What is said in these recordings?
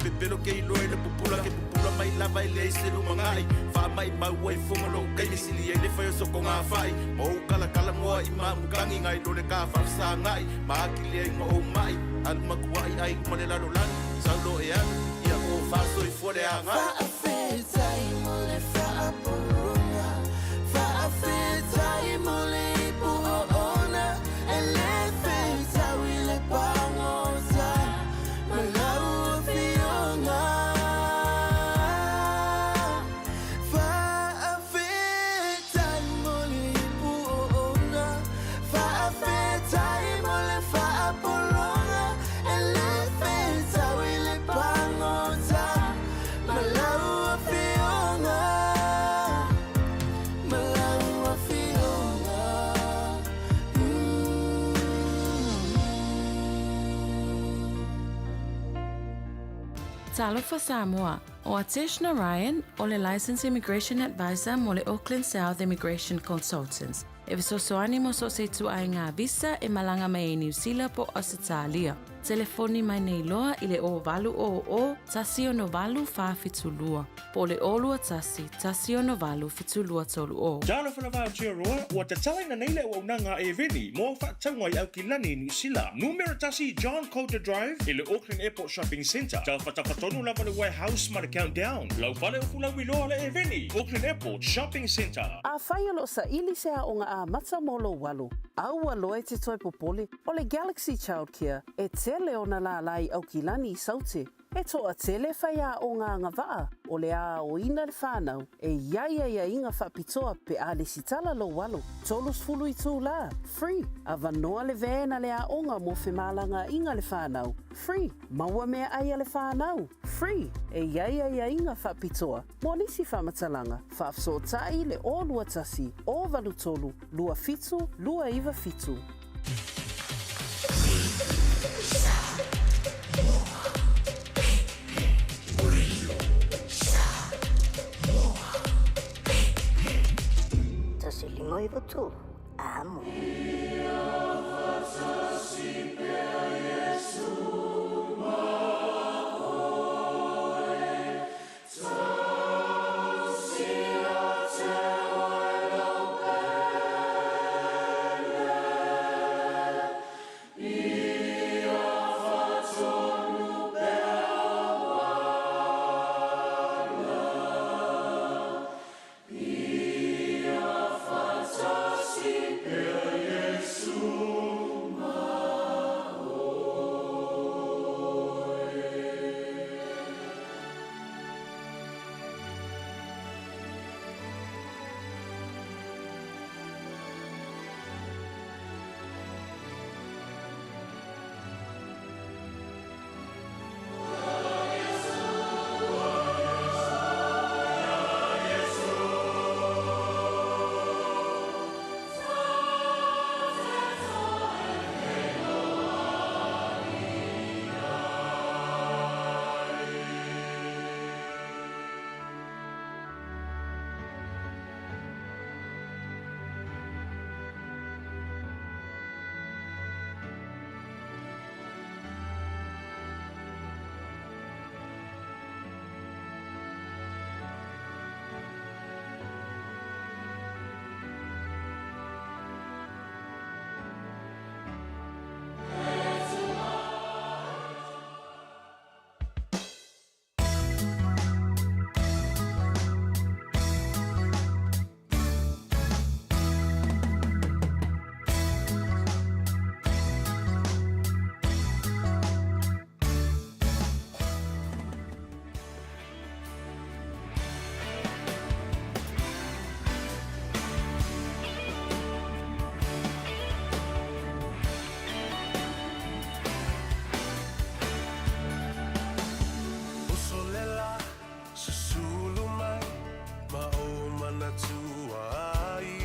pepelo ke iloa i le pupula ke pupula mai lava e leai se lumanai faamaimau ai fuga lou taimi sili ai le fai o sotoga fa'i ma ou kalakalagoa i mamukagi nai lo le ka faafesaga'i ma atili ai ma ou ma'i alu matua'i ai luma le lalolagi saulo e alu ia o faasoifua le aga'i. Faafetai mo le faapologa, faafetai mo le ipu oona, e le feitau i le pagota ma lau afioga. Faafetai mo le ipu oona, faafetai mo le faapologa, e le feitau i le pagota ma lau afioga, ma lau afioga. Talofa Samoa, ʻO Atesh Narayan, ʻo le Licensed Immigration Advisor mo le Auckland South Immigration Consultants, e fesoasoani mo so o se ituaiga visa e malaga mai ai Niu Sila po o Ausetalia. Telefoni mai nei loa i le 0800 168 472 po o le 021 168 7230. Talofa lava Aotearoa, ua tatalaina nei le auaunaga a Eveni mo au faatauga i Aukilani i Niu Sila. Numera tasi John Coulter Drive i le Auckland Airport Shopping Centre. Tafatafa tonu lava le Warehouse ma le Countdown. Lau fale o Fulauiloa le Eveni, Auckland Airport Shopping Centre. Afai o lo o saili se aoga amata mo lou alo, aua loa e te toe popole, o le Galaxy Childcare e tele ona lālā i Aukilani i Saute. E toatele faiaoga agavaa o le aoina le whanau e i ai aiaiga faapitoa pe a lesitala lou alo, 30 itulā, free, avanoa le van a le aoga mo femalagaaiga le whanau, free, maua meaai a le whanau, free, e i ai aiaiga faapitoa mo nisi faamatalaga, faafesootai le 021 083 27 297. 153, Amo. Usolela susulu mai ma ou manatua ai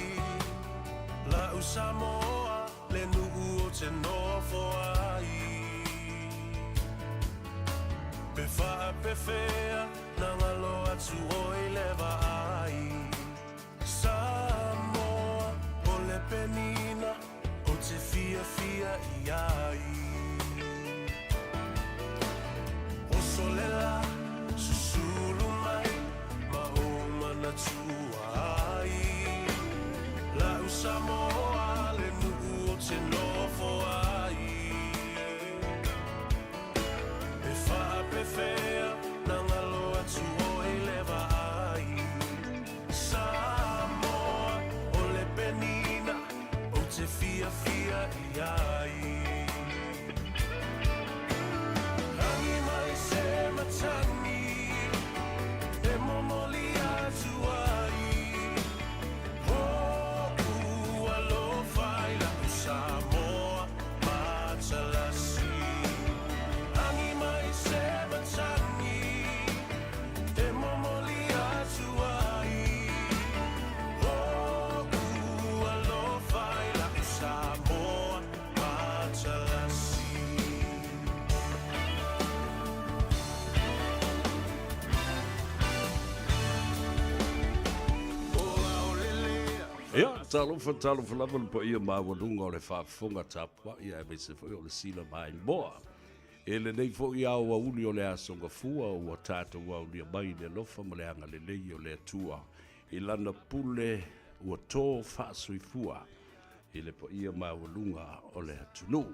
La'u Samoa le nu'u o te nofo ai Pe faapefea na galo atu oi le vaai Samoa o le penina o te fiafia i ai Osolela. Ia, talofa, talofa lava le paia maualuga o le faafofoga tapuai aemaise foi o le sila vaimoa. E lenei foi aoauli o le Aso Gafua ua tatou aulia mai i le alofa ma le agalelei o le Atua i Lana pule ua to faasoifua i le paia maualuga o le atunuu.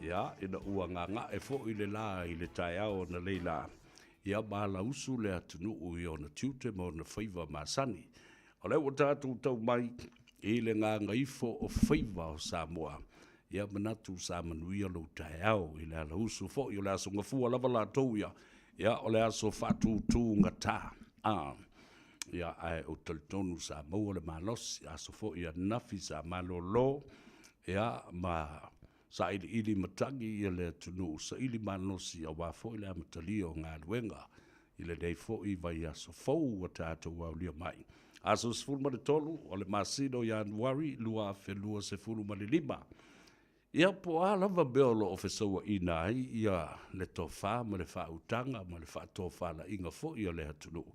Ia, ina ua gaga'e foi le la i le taeao analeila, ia malausu le atunuu i ona tiute ma ona faiva masani. O lea ua tatou tau mai i le gagaifo o faiva o Samoa, ia manatu sa manuia lou taeao i le alausu foi o le Aso Gafua lava latou ia, ia o le aso faatutugata. A, ia ae ou talitonu sa maua le malosi, aso foi ananafi sa malolo, ia ma sailiili matagi ia le atunuu, saili malosi aua foi le amatalia o galuega i lenei foi vaiaso fou ua tatou aulia mai. Aso 13 o le masina o Ianuari 2025. Ia po o a lava mea o lo o fesauaina ai ia le tofa ma le faautaga ma le faatofalaiga foi a le atunuu,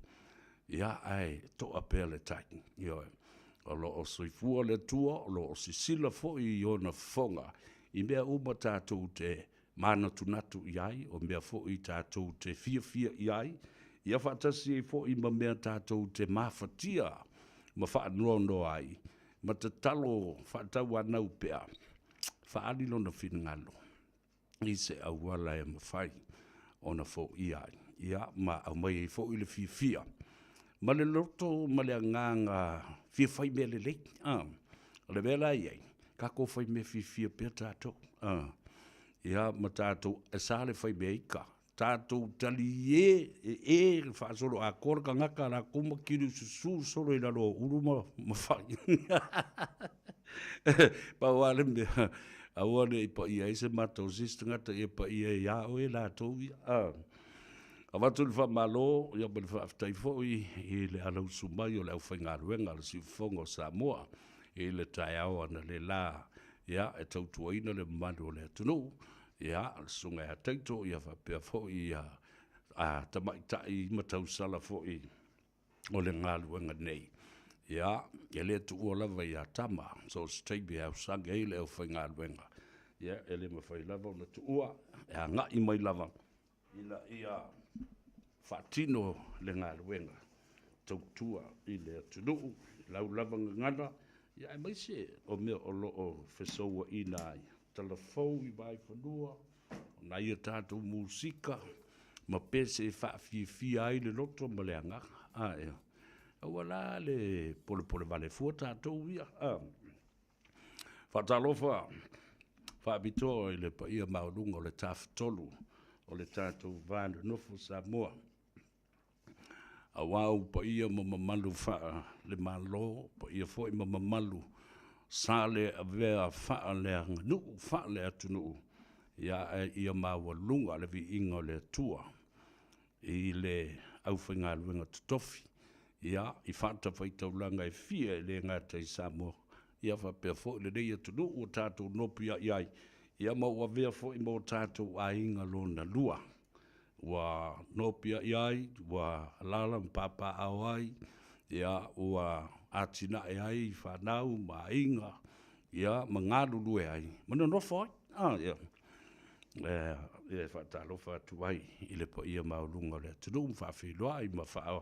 ia ae toa pea le tai. Ioe. O lo o soifua le Atua, o lo o sisila foi i ona fofoga i mea uma tatou te manatunatu i ai, o mea foi tatou te fiafia i ai, ia faatasi ai foi ma mea tatou te mafatia ma faanoanoa ai, ma tatalo faatauanau pea, faaali lona finagalo i se auala e mafai ona foia ai, ia ma aumai ai foi le fiafia ma le loto ma le agaga fia fai mea lelei. A, o le mea la e i ai, tatou fai mea fiafia pea tatou. A, ia ma tatou, e sa le fai mea ika, tatou talie e e le faasolo atoa le tagata latou ma kili susu solo i lalo o ulu ma, ma fai. Pau lava le mea, aua ne i paia ai se mata o se isi tagata ia paia ia oe latou ia. Ah. Avatu le faamalo ia ma le faafetai foi i le alausu mai o le aufaigaluega a le Siufofoga o Samoa i le taeao analeila ia e tautuaina le mamalu o le atunuu ia le susuga ia Taito ia faapea foi ia a tamaitai ma tausala foi o le galuega nei. Ia, e le tuua lava ia Tama, so o se taimi e ausage ai le aufaigaluega, ia, e le mafai lava ona tuua, e agai mai lava ina ia faatino le galuega tautua i le atunuu, i lau lava gagana, ia aemaise o mea o lo o fesouaina ai, talafou i Vaaifanua, o nai a tatou musika ma pese e faafiafia ai le loto ma le agaga. A, ea. Aua la le polepole vale fua tatou ia. A. Faatalofa faapitoa i le paia maualuga o le Tafatolu o le tatou va nonofo Samoa. Aua ou paia ma mamalu faale-Malo, paia foi ma mamalu sa le avea faaleaganuu, faaleatunuu, ia ae ia maualuga le viiga o le Atua i le aufaigaluega totofi, ia, i fatafaitaulaga e fia e le gata i Samoa, ia faapea foi lenei atunuu ua tatou nopiai ai, ia ma ua avea foi ma o tatou aiga lona lua. Ua nopiai ai, ua alaala ma papaaao ai, ia, ua atinae ai fanau ma aiga, ia, ma galulue ai, ma nonofo ai. A, ia. E faatalofa atu ai i le paia maualuga o le atunuu ma faafeiloai ma faa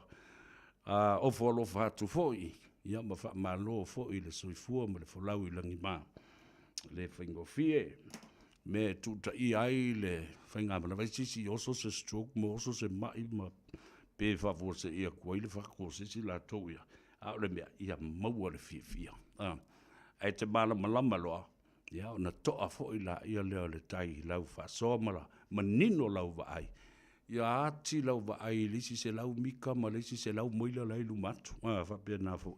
ofo alofa atu foi, ia, ma faamalo foi i le soifua ma le folau i lagima. E le faigofie mea e tuutaia ai le faigamalaga. Se isi oso se stroke ma oso se mai ma pe faafuasei atu ai le fatu o se isi latou ia, a o le mea, ia maua le fiafia. A, ae te malamalama loa, ia ona toa foi laia lea o le tai i lau faasoa ma manino lau vaai, ia ati lau vaai i le isi 100 mita ma le isi 100 maila la i luma atu. A, faapena foi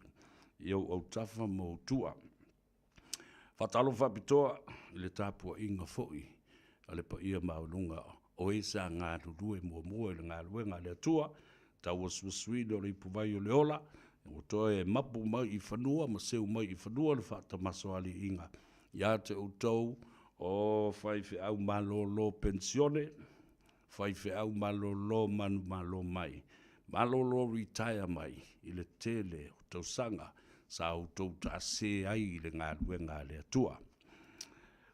i ou autafa ma ou tua. Faatalofa faapitoa i le tapuaiga foi a le paia maualuga o e sa galulue muamua i le galuega a le Atua, tauasuasuina o le ipuvai o le ola, ua toe mapu mai i fanua ma seu mai i fanua le faatamasoaliiga ia te outou o faifeau malolo penisione, faifeau malolo manumalo mai, malolo retire mai i le tele o tausaga. sa outou taasē ai i le galuega a le Atua.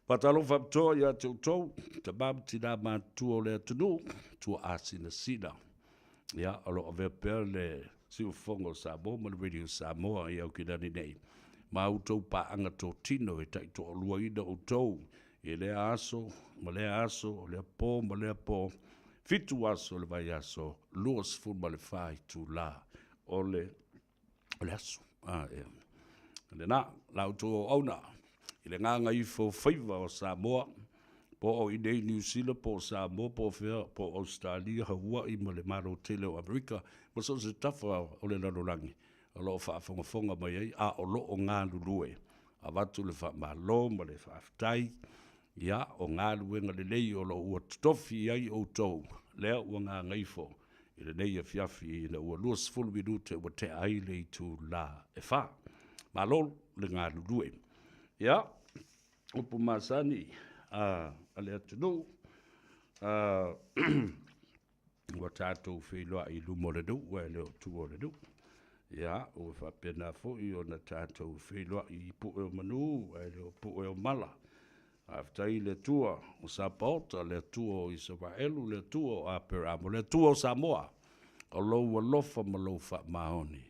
Faatalofa faapitoa ia te outou, tama ma tina matutua o le atunuu, tuaa sinasina. Ia, o lo o avea pea le siufofoga o Samoa ma le Radio Samoa i Aukilani nei, ma outou paaga totino e taitoaluaina outou i lea aso ma lea aso, lea po ma lea po, 7 aso o le vaiaso, 24 itula o le o le aso. A, e, lena, la outou auauna i le gagaifo faiva o Samoa, po o i nei Niu Sila, po o Samoa, po o fea, po o Ausetalia, Haua'i ma le Malo tele o Amerika, ma so o se tafa o le lalolagi o lo o faafogafoga mai ai, a o lo o galulue. Avatu le faamalo ma le faafetai, ia, o galuega lelei o lo o ua totofi i ai outou, lea ua gagaifo i lenei afiafi ina ua 20 minute ua tea ai le itula e 4. Malo le galulue. Ia, upu masani a le atunuu, ua tatou feiloai i luma o le nuu ae le o tua o le nuu. Ia, ua faapena foi ona tatou feiloai i pue o manu ae le o pue o mala. Faafetai i le Atua o Sapaota, le Atua o Isaraelu, le Atua o Aperamo, le Atua o Samoa, o lou alofa ma lou faamaoni.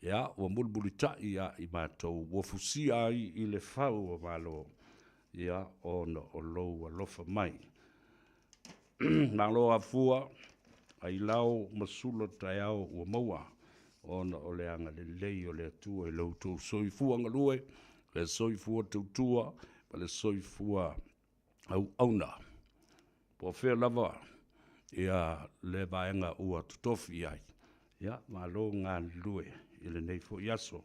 Ia, ua mulimulitai ia i matou, ua fusia ai i le fau o Malo, ia, ona o lou alofa mai. Malo afua, ailao ma sula taeao ua maua, ona o le agalelei o le Atua i lo outou soifua galue, le soifua tautua, ma le soifua auauna. Po o fea lava ia le vaega ua totofi i ai, ia, malo galulue i lenei foi aso.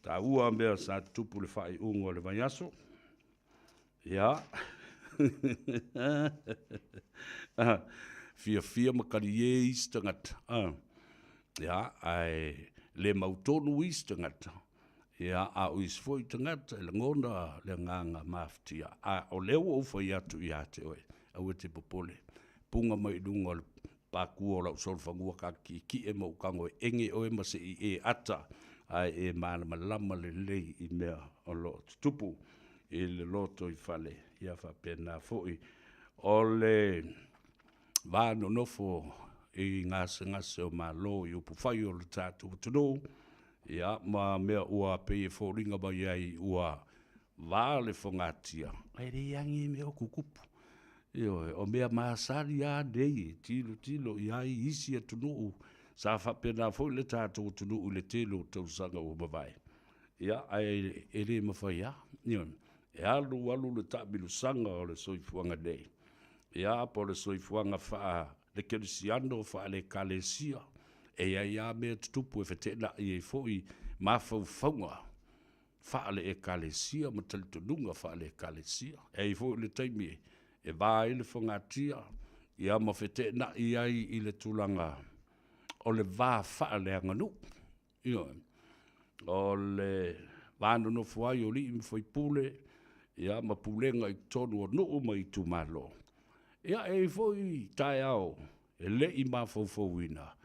Taua mea sa tutupu i le faaiuga o le vaiaso. Ia, fiafia ma kalie isi tagata, ia, ae le mautonu isi tagata, ia, a o isi foi tagata e lagona le agaga mafatia. A o lea ua ou fai atu ia te oe, aua e te popole, puga mai i luga o le pakua o lau solofanua ka kiekie ma ou tago e ege oe ma se i e ata, ae e malamalama lelei i mea o lo o tutupu i le lotoifale. Ia faapena foi o le va nonofo i gasegase o Malo i upufai o le tatou atunuu, ia, ma mea ua pei e foliga mai ai ua va le fogatia, ae leai lava ni mea o tutupu. Ioe, o mea masani lava nei e tilotilo i ai isi atunuu, sa faapena foi le tatou atunuu i le tele o tausaga ua mavae. Ia, ae e le mafai lava. Ioe, e alu alu le taamilosaga o le soifuaga nei, ia, po o le soifuaga faale-kerisiano, faale-ekalesia, e i ai lava mea e tutupu e feteenai ai foi mafaufauga faale-ekalesia ma talitonuga faale-ekalesia. E i ai foi le taimi e va ai le fogatia, ia ma feteenai ai i le tulaga o le va faaleaganuu. Ioe, o le va nonofo ai o alii ma faipule, ia, ma pulega i totonu o nuu ma itumalo. Ia, e i ai foi taeao e le i mafaufauina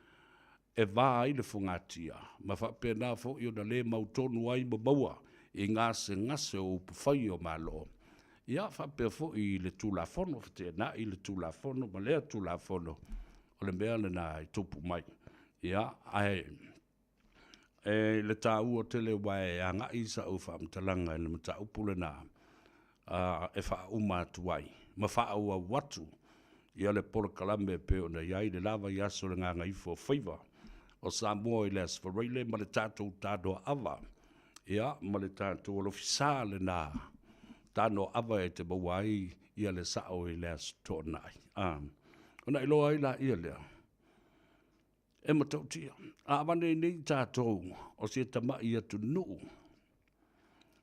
e va ai le fogatia, ma faapena foi ona le mautonu ai ma maua i gasegase o upufai o Malo, ia faapea foi i le Tulafono, feteenai le Tulafono ma lea Tulafono, o le mea lena e tupu mai. Ia, ae e le taua tele aua e agai sau faamatalaga i le mataupu lena e faauma atu ai ma faaauau atu ia le polokalame e pei ona i ai le la vaiaso o le Gagaifo o Faiva o Samoa i le Aso Faraile ma le tatou tanoaava, ia, ma le tatou alofisa lena tanoaava e te maua ai ia le sao i le Aso Toonai. Ona iloa ai laia lea, e matautia. A avane ai nei tatou o si tamai atunuu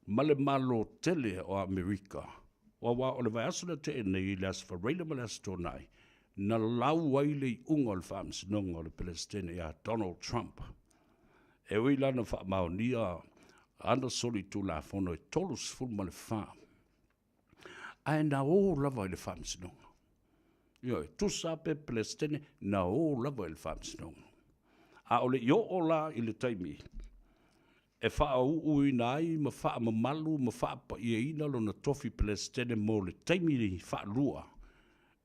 ma le Malo tele o Amerika, aua o le vaiaso na tea nei i le Aso Faraile ma le Aso Toonai, na lau ai le iuga o le faamasinoga o le Peresetene ia Donald Trump, e ui la na faamaonia ana solitulafono e 34, ae na o lava i le faamasinoga. Ioe, tusa pe Peresetene, na o lava i le faamasinoga. A o le i oo la i le taimi e faaūūina ai ma faamamalu ma faapa'iaina lona tofi Peresetene mo le taimi faalua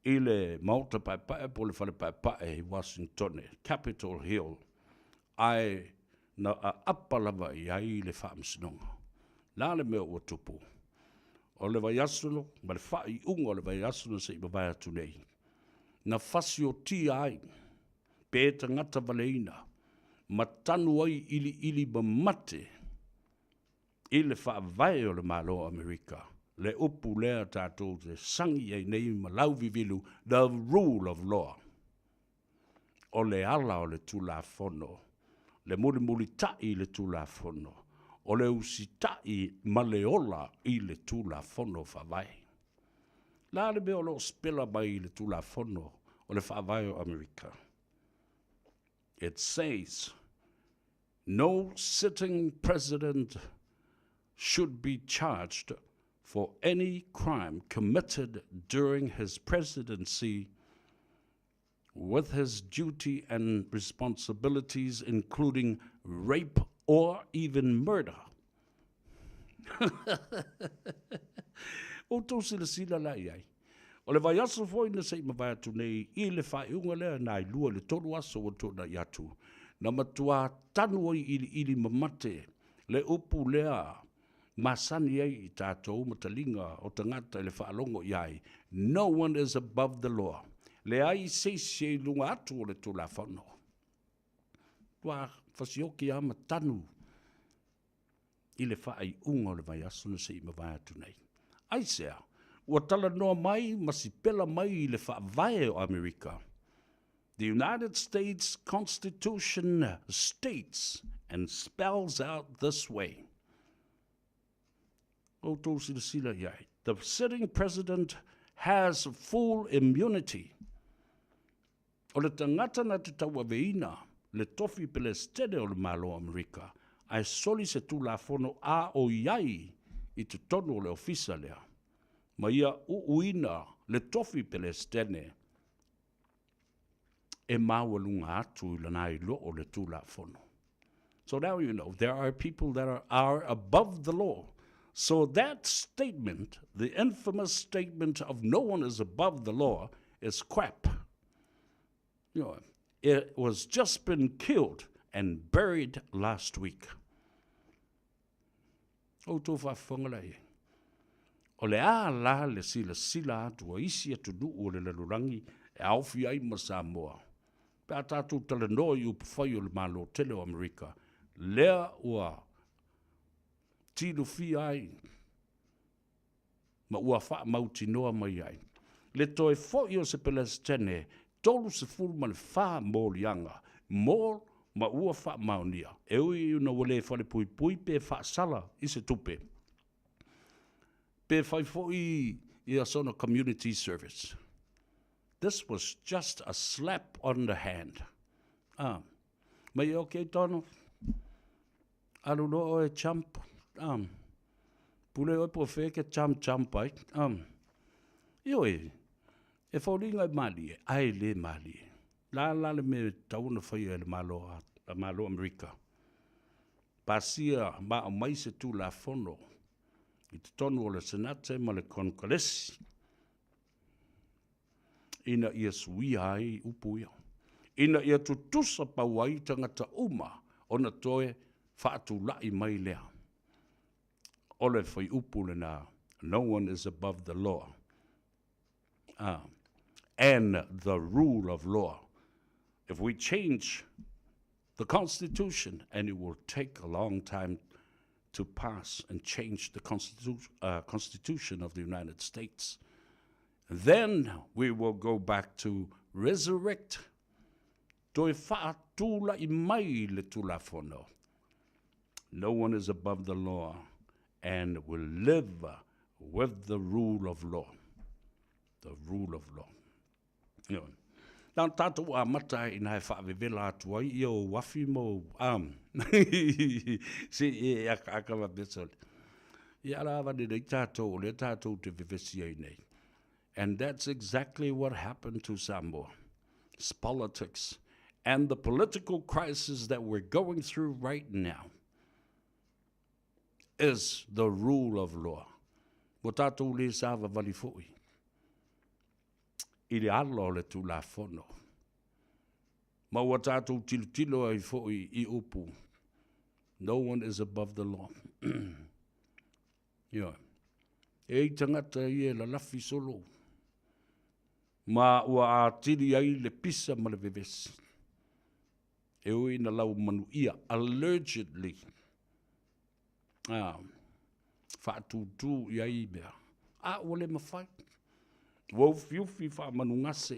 i le Maota Paepae po o le Fale Paepae i Uasinitone, Capitol Hill, ae na aapa lava i ai le Faamasinoga. Le a le mea ua tupu? O le vaiaso ma le faaiuga o le vaiaso na se i mavae atu nei, na fasiotia ai pe tagata valeina ma tanu ai iliili mamate i le faavae o le Malo o Amerika le upu lea tatou te sagi ai nei ma lauvivilu, the rule of law. O le ala o le Tulafono, le mulimulita'i i le Tulafono, o le usita'i ma le ola i le Tulafono Faavae. La le mea o lo o sipela mai i le Tulafono o le Faavae o Amerika? It says, no sitting president should be charged for any crime committed during his presidency with his duty and responsibilities, including rape or even murder. Outou silasila la i ai. O le vaiaso foi na se i mavae atu nei i le faaiuga lea nai 2 i le 3 aso ua tuanai atu, na matuā tanu ai iliili mamate le upu lea masani ai i tatou ma taliga o tagata i le faalogo i ai, no one is above the law. Leai se isi e i luga atu o le Tulafono. Ua fasioki lava ma tanu i le faaiuga o le vaiaso na se i mavae atu nei. Aisea? Ua talanoa mai ma sipela mai i le faavae o Amerika. The United States Constitution states and spells out this way. Outou silasila i ai. The sitting president has full immunity. O le tagata na te tauaveina le tofi Pelesitene o le Malo o Amerika, ae soli se Tulafono a o i ai i totonu o le ofisa lea, ma ia uuina le tofi Pelesitene e maualuga atu i lana i lo o le Tulafono. So now you know, there are people that are above the law. So that statement, the infamous statement of no one is above the law, is crap. It was just been killed and buried last week. Outou faafofoga la i ai. O le a la le silasila atu a isi atunuu o le lalolagi e aofia ai ma Samoa, pe a tatou talanoa i upufai o le Malo tele o Amerika, lea ua tilofia ai ma ua faamautinoa mai ai le toe foi o se Pelesitene 34 moliaga mo ma ua faamaonia, e ui ina ua le falepuipui pe faasala i se tupe, pe fai foi ia sona community service. This was just a slap on the hand. Ah, mai okay Donald, alu loa oe jump, ah, pule oe po o fea e ke jump jump ai. Ah, ioe, e foliga e malie, ae le malie. La la le mea e tatau ona faia e le Malo a Malo Amerika. Pasia ma aumai se Tulafono i totonu o le Senate ma le Konokalesi ina ia suia ai upu ia, ina ia tutusa pau ai tagata uma ona toe faatula'i mai lea. O le fuaiupu lena, no one is above the law and the rule of law. If we change the Constitution, and it will take a long time to pass and change the Constitution of the United States, then we will go back to resurrect, toe faatula'i mai le Tulafono. No one is above the law and will live with the rule of law. The rule of law. Ioe. Na ona tatou amata ai ina e faavevela atu ai ia ou afi ma ou um se i e akaaka faapea sole. Ia ala avane nei tatou o lea tatou te vevesi ai nei. And that's exactly what happened to Samoa. It's politics and the political crisis that we're going through right now. is the rule of law. Ua tatou le savavali foi i le ala o le Tulafono, ma ua tatou tilotilo ai foi i upu, no one is above the law. Ioe. E i tagata ia e lalafi solo, ma ua atili ai le pisa ma le vevesi. E ui ina lau manuia, allegedly, a, faatūtū i ai mea, a ua le mafai. Ua ufiufi faamanugase,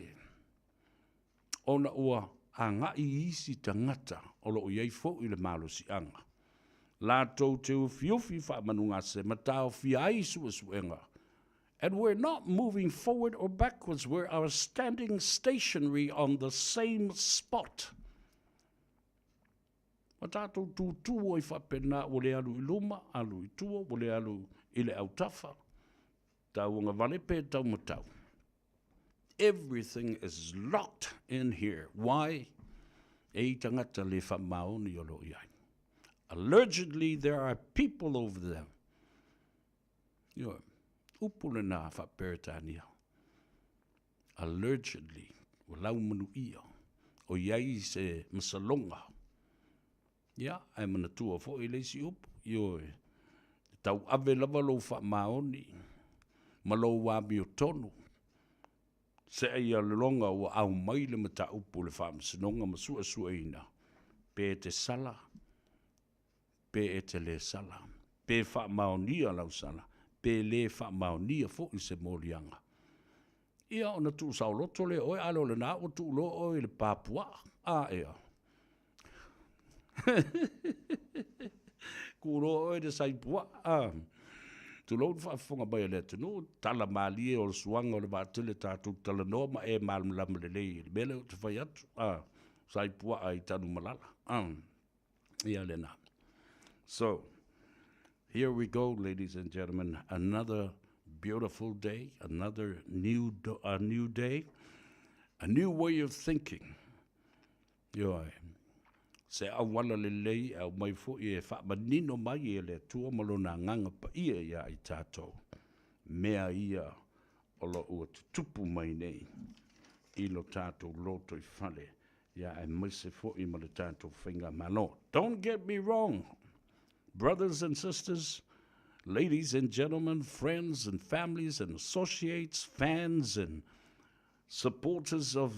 ona ua agai isi tagata o lo o i ai foi le malosiaga, latou te ufiufi faamanugase ma taofia ai suesuega. And we're not moving forward or backwards, we are standing stationary on the same spot. Ua tatou tutū ai faapena ua le alu i luma, alu i tua, ua le alu i le autafa, tauagavale pe taumatau. Everything is locked in here. Why? E i tagata le faamaoni o lo o i ai. Allegedly there are people over there. Ioe, upu lena faa-Peretania. Allegedly, ua laumanuia, o i ai se masaloga. Ia, ae manatua foi le isi upu, ioe, e tauave lava lou faamaoni ma lou amiotonu, seia lologa ua aumai le mataupu i le Faamasinoga ma suesueina, pe e te sala, pe e te le sala, pe faamaonia lau sala, pe le faamaonia foi se moliaga. Ia ona tuusaoloto lea o oe, a le o lena ua tuu loa oe i le pa puaa. A ea. Tuu loa oe i le sai puaa. A. Tulou le faafofoga mai a le atunuu, tala malie o le suaga o le vaatele tatou talanoa ma e malamalama lelei i le mea lea ou te fai atu. A. Sai puaa i Tanumalala. A. Ia lena. So, here we go, ladies and gentlemen, another beautiful day, another new, a new day, a new way of thinking. Ioe, se auala lelei e aumai foi e faamanino mai e le Atua ma Lona Agaga Paia iā i tatou, mea ia o lo o ua tutupu mai nei i lo tatou lotoifale, ia aemaise foi ma le tatou faigamalo. Don't get me wrong, brothers and sisters, ladies and gentlemen, friends and families and associates, fans and supporters of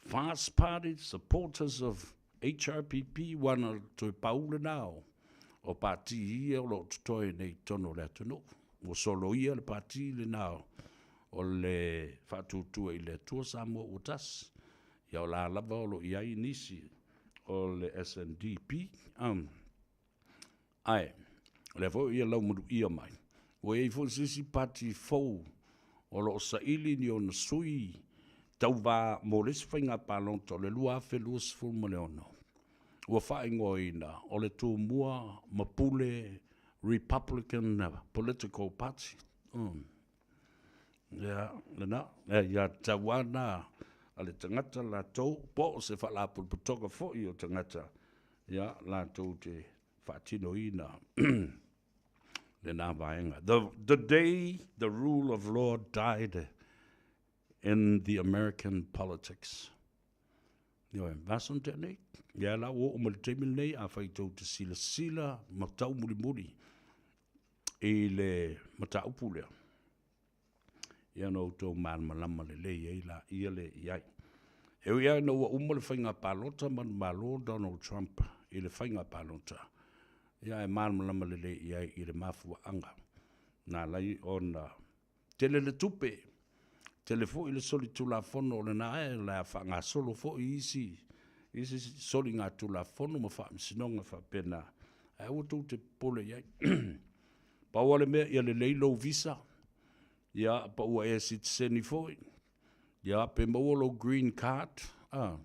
Fast Party, supporters of HRPP, ua toe pau lena o pati ia o lo o totoe nei i totonu o le atunuu. Ua soloia le pati lena o le Faatuatua i le Atua Samoa ua Tasi. Ia o la lava o lo o i ai nisi o le SNDP. Um, ae, o lea foi ia laumaluia mai. Ua i ai foi se isi pati fou o lo o saili ni ona sui tauvā mo le isi faiga palota o le 2026. Ua faaigoaina o le Tumua ma Pule Republican Political Party. Um. Ia, lena, ia tauana a le tagata latou, po o se faalapotopotoga foi o tagata, ia, latou te faatinoina lena vaega. The day the rule of law died in the American politics. Ioe, vasa na tea nei. Ia la ua oo mai le taimi lenei, afai tou te silasila ma taumulimuli i le mataupu lea, ia ona outou malamalama lelei ai laia lea i ai. E ui lava ina ua uma le faiga palota ma na malo Donald Trump i le faiga palota, ia ae malamalama lelei i ai i le mafuaaga na ala ai ona tele le tupe, tele foi le solitulafono o lena ae o le a faagasolo foi isi isi soligatulafono ma faamasinoga faapena, ae aua tou te popole i ai. Pau lava le mea ia lelei lou visa, ia pa ua e sitiseni foi, ia pe maua lou green card, a,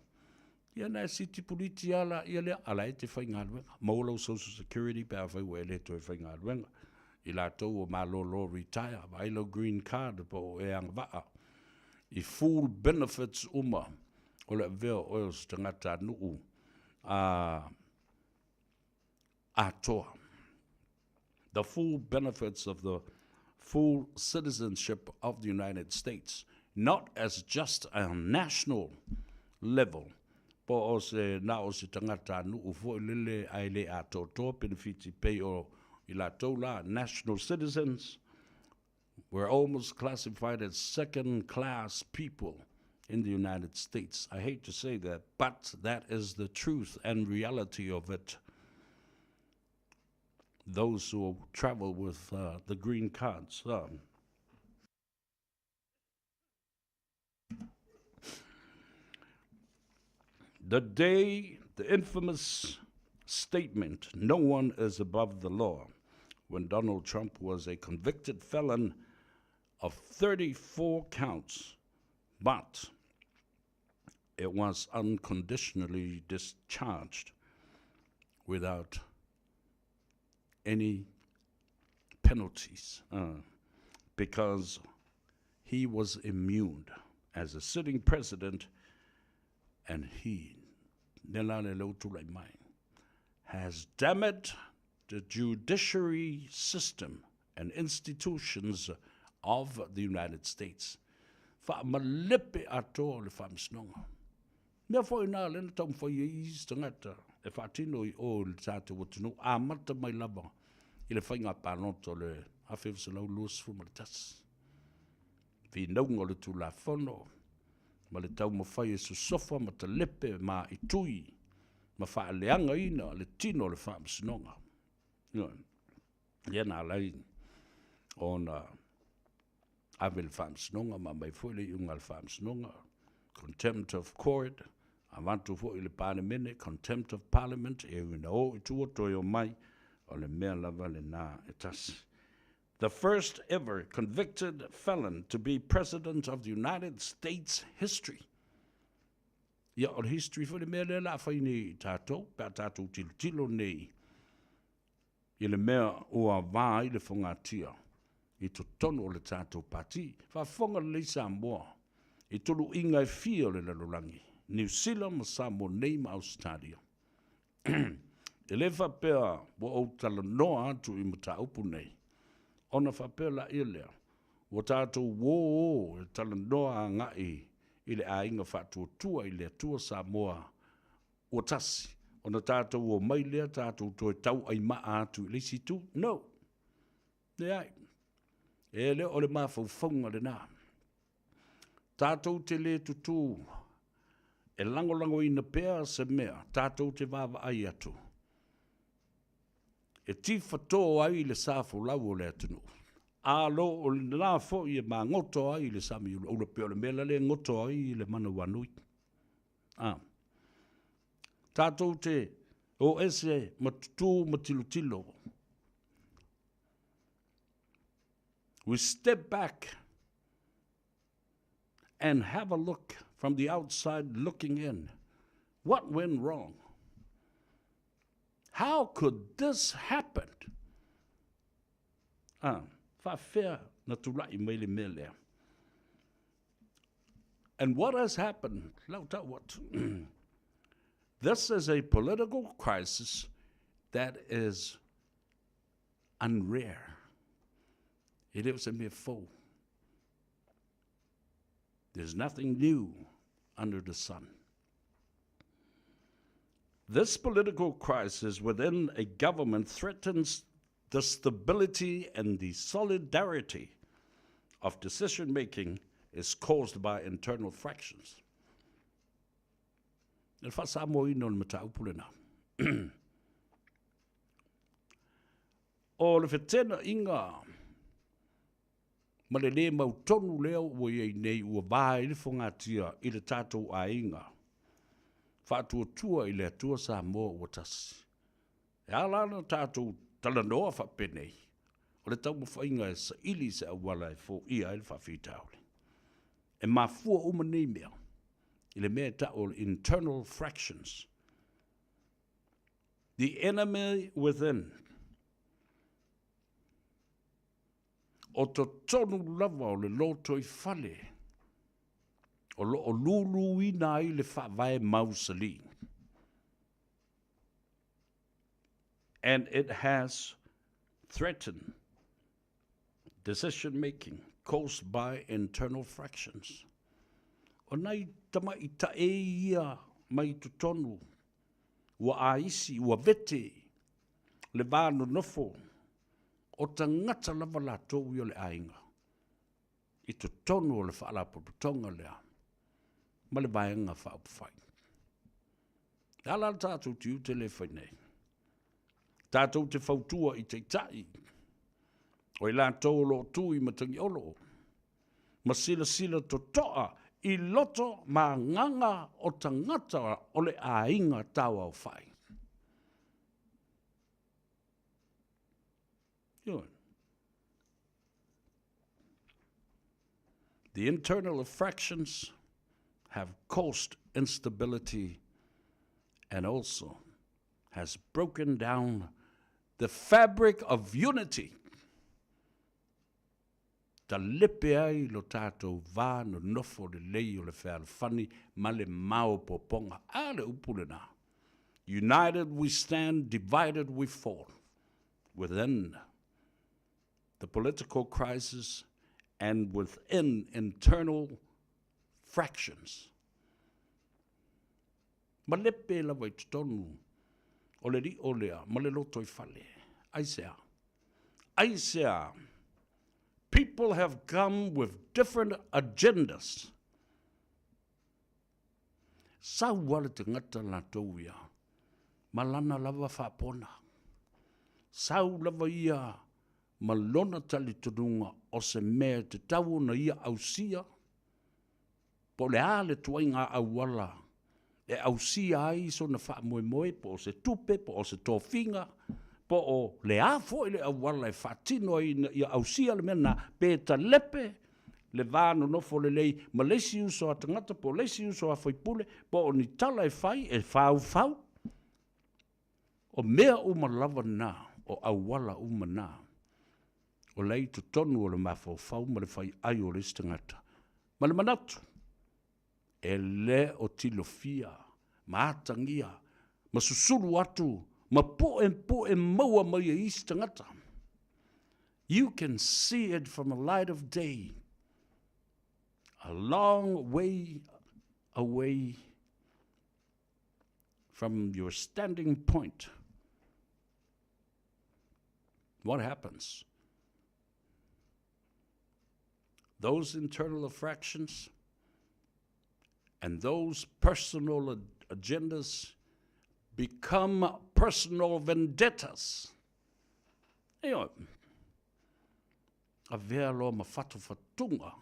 ia ona e sitipuliti lava laia lea, a la e te faigaluega. Maua lau social security pe afai ua e le toe faigaluega. I latou ua malolo retire, vaai lau green card po o e agavaa i full benefits uma o le avea o oe o se tagatanuu a atoa. the full benefits of the full citizenship of the United States, not as just a national level, po o se na o se tagata nu'u foi lele ae le atoatoa penefiti pei o i latou la national citizens. We're almost classified as second class people in the United States. I hate to say that, but that is the truth and reality of it. Those who travel with the green cards. The day, the infamous statement, no one is above the law, when Donald Trump was a convicted felon of 34 counts, but it was unconditionally discharged without any penalties because he was immune as a sitting president and he, has damaged the judiciary system and institutions of the United States. Faamalepe atoa le Faamasinoga. Mea foi na lea na taumafai ai isi tagata e faatino i o i le tatou atunuu, amata mai lava i le faiga palota o le 1921. Finauga o le Tulafono ma le taumafai e sosofa ma talepe ma itui ma faaleagaina le tino o le Faamasinoga. Lea na ala ai ona ave i le Faamasinoga ma aumai foi le iuga a le Faamasinoga, contempt of court, avatu foi i le Palemene, contempt of parliament, e ui ina o i tua toe omai, o le mea lava lena e tasi. The first ever convicted felon to be president of the United States history. Ia, o le history foi le mea lea o le a fai nei i tatou, pe a tatou tilotilo nei i le mea ua va ai le fogatia i totonu o le tatou Pati. Faafofoga lelei Samoa i tuluiga e fia o le lalolagi, Niu Sila ma Samoa nei ma Ausetalia. E le faapea ua ou talanoa atu i mataupu nei, ona faapea laia lea, ua tatou uō e talanoa agai i le aiga faatuatua i le Atua Samoa ua tasi, ona tatou omai lea tatou toe tauaimaa atu i le isi itu. No! Leai. E le o le mafaufauga lena. Tatou te le tutū e lagolagoina pea se mea tatou te vaavaai atu e tifatō ai le sa folau o le atunuu, a lo o lena foi e magoto ai le sami ulaula pei o le mea la e goto ai le manawanui. A. Tatou te o ese ma tutū ma tilotilo. We step back and have a look from the outside looking in. What went wrong? How could this happen? Ah, faafefea na tulai mai le mea lea? And what has happened? Lau tau atu. This is a political crisis that is unrare. E le o se mea fou. There's nothing new under the sun. This political crisis within a government threatens the stability and the solidarity of decision making is caused by internal fractions. Le faasamoaina o le mataupu lena. O le fetenaiga ma le lē mautonu lea ua i ai nei ua va ai le fogatia i le tatou aiga faatuatua i le Atua Samoa ua tasi. E ala ona tatou talanoa faapenei, o le taumafaiga e saili se auala e foia ai le faafitauli. E mafua uma nei mea i le mea e ta'u o le internal fractions. The enemy within. O totonu lava o le lotoifale o lo o luluina ai le faavae mausali. And it has threaten decision making caused by internal fractions. O nai tamaitae ia mai totonu ua aisi, ua vete le va nonofo o tagata lava latou ia o le aiga i totonu o le Faalapotopotoga lea ma le Vaega Faaupufai. O le a la le tatou tiute lea e fai nei? Tatou te fautua i Taitai, o i latou o lo o tu i Matagiolo, ma silasila totoa i loto ma agaga o tagata o le aiga tauaofai. Ioe. The internal fractions have caused instability and also has broken down the fabric of unity. Talepe ai lo tatou va nonofo lelei o le fealofani ma le maopoopoga. A le upu lena. United we stand, divided we fall. Within the political crisis and within internal fractions. Malepe lava i totonu o le lio lea ma le lotoifale. Aisea? Aisea? People have come with different agendas. Sau lava le tagata latou ia ma lana lava faapona. Sau lava ia ma lona talitonuga o se mea e tatau ona ia ausia, po o le a le tuaiga auala e ausia ai sona faamoemoe, po o se tupe, po o se tofiga, po o le a foi le auala e faatino ai ina ia ausia le mea lena, pe talepe le va nonofo lelei ma le isi uso a tagata po o le isi uso a faipule, po o ni tala e fai e faufau. O mea uma lava na, o auala uma na, o la e i totonu o le mafaufau ma le faiai o le isi tagata. Ma le manatu, e le o tilofia ma atagia ma susulu atu ma puepue maua mai e isi tagata. You can see it from the light of day, a long way away from your standing point. What happens? Those internal fractions and those personal agendas become personal vendettas. Ioe. Avea loa ma fatufatuga,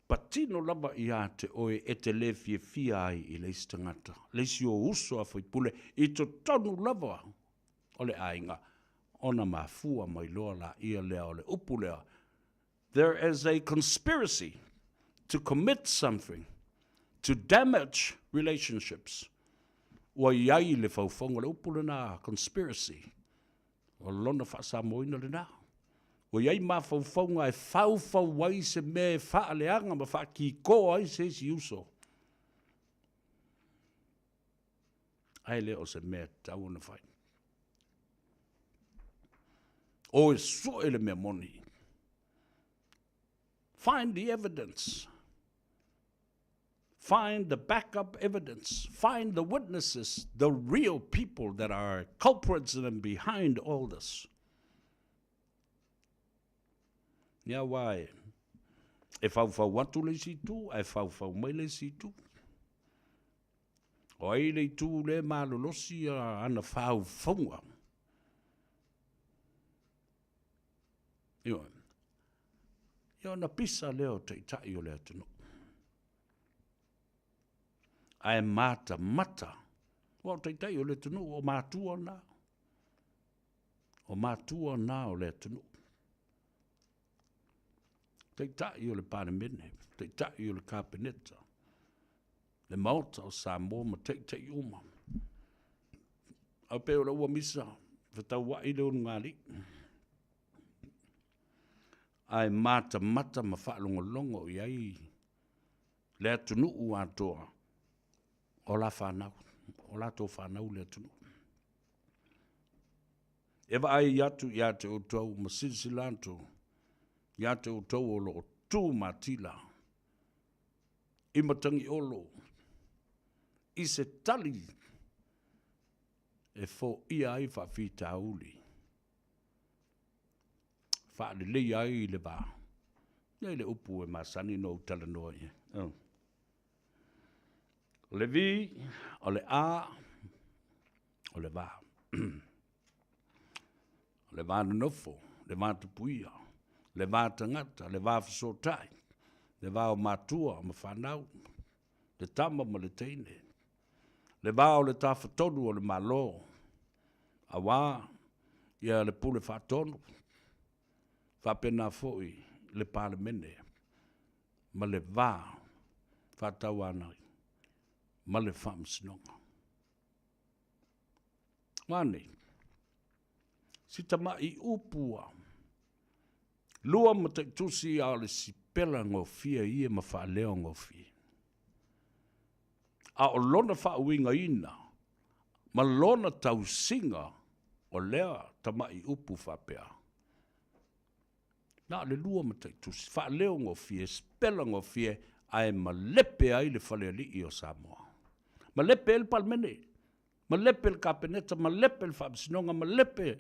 patino lava ia te oe e te le fiafia ai i le isi tagata, le isi ou uso a faipule i totonu lava o le aiga, ona mafua mai loa laia lea o le upu lea, There is a conspiracy to commit something to damage relationships. Ua i ai le faufauga, o le upu lena conspiracy, o lona faasamoaina lena. Ua i ai mafaufauga e faufau ai se mea e faaleaga ma faakiko ai se isi uso. Ae le o se mea tatau ona fai. O e sue le mea moni. Find the evidence. Find the backup evidence. Find the witnesses, the real people that are culprits and behind all this. Ia aua e, e faufau atu le isi itu, ae faufau mai le isi itu. O ai le itu lea e malolosi ana faufauga? Ioe. Ia ona pisa lea o taitai o le atunuu. Ae matamata, aua o taitai o le atunuu o matua na. O matua na o le atunuu. Taitai o le Palemene, Taitai o le Kapeneta, le Maota o Samoa ma taitai uma. Ae pei o le ua misa fetauai le ulugalii. Ae matamata ma faalogologo i ai le atunuu atoa o la fanau, o latou fanau le atunuu. E vaai atu ia te outou ma silasila atu ia te outou o lo o tu matila i Matagiolo i se tali e foia ai faafitauli, faaleleia ai le va. E le upu e masani ona ou talanoa i ai. Oh. O le V, o le A, o le va. O le va nonofo, le va tapuia, le va tagata, le va fesootai, le va o matua ma fanau, le tama ma le teine, le va o le Tafatolu o le Malo, auā ia le Pule Faatonu, faapena foi le Palemene ma le va faatauanai ma le Faamasinoga. Ua a nei? Si tamai upu a lua ma taitusi a o le sipela gofie ia ma faaleo gofie. A o lona faauigaina ma lona tausiga o lea tamai upu faapea, na o le lua ma taitusi, faaleo gofie, sipela gofie, ae malepe ai le falealii o Samoa. Malepe ai le Palemene, malepe le Kapeneta, malepe le Faamasinoga, malepe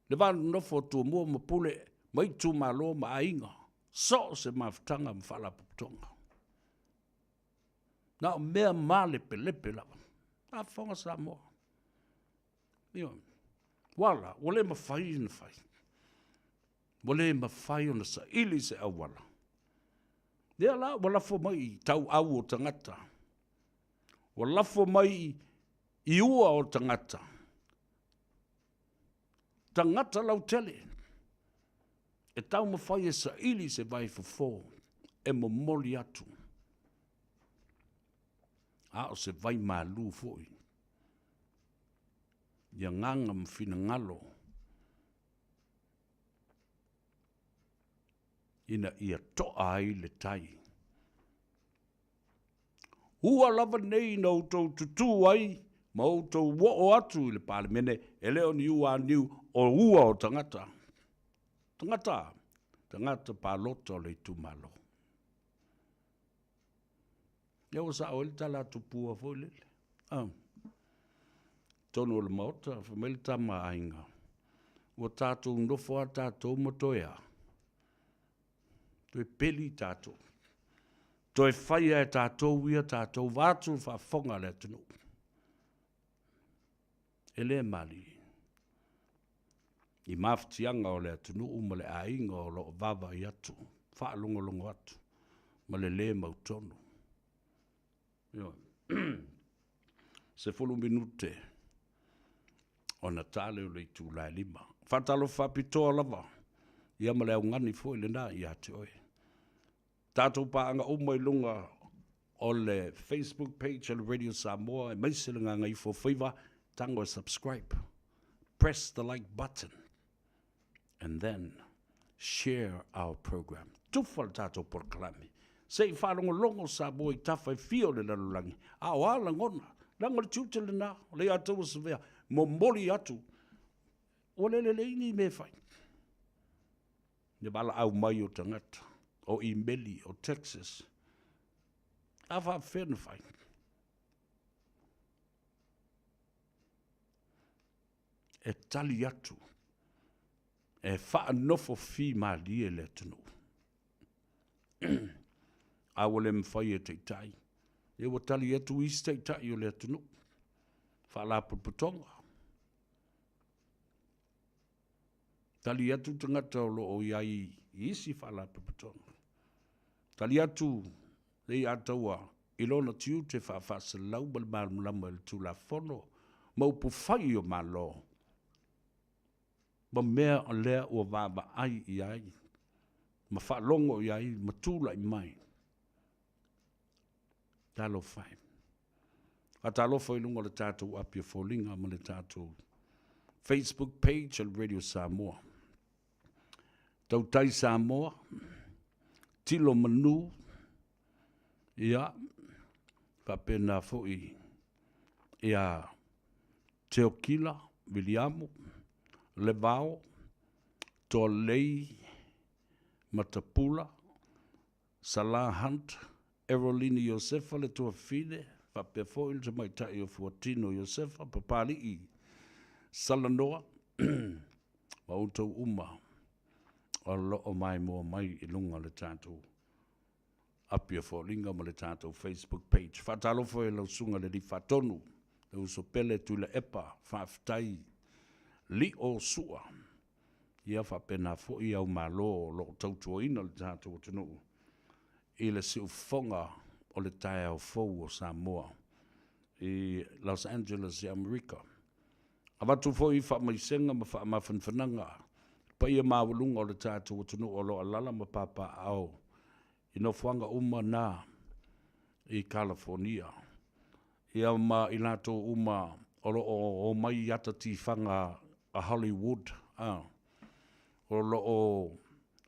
le va nonofo o Tumua ma Pule ma itumalo ma aiga, so o se mafutaga ma faalapotopotoga. Na o mea malepelepe lava. Faafofoga Samoa. Ioe. Ua la, ua le mafai ona fai. Ua le mafai ona saili se auala. Lea la ua lafo mai i tauau o tagata. Ua lafo mai i ua o tagata. Tagata lautele e taumafai e saili se vaifofo e momoli atu, a o se vai malu foi i agaga ma finagalo ina ia toa ai le tai. Ua lava nei na outou tutū ai ma outou oo atu i le Palemene, e le o ni ua niu, o ua o tagata. Tagata, tagata palota o le itumalo. Ia ua sao ai le tala a Tupua foi lele. Ah. Tonu o le Maota, fai mai le tama a aiga, ua tatou nofo a tatou ma toe a? Toe peli tatou. Toe faia e tatou ia tatou vaeatu le faafofoga a le atunuu. E le malie i mafatiaga o le atunuu ma le aiga o lo o vaavaai atu, faalogologo atu ma le le mautonu. Ioe. 10 minute ona ta lea o le itula e 5. Faatalofa faapitoa lava ia ma le augani foi lena ia te oe. Tatou paaga uma i luga o le Facebook page a le Radio Samoa aemaise le Gagaifo o Faiva, tago e subscribe, press the like button and then share our program. Tufa le tatou polokalame. Se i faalogologo Samoa i tafa e fia o le lalolagi, a o a lagona, leaga o le tiute lena, o le ia taua savea, momoli atu, ua le lelei ni mea e fai. Le valaau mai o tagata, o imeli, o texts, a faapefea ona fai? E tali atu, e faanofo fimalie le atunuu. A ua le mafai e taitai, ia ua tali atu isi taitai o le atunuu, faalapotopotoga, tali atu tagata o lo o i ai i isi faalapotopotoga, tali atu le Aiataua i lona tiute faafaasalau ma le malamalama i le Tulafono ma upufai o Malo ma mea o lea ua vaavaai i ai ma faalogo i ai ma tulai mai. Talofa e. Faatalofa i luga o le tatou api o foliga ma le tatou Facebook page o le Radio Samoa. Tautai Samoa, tilo manu, ia, faapena foi ia Teokila Viliamu, Levao, Toalei, Matapula, Salah Hunt, Erolini Iosefa le tuafafine, faapea foi le tamaitai o Fuatino Iosefa, Papali'i Salanoa, ma outou uma o lo o maimoa mai i luga o le tatou api o foliga ma le tatou Facebook page. Faatalofa i lau Susuga i le Alii Faatonu, le uso pele Tuilaepa, faafetai Lio Sua. Ia faapena foi au malo o lo o tautuaina le tatou atunuu i le siufofoga o le taeao fou o Samoa i Los Angeles i Amerika. Avatu foi faamaisega ma faamafanafanaga i le paia maualuga o le tatou atunuu o lo o alaala ma papaaao i nofoaga uma na i Kalafonia, ia ma i latou uma o lo o omai i ata tifaga a Hollywood, a, o lo o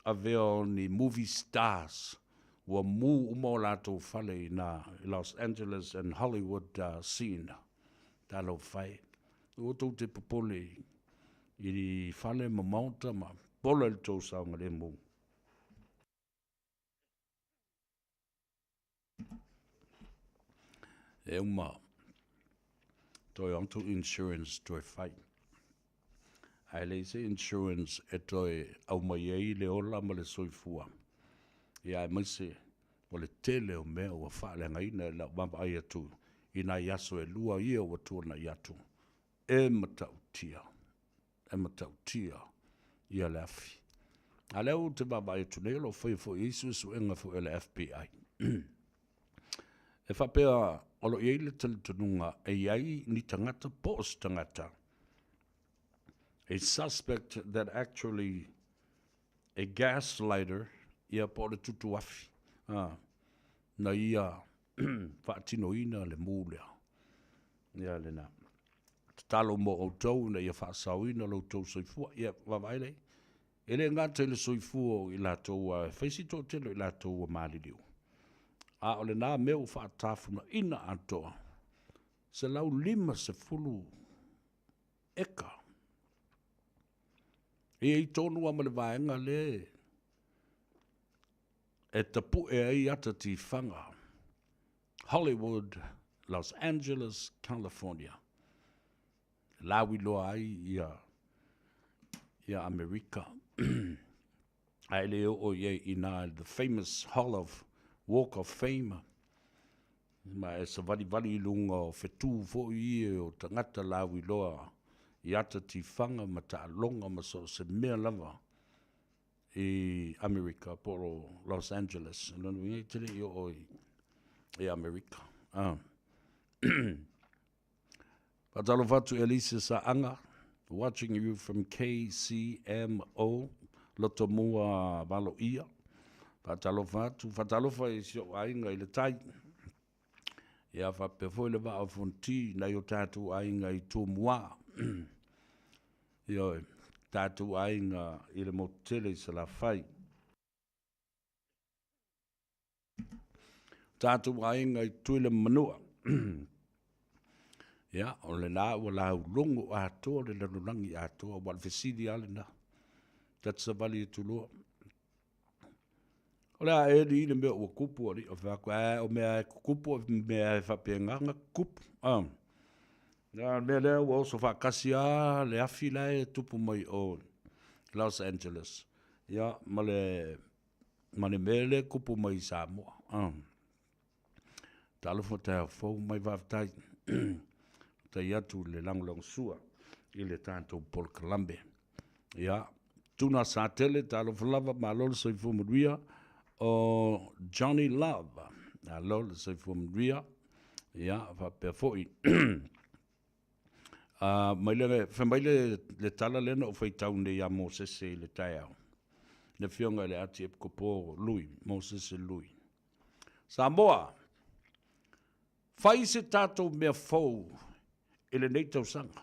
avea o ni movie stars, ua mu uma o latou fale i ina i Los Angeles and Hollywood scene. Talofa e. Aua tou te popole i fale ma maota ma pola i le tou saogalemu. E uma toe o atu insurance toe fai. Ae leai se insurance e toe aumai ai le ola ma le soifua, ia aemaise o le tele o mea ua faaleagaina i lau vaavaai atu i nai aso e lua ia ua tuanai atu. E matautia, e matautia ia le afi. A lea ou te vaavaai atu nei o lo o faia foi i ai suesuega foi a le FBI. E faapea o lo o i ai le talitonuga e i ai ni tagata po o se tagata a suspect that actually a gas lighter ia po o le tutuafi a, na ia faatinoina le mu lea. Ia lena. Tatalo mo outou ina ia faasaoina lo outou soifua. Ia vaavaai lea. E le gata i le soifua o i latou ae fai si toatele o i latou ua maliliu. A o lena mea ua faatafunaina atoa, 150 eka. E i ai tonu lava ma le vaega lea e tapue ai ata tifaga, Hollywood, Los Angeles, California. E lauiloa ai ia, ia Amerika. Ae le oo i ai i nā the famous Hall of Walk of Fame. Ma e savalivali i luga o fetū foi ia o tagata lauiloa i ata tifaga ma taaloga ma so o se mea lava i Amerika po o Los Angeles. O lona uiga e te le i oo i Amerika. Ah. Faatalofa atu Elise Saaga, watching you from KCMO, Lotomua Valoia. Faatalofa atu, faatalofa i si ou aiga i le tai. Ia faapea foi le vaa o Fonoti, nai o tatou aiga i Tumua. Ioe, tatou aiga i le motu tele i Salafai. Tatou aiga i Tutuila ma Manua. Ia, o lena ua laulogo atoa le lalolagi atoa, aua o le fesili lava lena. Ta te savali atu loa. O le a eli le mea ua kupu alii, o fai atu, ae o mea e kukupu, o mea e faapena ona kukupu. Ah. Le mea lea ua oso faatasi lava le afi la e tupu mai o Los Angeles, ia, ma le ma le mea lea e kupu mai i Samoa. Ah. Talofa taeao fou mai faafetai. Faafetai atu le lagolagosua i le tatou polokalame. Ia, Tuna Satele, talofa lava, malo le soifua manuia. O Johnny Love, malo le soifua manuia. Ia, faapea foi. Mai le, fai mai le, le tala lea na ou faitau nei ia Mosese i le taeao. Le afioga i le Atiepikopo Lui, Mosese Lui. Samoa, fai se tatou mea fou i lenei tausaga.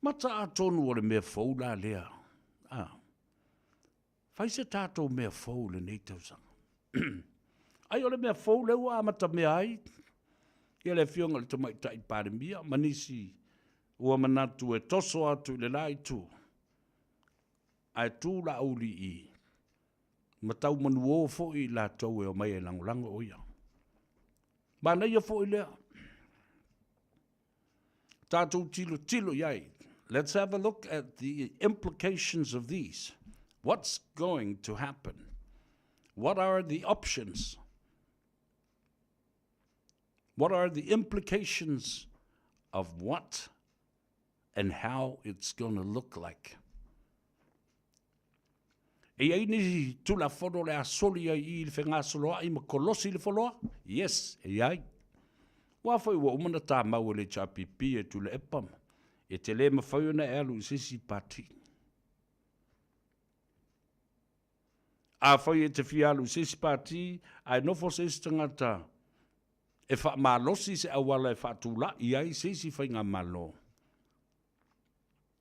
Mata atonu o le mea fou la lea. Ah. Fai se tatou mea fou i lenei tausaga. Ai o le mea fou lea ua amatamea ai ia le afioga i le Tamaitai Palemia ma nisi. Ua manatu e toso atu i le la itu, ae tu Laauli i ma tau manuō foi i latou e omai e lagolago o ia. Manaia foi lea. Tatou tilotilo i ai. Let's have a look at the implications of these. What's going to happen? What are the options? What are the implications of what and how it's going to look like? E i ai nisi Tulafono o le a soli ai i le fegasoloai ma kolosi le foloa? Yes, e i ai. Aua foi ua uma ona tamau e le HRPP e Tuilaepa ma e te le mafai ona e alu i se isi pati. Afai e te fia alu i se isi pati ae nofo se isi tagata e faamalosi se auala e faatulai ai se isi faigamalo,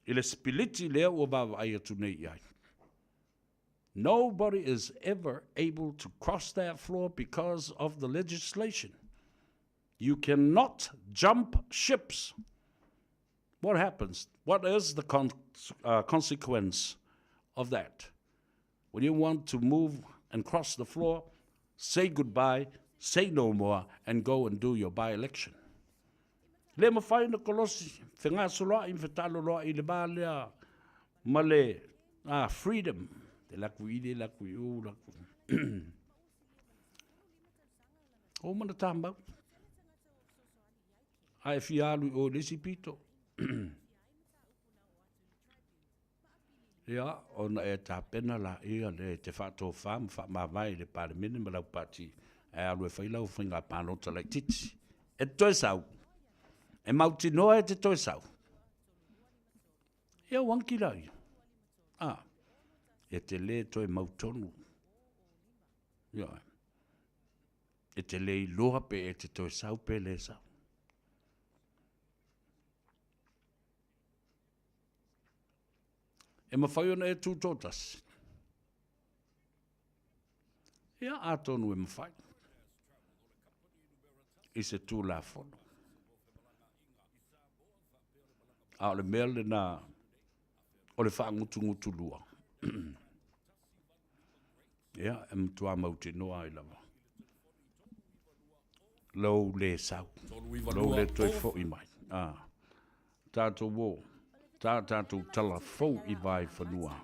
i le sipiliti lea ua vaavaai atu nei i ai. Nobody is ever able to cross that floor because of the legislation. You cannot jump ships. What happens? What is the con consequence of that? When you want to move and cross the floor, say goodbye, say no more, and go and do your by-election. Le mafai ona kolosi, fegasoloai ma fetaloloai i le va lea ma le freedom, te laku i le laku i u laku. O mana tāmau. A e fia alu i o le isi pito. Ia, ona e tapena laia le te faatofā ma faamavae i le Palemene ma lau pati ae alu e fai lau faiga palota laitiiti. E te toe sau. E mautinoa e te toe sau. Ia ua anki laia. A, e te le toe mautonu. Ia, e te le iloa pe e te toe sau pe le sau. E mafai ona e tūtoatasi. Ia, atonu e mafai. I se Tulafono. A o le mea lena o le faagutugutulua, ia, e matua mautinoa ai lava lou le sau, lou le toe foi mai. Ah. Tatou o, tā tatou tala fou i Vaefanua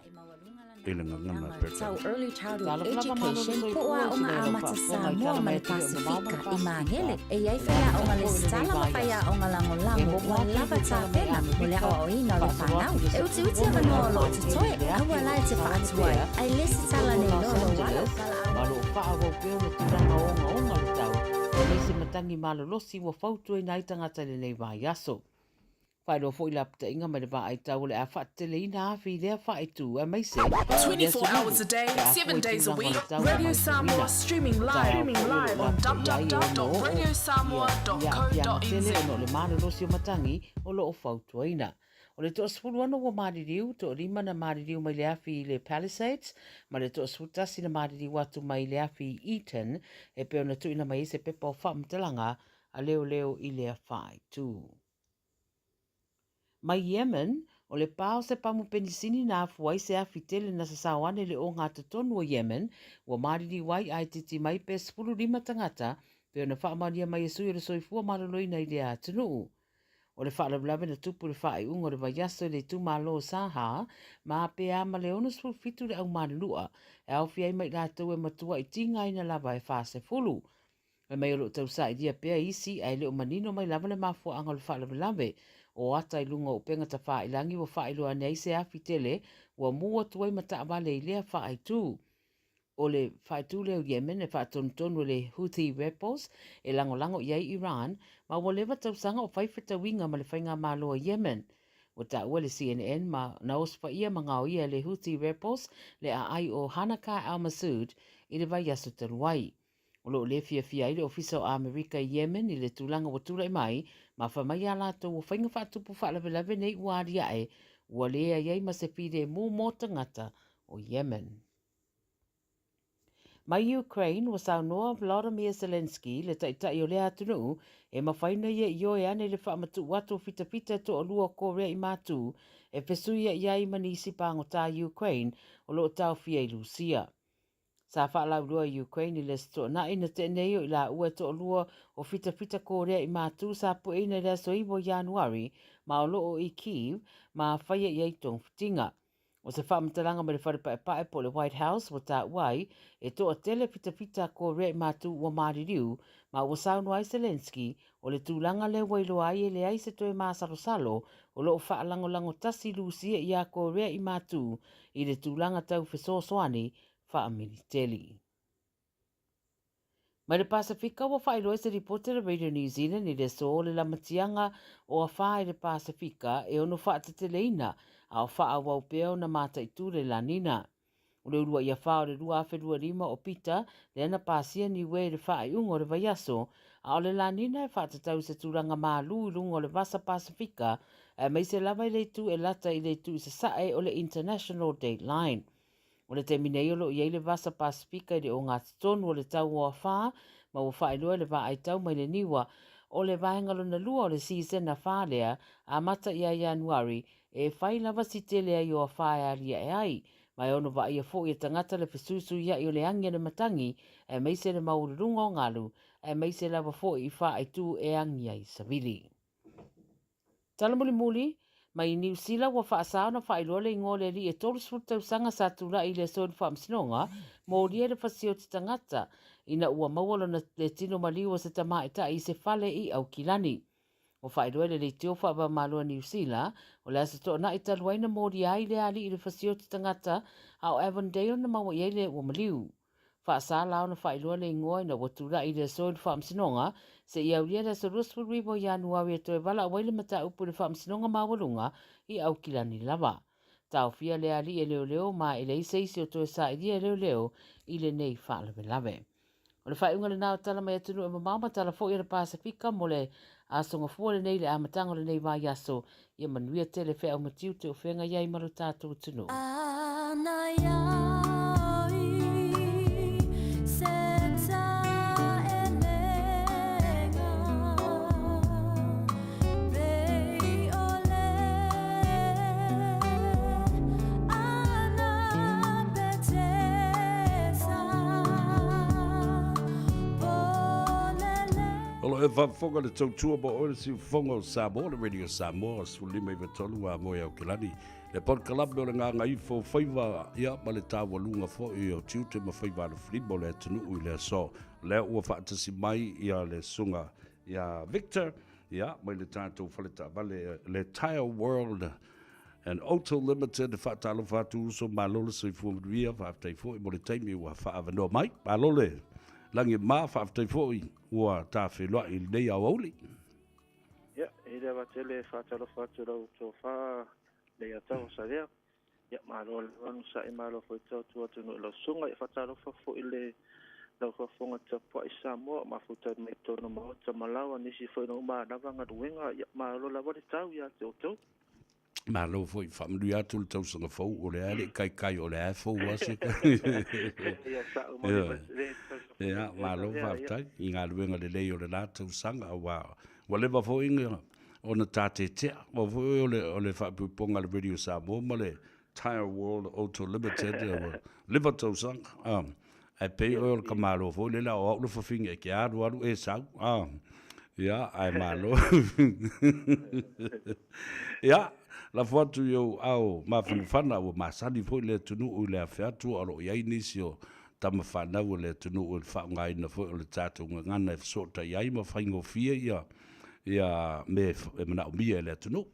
e le gagana Tau Early Childhood Education po o Aoga Amata Samoa ma le Pasifika i Māngele. E i ai faiaoga lesitala ma faiaoga lagolago ua lava tapena mo le aoaoina o le fanau. E utiuti avanoa o lo o totoe, aua la e te faatuai, ae lesitala nei loa lou alo. Ma o lo o faaauau pea le tulaga ogaoga o le tau, aemaise matagi malolosi ua fautuaina ai tagata i lenei vaiaso. Faailoa foi lapataiga mai le vaai tau o le a faateteleina afi i lea faaitu aemaise i le aso 24 hours a day, pe a fua 7 i days a tulaga o week, le tau Radio Samoa matauina. streaming E live, taeao streaming foi o lo live o on lapataia ai e ono oo ia i aafiaga tele www.radiosamoa.co.nz. ona o le malolosi o matagi o lo o fautuaina. O le toasefulu ua maliliu, toalima na maliliu mai le afi i le Palisades, ma le toasefulutasi na maliliu atu mai le afi i Eaton, e pei ona tuuina mai ai se pepa o faamatalaga a leoleo i lea faaitu. Mai Yemen, o le pā o se pamu penisini na afua ai se afi tele na sasao ane i le ogatotonu o Yemen, ua maliliu ai a e titi mai pe 15 tagata, pei ona faamaonia mai e sui o le soifua maloloina i lea atunuu. O le faalavelave na tupu i le faaiuga o le vaiaso i le itumalo o Sahar ma pe a ma le 67 le aumalulua, e aofia ai ma i latou e matuai tigaina lava e 40. Fai mai o lo o tausailia pea isi ae le o manino mai lava le mafuaaga o le faalavelave. O ata i luga o upega tafailangi ua faailoa ane ai se afi tele ua mu atu ai ma taavale i lea faaitu. O le faaitu lea o Yemen e faatonutonu e le Houthi Rebels e lagolago i ai Iran ma ua leva tausaga o fai fetauiga ma le faigamalo a Yemen. Ua taua e le CNN ma na osofaia ma gaoia e le Houthi Rebels le aai o Hanaka al-Masood i le vaiaso talu ai. O lo o le fiafia ai le Ofisa o Amerika i Yemen i le tulaga ua tulai mai, ma fai mai iā latou ua faiga faatupu faalavelave nei ua aliae, ua leai ai ma se filemu mo tagata o Yemen. Mai Ukraine, ua saunoa Volodymyr Zelenskyy, le taitai o lea atunuu, e mafai ona ia ioe ane i le faamatuu atu o fitafita e toalua o Korea i Matu e fesuia'i ai ma nisi pagota Ukraine o lo o taofia i Lusia. Sa faalauiloa e Ukraine i le Aso Toonai na tea nei o i laua e toalua o fitafita Korea i Matu sa pueina i le aso 9 o Ianuari ma o lo o i Kyiv ma faia i ai togafitiga. O se faamatalaga mai le Fale Paepae po o le White House ua taua ai, e toatele fitafita a Korea i Matu ua maliliu, ma ua saunoa ai Zelenskyy, o le tulaga lea ua iloa ai e leai se toe masalosalo o lo o faalagolago tasi Lusia iā Korea i Matu i le tulaga tau fesoasoani faamiliteli. Mai le Pasefika ua faailoa i se lipoti a le Radio New Zealand i le aso o le lamatiaga o afā i le Pasefika e ono faateteleina a o faaauau pea ona mataitu le La Nina. O le uluai afā o le 2025 o Pita lea na pasia Niue i le faaiuga o le vaiaso, a o le La Nina e faatatau i se tulaga malū i luga o le Vasa Pasefika aemaise lava i le itu e lata i le itu i sasae o le International Date Line. O le taimi nei o lo o i ai le Vasa Pasefika i le ogatotonu o le tau o Afā ma ua faailoa e le vaai tau mai le niua o le vaega lona lua o le season Afā lea amata ia Ianuari e fai lava si tele ai o Afā e aliae ai ma e ono vaaia foi e tagata le fesuisuiai o le agi a le matagi aemaise le maualuluga o galu aemaise lava foi i faaitu e agi ai savili. Tala mulimuli, mai Niu Sila ua faasa ona faailoa le igoa o le alii e 30 tausaga sa tulai i le aso i le faamasinoga, molia i le fasi o te tagata ina ua maua lona le tino maliu o se tamaitai i se fale i Aukilani. Ua faailoa e le Leitio Faavaomalo a Niu Sila, o le Aso Toonai talu ai na molia ai lea alii i le fasi o te tagata a o Avondale na maua i ai le ua maliu. Faasa la ona faailoa le igoa ina ua tulai i le aso i le Faamasinoga seia aulia le aso 29 o Ianuari e toe valaau ai le mataupu i le Faamasinoga Maualuga i Aukilani lava. Taofia le alii e leoleo ma e leai se isi o toe sailia e leoleo i lenei faalavelave. O le faaiuga lena o tala mai atunuu e mamao ma tala foi a le Pasefika mo le Aso Gafua lenei i le amataga o lenei vaiaso. Ia manuia tele feau ma tiute o feagai ai ma lo tatou atunuu. O lo o e faafofoga le tautua mo oe le siufofoga o Samoa, le Radio Samoa, 15 93 a moe Aukilani. Le polokalame o le gagaifo o faiva, ia, ma le taualuga foi o tiute ma faiva alofilima o le atunuu i le aso. Lea ua faatasi mai ia le susuga ia Victor, ia, mai le tatou fale taavale, le Tire World and Auto Limited. Faatalofa atu uso, malo le soifua manuia, faafetai foi mo le taimi ua faaavanoa mai. Malo le lagi ma, faafetai foi ua ta feiloai i lenei aoauli. Ia, e le ava tele e faatalofa atu i lau tofa Leiataua Savea. Ia, malo le onosai, malo foi tautua atunuu i lau susuga. Ia, faatalofa foi i le lau faafofoga tapuai Samoa, mafuta mai totonu o maota ma laoa, nisi foi na uma lava galuega. Ia, malo lava le tau ia te outou. Malo foi, faamanuia atu le tausaga fou, o le a le kaikai, o le a e fou lava se Ia, sa'u ma le le tausaga fou. Ia, malo faafetai i galuega lelei o le la tausaga, aua ua leva foi ona ta tetea. Aua foi o le, o le faapuipuiga a le Radio Samoa ma le Tire World Auto Limited, ua leva tausaga. Ah, ae pei oe o le tamaloa foi lele, a o au le fafine e te alu alu e sau. Ah, ia, ae malo. Ia, lafo atu i ou ao mafanafana, ua masani foi le atunuu i le afe atu, a o lo o i ai nisi o tama fanau a le atunuu i le faaaogaina foi o le tatou gagana e fesootai ai ma faigofie ia, ia mea e manaomia e le atunuu.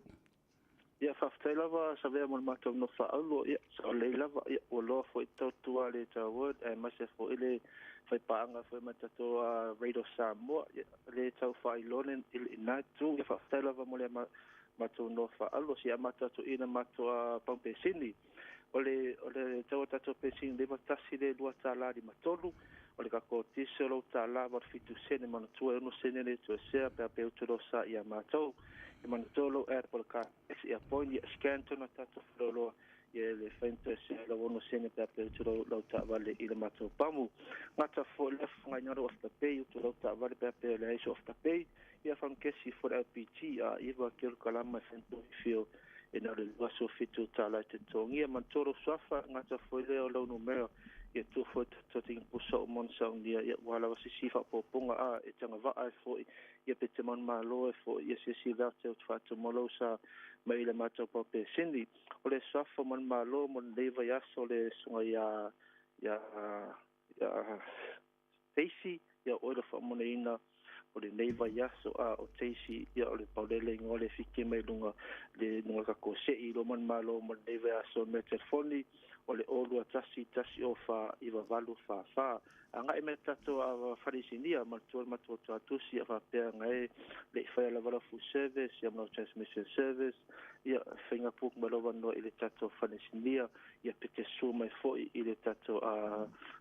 Ia, faafetai lava Savea mo le matou nofo faaauro, ia, sao lelei lava, ia, ua loa foi tautua le Tauword aemaise foi le faipaaga foi ma le tatou Radio Samoa, ia, le tau faailoa le ina itu. Ia, faafetai lava mo le matou nofo faaauro. Se i amata atu i le matou pamu pesini. O le, o le tau o tatou pesini le 91 le $2.53, o le tatou diesel o tala 87 sene, manatua e 6 sene le toesea pe a pe utu sa ia matou. E manatua lou app o le car taxi ia point ia scan tonu tatou faleoloa. Ia e le fai ona toe see lau 6 sene pe a pe utu lau taavale i le matou pamu. Gata foi lea faaaogaina lou Afterpay, utu lau taavale pe a pe leai sou Afterpay. Ia fanukesi foi le LPG a 9 kilokalama e fai ona toe fio e na o le $27 e te totogia. Manatua lou suafa, gata foi lea o lau numera ia tuu foi tatou te pusa uma ona saunia ia ua lava sisi faaopoopoga a e tagavaa ai foi ia pe te manumalo ai foi ia siasi vea te faatumu lau sa mai i le matou paupesini. O le suafa manumalo mo lenei vaiaso le susuga ia ia ia Teisi ia oe le faamoneina o lenei vaiaso a o Teisi ia o le paulele igoa le fike mai luga le luga tatou se'i lo manumalo mo lenei vaiaso me telefoni o le 021 1 04 9844. Agai mai tatou a faleisinia manatua le matou tuatusi ia faapea na e le i faia lava lau full service ia ma lau transmission service ia faiga book mai lou avanoa i le tatou faleisinia ia pe te sue mai foi i le tatou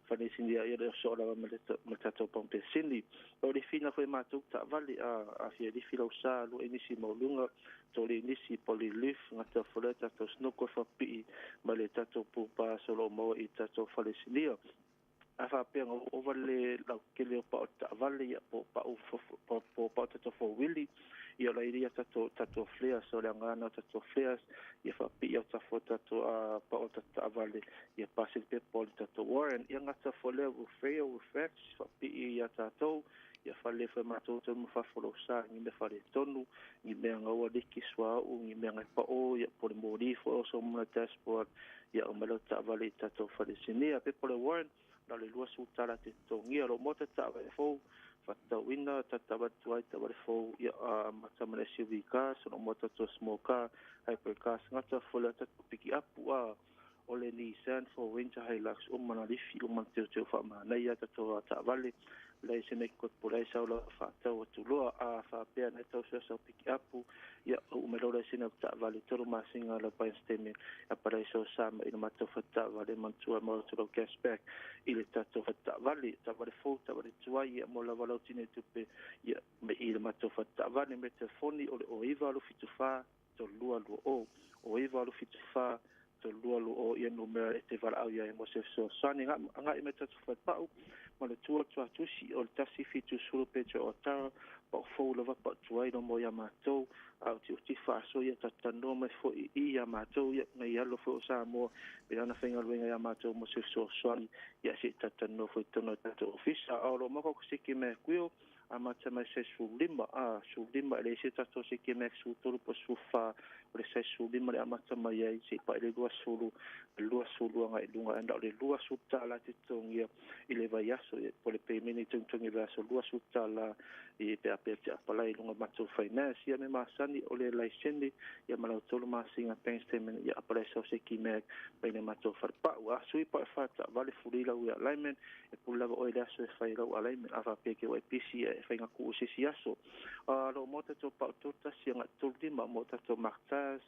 faleisinia ia le soo lava ma le tatou pampesini. O le fina foi matou taavale a fia lifi lau sa lua inisi maualuga tolu inisi po o le lift gata foi lea tatou snoko e faapipii mai le tatou pupa o lo o maua i tatou faleisinia. A faapea na ua ova le lautele o pao taavale ia po o pau po o pao tatou fouwili ia o la i ai tatou tatou flares o le agaga o tatou flares ia faapipii autafa o tatou pao taavale ia pasi le pepa o le tatou warrant. Ia gata foi lea roof rail roof racks faapipii ia tatou ia fale foi matou tonu ma fafo lou sa ni mea faaletonu ni mea na ua liki suauu ni mea na pao ia po o le moli foi o so muna dashboard ia aumai lau taavale i tatou falesinia. Pepa o le warrant na o le $20 te totogia. Lou maota taavale fou faatatauina tatou atu ai taavale fou ia amata ma le SUV cars o lou maota tatou small car hybrid cars gata foi lea tatou pikiapu a o le Nissan 4 Ranger Hilux uma na lifi uma na teuteu faamanaia tatou taavale leai se mea po leai sau lau faatau atu loa a faapea na tau sau pikiapu ia uu mai lau laisene o taavale 3 masina lau bank statement apalai sau sa mai i le matou fataavale manatua ma atu lau cashback i le tatou fataavale taavale fou taavale tuai ia mo lava lau tine tupe ia me i le matou fataavale me telefoni o le 09 874 3220 o 9 874 3220 ia numera e te valaau ia mo se fesoasoani. Agai mai tatou falepau ma le tua tuatusi o le 170 Petro Otara pau fou lava pau tuai no mo ia matou a o ti faaso ia tatanoa mai foi i ia matou ia ngai alo foi o Samoa pe ana faigaluega ia matou mo se fesoasoani ia se tatanoa foi tonu o tatou ofisa. A o lo maka ko siki me kuio amata mai 15 a 15 e le se tatou siki me 13 po 14 o le 15 le amata mai ai se pa i le 20 20 agai i luga na o le $20 te totogia i le vaiaso po le pemene togitogi vaiaso $20 i pe a pe te apalai i luga matou finance ia me masani o le laisene ia ma lau 3 masina bank statement ia apalai sau se ki meg mai le matou falepau. A sui pa e fataavale fuli lau ia alignment e pule lava oe le aso e fai lau alignment a faapea ke ua e pisi e faiga kuu se isi aso. A lo mo tatou pau 31 agai 35 mo tatou martas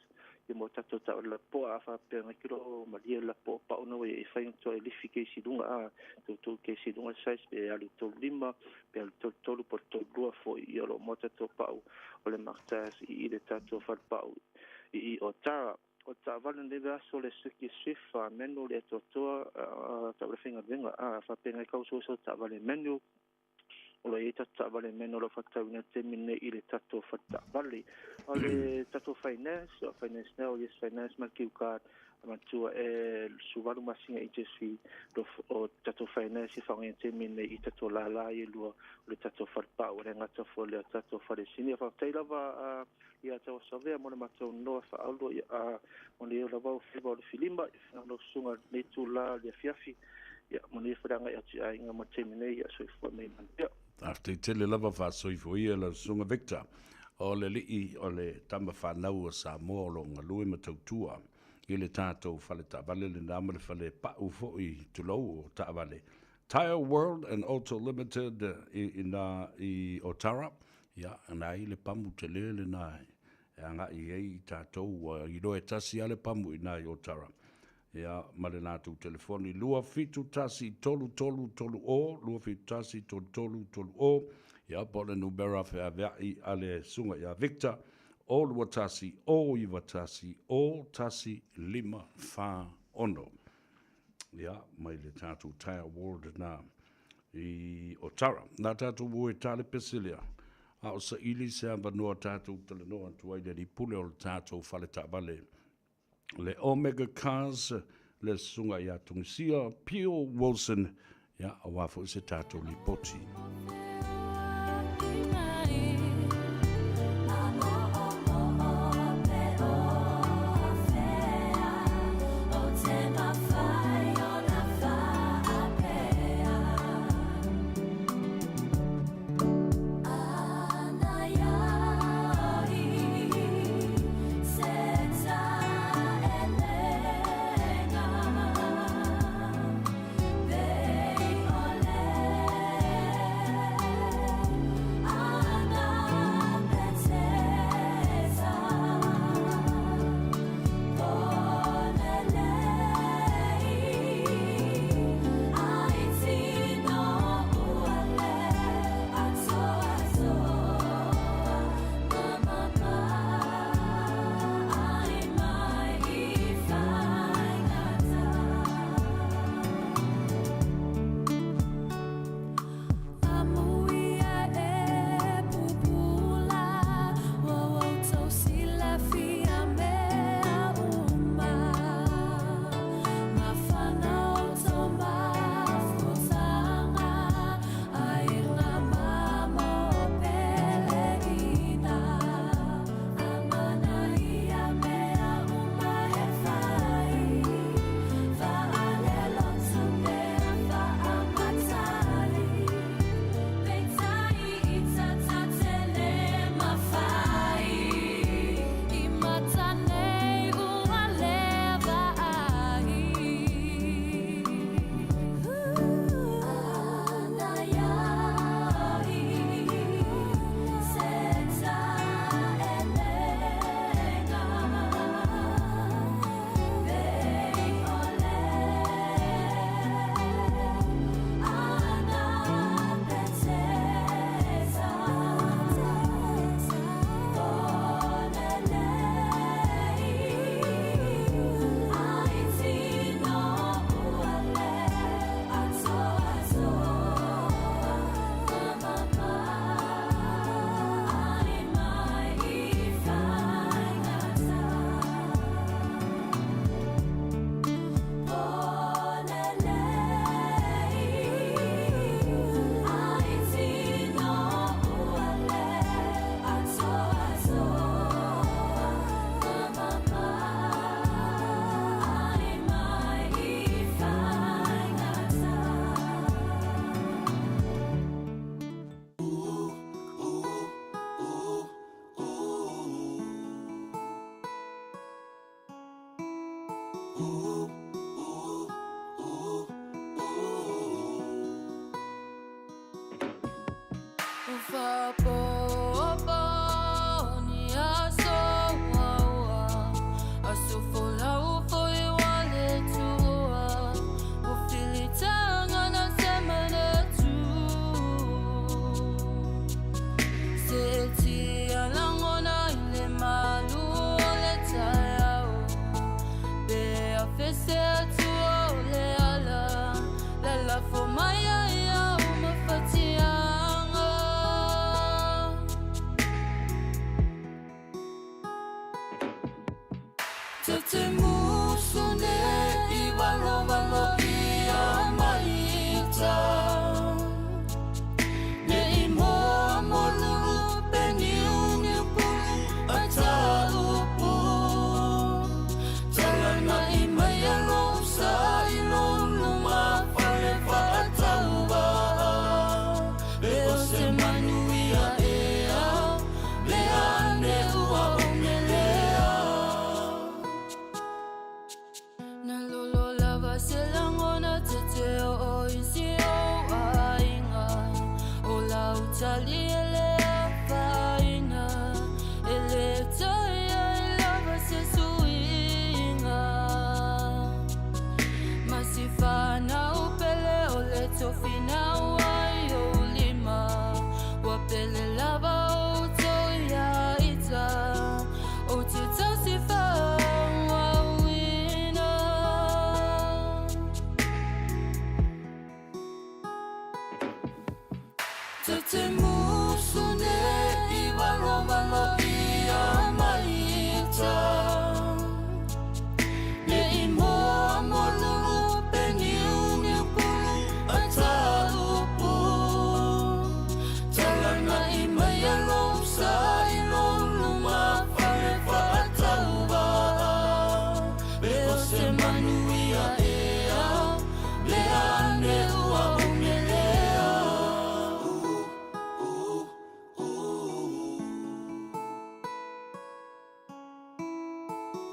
ia mo tatou taavale lapoa a faapea ngai kilo malie lapoa pau na ua e fai ona e lifi keisi luga a toutou keisi luga size pe alu 35 pe alu 33 po 32 foi ia lo mo tatou pau o le martas i le tatou falepau i Otara. O taavale nei aso le Suzuki Swift manual le atoatoa taavale faigaluega a faapea ngai kau sau taavale manual o lo o i ai tatou taavale manual o faatauina taimi nei i le tatou faletaavale. O le tatou finance o finance now yes finance ma le Q card manatua e 18 masina interest fee o tatou finance e faaaogaina taimi nei i tatou lala ia lua o le tatou falepau o le gata foi le tatou falesini. Faafetai lava ia tau savea mo le matou noa faaaulo ia mo le lava o fiva o le filima i susuga nei tula le afiafi ia mo le foi agai atu i aiga mo taimi nei ia soifua mai manuia. Faafetai tele lava faasoifua lau susuga Victor. O le alii o le tama fanau o Samoa o loo galue ma tautua i le tatou fale taavale lena ma le fale pau foi tulou o taavale. Tire World and Auto Limited i na i Otara, ia na i le pamu tele lena e agai ai i tatou i loe tasi a le pamu i na i Otara. Ia, ma le latou telefoni 271 33 30 271 33 30 ia po o le numera feaveai a le susuga ia Victor. 0 2 1 9 1 0 1 5 4 6. Ia, mai le tātou Tire Ward na i Otara. Nā tātou ua e tale pese lea, a o saili se avanoa tātou talanoa atu ai le alii pule o le tātou fale taavale le Omega Cars, le susuga ia Tungisia Pio Wilson, ia, aua foi se tātou lipoti.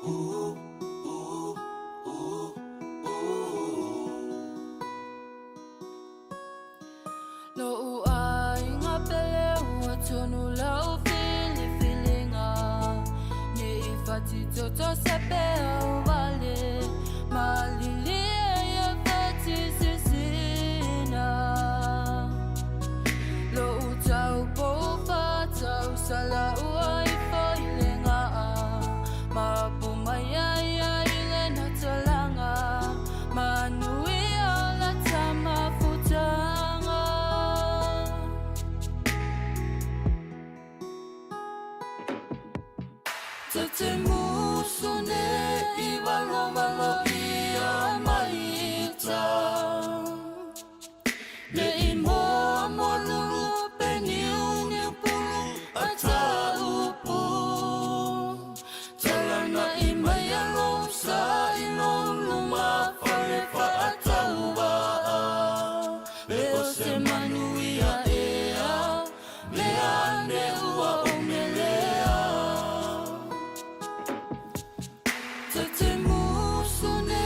Lo'u aiga pele ua tonu lau filifiliga Ne i fatitoto se peau vale Malilie ia fati sisina Lo'u taupou fatau salau ai foi le ga'a Mapu mai ai ai le natalaga Manuia la tamafutaga. Ta te musu ne i valovalo ia mai ta. Ne i moa moa lulu pe niu niu pulu a ta upu. Talana i mai a lou sa i lou luma fale faatauvaa. Me o se manuia ea, mea ane ua ou melea. Ta te musu ne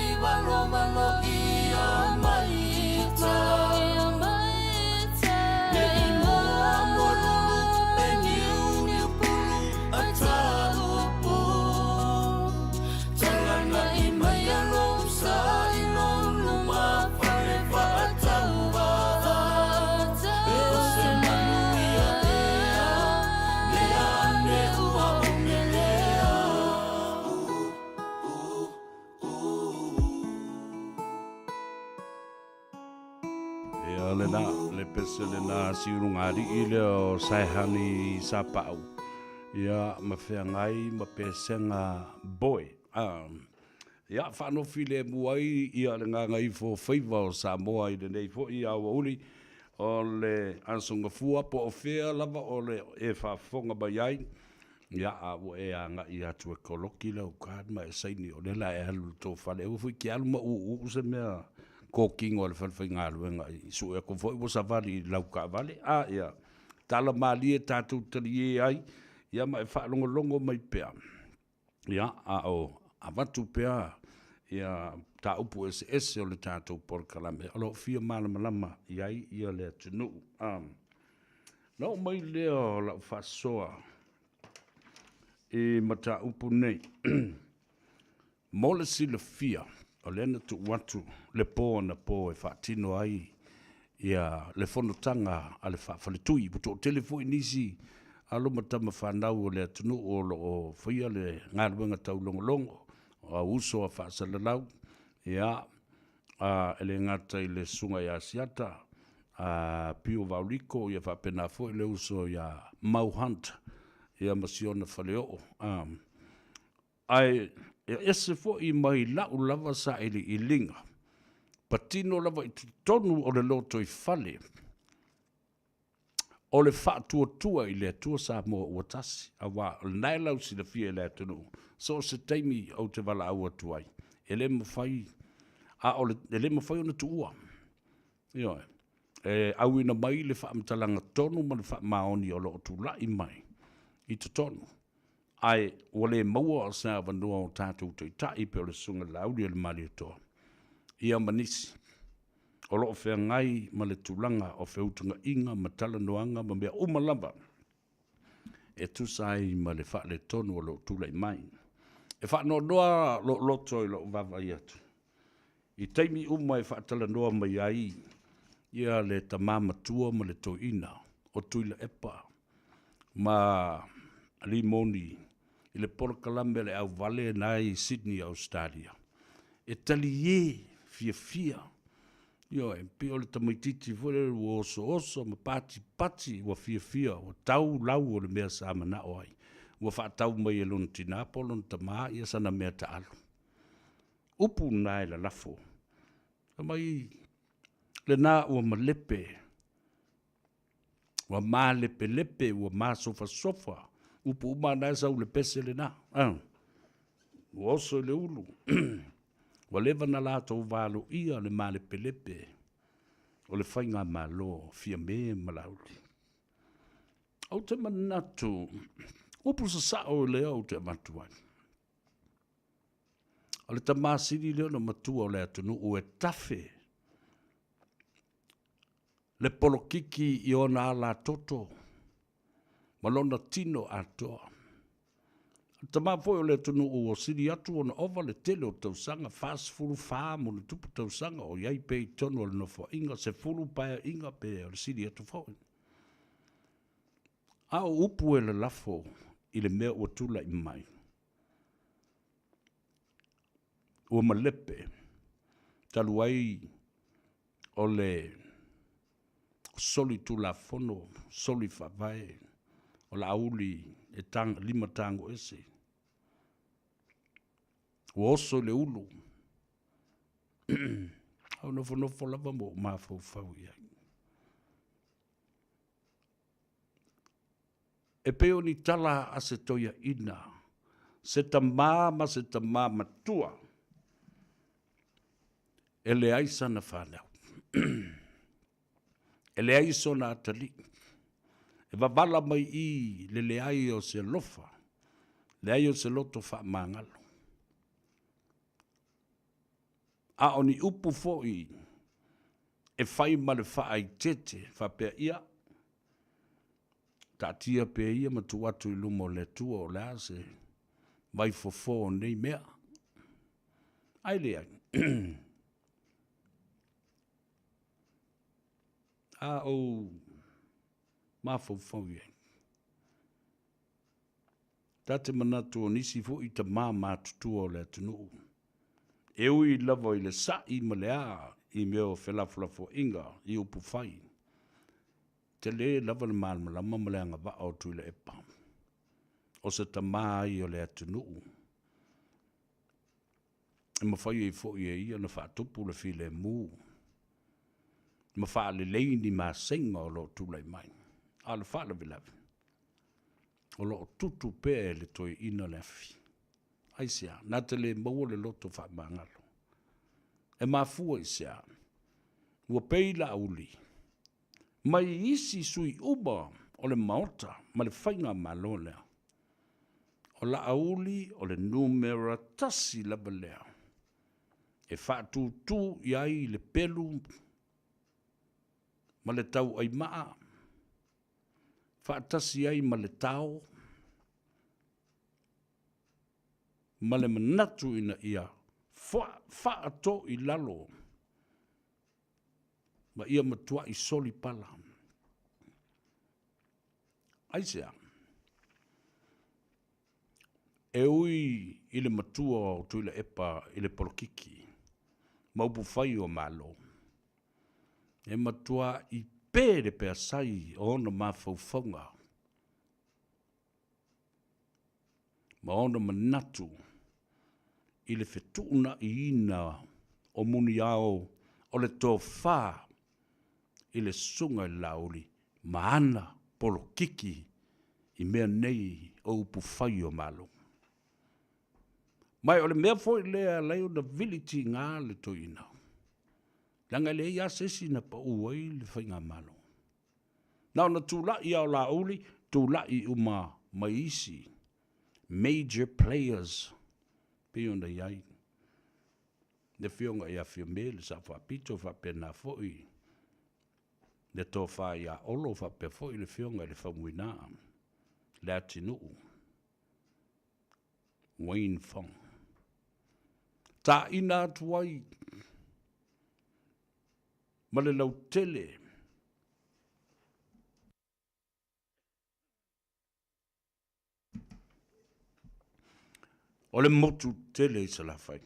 i valovalo ia mai ta. Ne i moa moa lulu pe niu niu pulu a ta upu. Talana i mai a lou sa i lou luma fale faatauvaa. Me o se manuia ea, mea ane ua ou melea. Ia lena, le pese lena siulugaalii lea o Saehani Sapau, ia ma feagai ma pesega boy. Ah, ia faanofi lemu ai ia le gagaifo faiva o Samoa i lenei foi aoauli o le Aso Gafua po o fea lava o le e faafofoga mai ai. Ia, a ua e agai atu e koloki lau card ma e saini o lea la e alu i le tou fale, aua foi e te alu ma uu se mea kokino a le falefaigaluega i sue atu foi ua savali i lau taavale. A ia, tala malie tatou talie ai, ia ma e faalogologo mai pea. Ia, a o avatu pea ia mataupu eseese o le tatou polokalame o lo o fia malamalama i ai ia le atunuu. A, na oo mai lea o lau faasoa i mataupu nei. Mo le silafia, o lea na tuu atu le po anapo e faatino ai ia le fonotaga a le faafaletui. Ua toatele foi nisi alo ma tama fanau o le atunuu o lo o faia le galuega taulogologo, o uso a faasalalau, ia, a, e le gata i le Susuga ia Asiata, a Pio Vauliko, ia faapena foi le uso ia Mau Hunt, ia ma si ona faleoo. A, Ae e ese foi mai lau lava sailiiliga, patino lava i totonu o le lotoifale o le faatuatua i le Atua Samoa ua tasi, aua o lena e lausilafia e le atunuu, so o se taimi ou te valaau atu ai, e le mafai, a o le, e le mafai ona tuua. Ioe. E auina mai le faamatalaga tonu ma le faamaoni o lo o tulai mai i totonu. Ae ua le maua se avanoa o tatou taitai pei o le Susuga i le Laauli o le Malietoa, ia ma nisi o lo o feagai ma le tulaga o feutagaiga ma talanoaga ma mea uma lava e tusa ai ma le faaletonu o lo o tulai mai. E faanoanoa lou loto i lou vaavaai atu i taimi uma e faatalanoa mai ai ia le tama matua ma le toeaina o Tuilaepa ma Limoni i le polokalame a le auvale na i Sydney, Australia, e talie fiafia. Ioe, pei o le tamaitiiti foi lele ua osooso ma patipati, ua fiafia, ua tau lau o le mea sa manao ai. Ua faatau mai e lona tinā po o lona tamā ia sana mea taalo. Upu na e lalafo. Fai mai, lena ua malepe Ua malepelepe, ua masofasofa, upu uma na e sau le pese lena. Ah. Ua oso i le ulu. Ua leva na latou valoia le malepelepe o le faigamalo Fiame ma Laauli. Ou te manatu, upu sasao lea ou te avatu ai. O le tamā sili lea ona matua o le atunuu e tafe le polokiki i ona alatoto ma lona tino atoa. O le tamā foi o le atunuu ua sili atu ona ova le tele o tausaga, 44 ma ona tupu tausaga o i ai pea i totonu o le Nofoaiga, 10 Paeaiga pe o le sili atu foi. A o upu e lalafo i le mea ua tulai mai, ua malepe talu ai o le soli tulafono, soli faavae o Laauli e lima tago ese, ua oso i le ulu. Ou nofonofo lava ma ou mafaufau i ai. E pei o ni tala a se toeaina, se tama ma se tama matua, e leai sana fanau, e leai sona atalii, e wavala mai i le leai o se alofa, leai o se loto faamagalo. A o ni upu foi e fai ma le faaeteete faapea, ia, taatia pea ia ma tuu atu i luma o le Atua o le a se vaifofo o nei mea. Ae leai. A ou mafaufau i ai, ta te manatu o nisi foi tamā matutua o le atunuu, e ui lava i le sa'i ma le a i mea o felafolafoaiga i upufai, tele lava le malamalama ma le agavaa o Tuilaepa, o se tama ai o le atunuu, e mafai ai foi e ia ona faatupu le filemu ma faalelei ni masega o lo o tulai mai. A o le faalavelave, o lo o tutu pea e le toeaina le afi. Aisea? Na te le maua le loto faamagalo. E mafua i se a? Ua pei Laauli mai isi sui uma o le Maota ma le faigamalo lea, o Laauli o le numera 1 lava lea e faatūtū i ai le pelu ma le tauaimaa faatasi ai ma le tao ma le manatu ina ia faato i lalo ma ia matuai soli pala. Aisea? E ui i le matua o Tuilaepa i le polokiki ma upufai o Malo, e matuai pe le peasai o ona mafaufauga ma ona manatu i le fetuunaiina o muniao o le tofa i le susuga i le Laauli ma ana polokiki i mea nei o upufai o Malo. Ma o le mea foi lea e ala ai ona vili tiga le toeaina, leaga e leai lava se isi na pau ai le faigamalo. Na ona tulai lava o Laauli, tulai uma mai isi major players pei ona i ai le Afioga ia Fiame le Sao Faapito, faapena foi le Tofa ia Olo, faapea foi le Afioga i le Faumuina Leatinuu Wayne Fong. Taina atu ai ma le lautele o le motu tele i Salafai.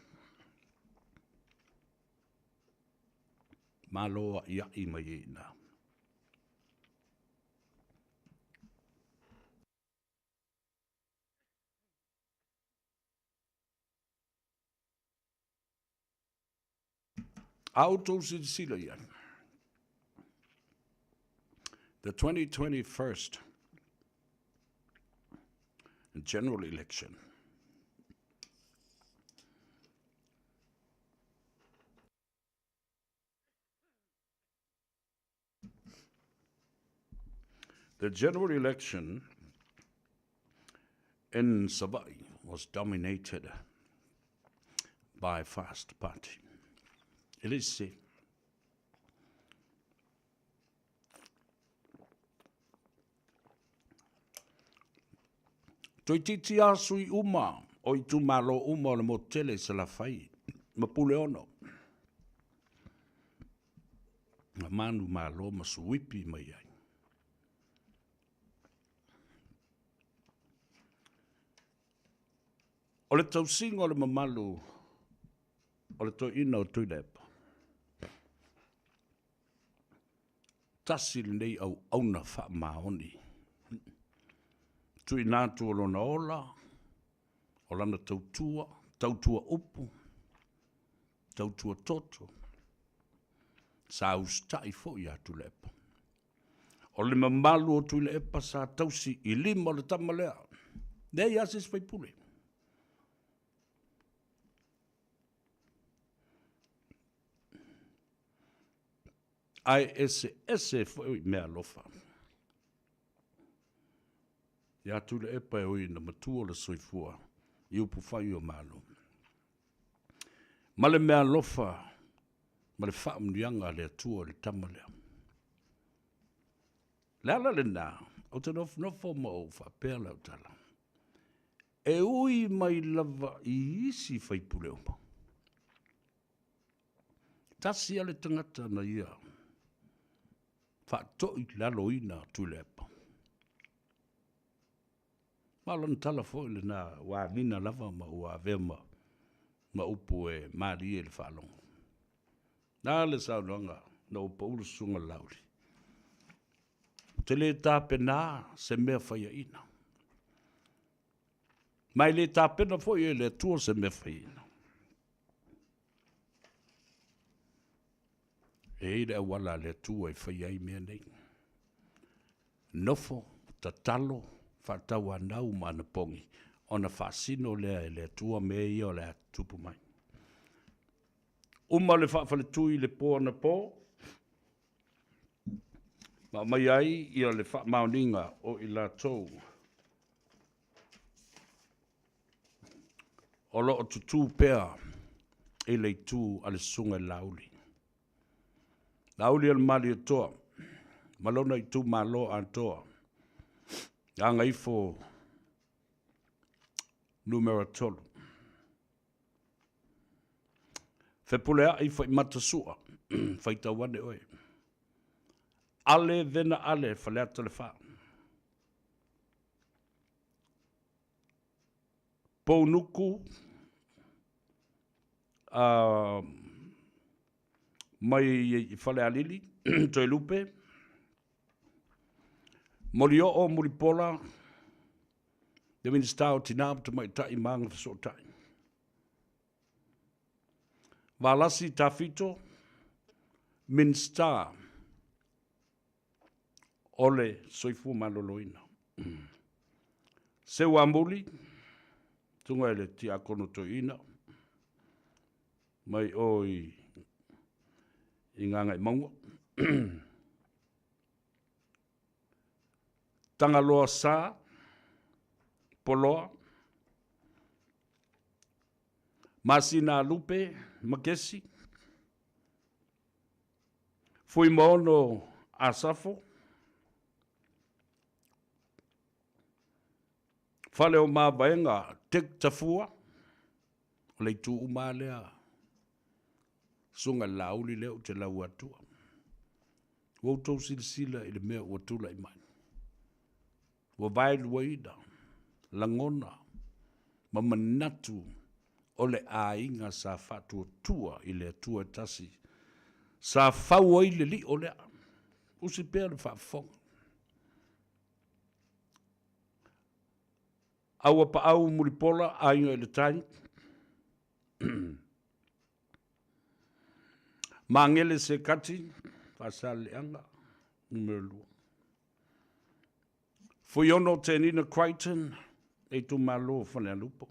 Malo a'ia'i mai ai i ina. A outou silasila i ai, the 2021 general election, The general election in Savaii was dominated Buy Fast Party. E le i sese. Toeitiiti lava sui uma o itumalo uma o le motu tele i Salafai ma Puleono. Na manumalo ma suipi mai ai. O le tausiga o le mamalu o le toeaina o Tuilaepa, tasi lenei auauna faamaoni, tuuina atu o lona ola, o lana tautua, tautua upu, tautua toto, sa usitai foi ia Tuilaepa. O le mamalu o Tuilaepa sa tausi i lima o le tama lea, leai lava se isi faipule. Ae eseese foi meaalofa. Ia Tuilaepa e ui ina matua le soifua i upufai o Malo. Ma le meaalofa ma le faamanuiaga a le Atua i le tama lea. Le ala lena, ou te nofonofo ma ou faapea lau tala, e ui mai lava i isi faipule uma, tasi lava le tagata na ia faatoilaloina Tuilaepa. Ma o lana tala foi lena ua agiga lava ma ua avea ma upu e malie i le faalogo. Na le saunoaga na ua pau le susuga i le Laauli, ou te le tapena se mea faiaina, ma e le tapena foi e le Atua se mea faiaina. E i ai le auala a le Atua e faia ai mea nei. Nofo, tatalo, faatauanau ma anapogi, ona faasino lea e le Atua mea ia o le a tutupu mai. Uma le faafaletui i le po anapo, ma aumai ai ia le faamaoniga o i latou o lo o tutū pea i le itu a le Susuga i le Laauli. Laauli o le Malietoa ma lona itumalo atoa, Gagaifo Numera 3. Fepuleai Faimata Sua, faitau ane oe. Ale Vena Ale, Faleata le 4. Pounuku mai i Falealili, Toelupe, Molioo Mulipola, le Minisita o Tina ma Tamaitai ma Agafesootai. Valasi Tafito, Minisita o le Soifua Maloloina. Seuamuli, susuga i le Tiakono Toeaina mai o i Gagaemauga. Tagaloa Sa, Poloa, Masina Lupe, Makesi, Fuimaono Asafo, Fale o Mavaega Dick Tafua, o le itu uma lava lea, susuga i le Laauli lea ou te lau atua. Ua outou silasila i le mea ua tulai mai. Ua vaeluaina lagona ma manatu o le aiga sa faatuatua i le Atua e tasi, sa fau ai le lio lea. Usi pea le faafofoga. Auapaau Mulipola, Aiga i le Tai. Magele Sekati, Faasaleleaga, numera 2. Fuiono Tenina Crichton, le itumalo o Falealupo.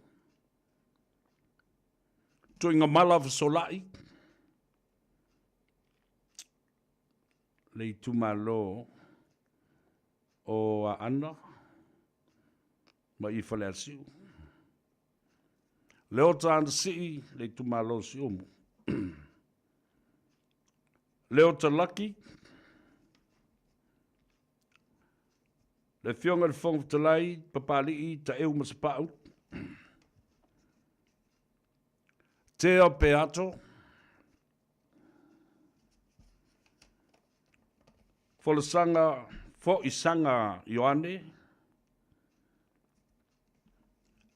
Tuigamala Fesolai, le itumalo o Aana ma i Faleasiu. Leota Anasii, le itumalo o Siumu. Leota Laki, le Afioga i le Fofoga Fetalai, Papalii Taeu Masapau, Tea Peato, Folasaga Foisaga Ioane,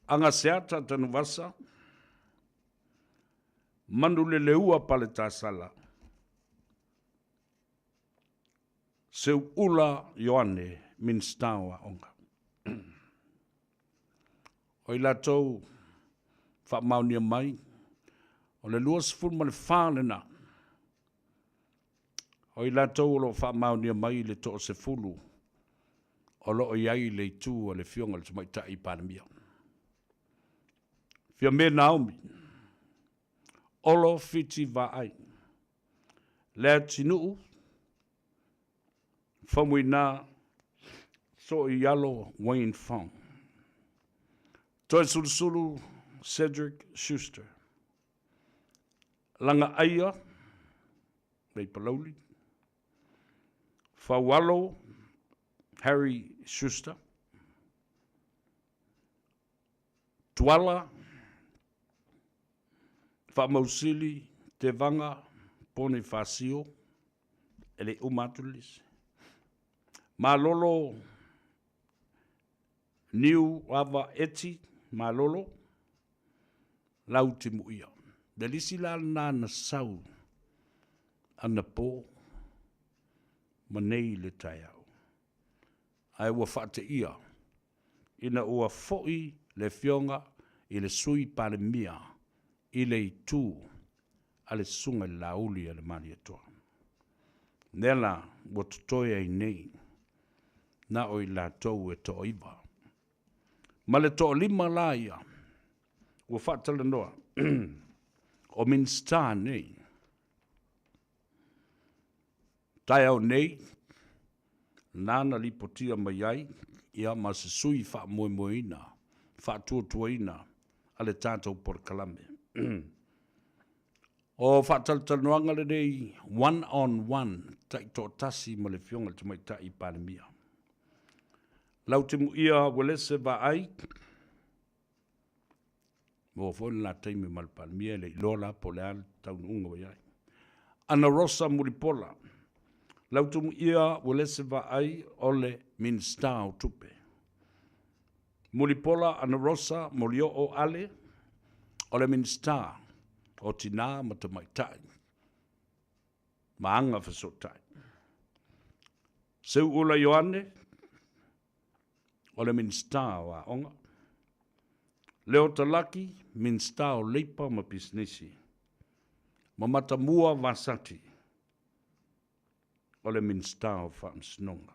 Agaseata Tanuvasa, Manuleleua Paletasala, Seuula Ioane, Minisita o Aoga. O i latou faamaonia mai, o le 24 lena, o i latou o lo o faamaonia mai i le toasefulu o lo o i ai le itu a le Afioga i le Tamaitai Palemia. Fiame Naomi, Olo Fiti Vaai, Leatinuu Faumuina Soialo Wayne Fong, Toesulusulu Cedric Schuster, Lagaaia Leipalauli, Faualo Harry Schuster, Tuala Faamausili Tevaga Ponifasio, e le i uma atu le lisi. Malolo Niu Ava Eti Malolo Lautimuia. Le lisi la lena na sau anapo ma nei i le taeao. Ae ua faateia ina ua foi le Afioga i le Sui Palemia i le itu a le Susuga i le Laauli a le Malietoa. Lea la ua totoe ai nei na o i latou e toaiva. Ma le toalima la ia ua faatalanoa o Minisita nei. Taeao nei, na na lipotia mai ai ia ma se sui faamoemoeina, faatuatuaina a le tatou polokalame. O faatalatalanoaga lenei one on one, taitoatasi ma le Afioga i le Tamaitai Palemia. Lautimuia Uelese Vaai, maua foi le la taimi ma le Palemia, e le i iloa la po o le a le taunuuga ua i ai. Ana Rosa Mulipola, Lautimuia Uelese Vaai o le Minisita o Tupe. Mulipola Ana Rosa Molioo Ale, o le Minisita o Tinā ma Tamaitai ma Aga Fesootai. Seuula Ioane, o le Minisita o Aoga. Leota Laki, Minisita o Leipa ma Pisinisi. Ma Matamua Vasati, o le Minisita o Faamasinoga.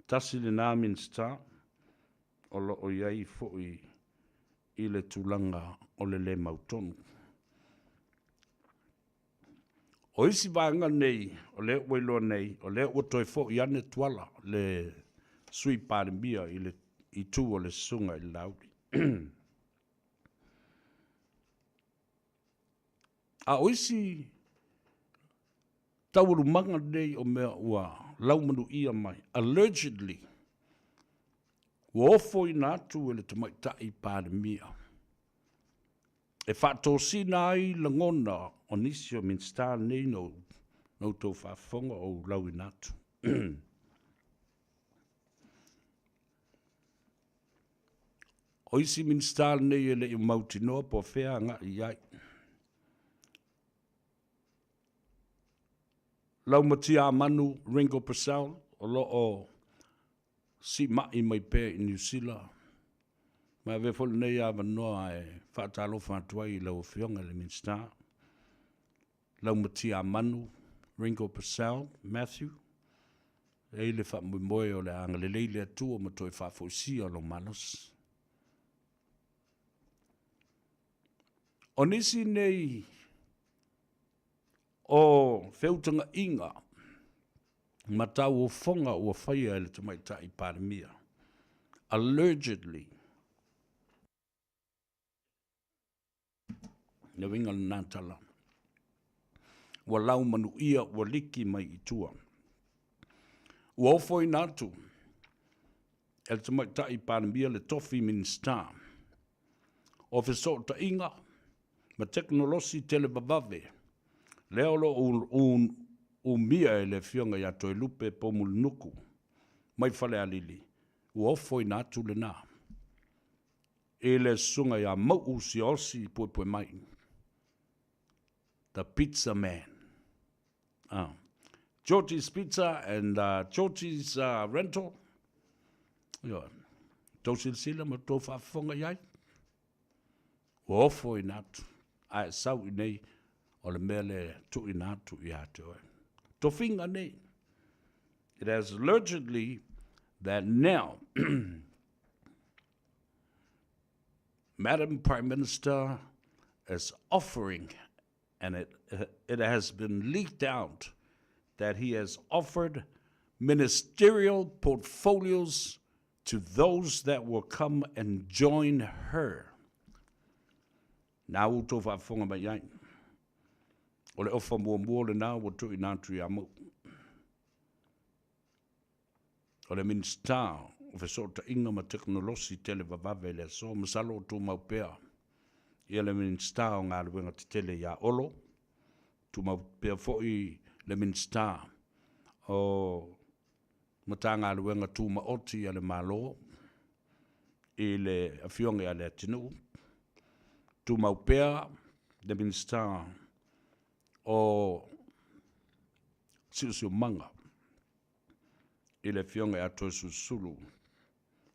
Tasi lena Minisita o lo o i ai foi i le tulaga o le le mautonu. O isi vaega nei o lea ua iloa nei, o lea ua toe foi ane Tuala le Sui Palemia i le itu o le Susuga i le Laauli. A o isi taualumaga nei o mea ua laumanuia mai, allegedly, ua ofoina atu e le Tamaitai Palemia e faatosina ai lagona o nisi o Minisita nei na outou faafofoga o ou lauina atu. O isi Minisita nei e le i mautinoa po o fea agai i ai. Laumatiamanu Ringo Purcell o lo o siimai mai pea i Niu Sila. Ma e avea foi lenei avanoa e faatalofa atu ai i lau Afioga i le Minisita. Laumatiamanu Ringo Purcell Matthew, e i ai le faamoemoe o le a agalelei le Atua ma toe faafoisia lou malosi. O nisi nei o feutagaiga ma tauofoga ua faia e le Tamaitai Palemia, allegedly. Le uiga lena tala. Ua lau manuia ua liki mai i tua. Ua ofoina atu e le Tamaitai Palemia le tofi Minisita o Fesootaiga ma Tekonolosi Televavave, lea o lo o umia e le Afioga ia Toelupe Poumulinuku mai Falealili, ua ofoina atu lena i le Susuga ia Mauu Siaosi Puepuemai, the pizza man. Georgie's Pizza and Georgie's Rental. Ioe. Tou silasila ma tou faafofoga i ai. Ua ofoina atu, a e sau i nei, o le mea lea e tuuina atu ia te oe. Tofiga nei. It has allegedly that now Madam Prime Minister is offering, and it, it has been leaked out that he has offered ministerial portfolios to those that will come and join her. Nā ua tou faafofoga mai ai. O le ofa muamua lenā ua tuuina atu ia Mauu. O le Minisita o Fesootaiga ma Tekonolosi Televavave i le aso, masalo o tumau pea ia le Minisita o Galuega Tetele ia Olo, tumau pea foi le Minisita o Matagaluega Tumaoti a le Malo i le Afioga ia Leatinuu, tumau pea le Minisita o Siosiomaga i le Afioga ia Toeolesulusulu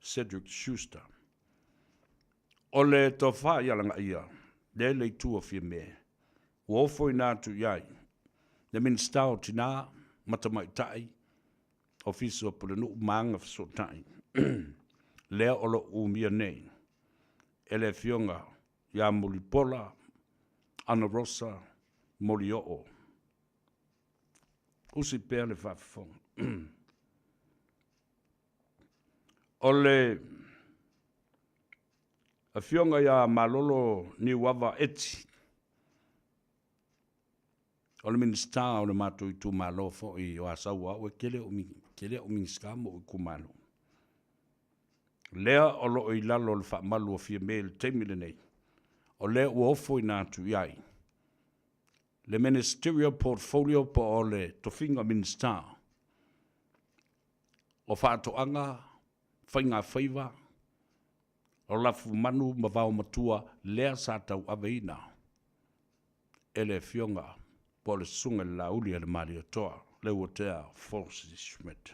Cedric Schuster. O le tofa i Alagaia, lea i le itu o Fiame, ua ofoina atu i ai le Minisita o Tina ma Tamaitai, Ofisa o Pulenuu ma Agafesootai, lea o lo o umia nei e le Afioga ia Mulipola Anarosa Molioo. Usi pea le faafofoga. O le Afioga ia Malolo Niuava Eti, o le Minisita o le matou itumalo foi o Asau, au e tele au Minisita ma ou itumalo. Lea o lo o i lalo o le faamalu o Fiame i le taimi lenei, o lea ua ofoina atu i ai le Ministerial Portfolio po o le tofiga Minisita o Faatoaga, Faigafaiva, o Lafumanu ma Vaomatua lea sa tauaveina e le Afioga po o le Susuga i le Laauli a le Malietoa, Leuatea Forsyth Schmidt.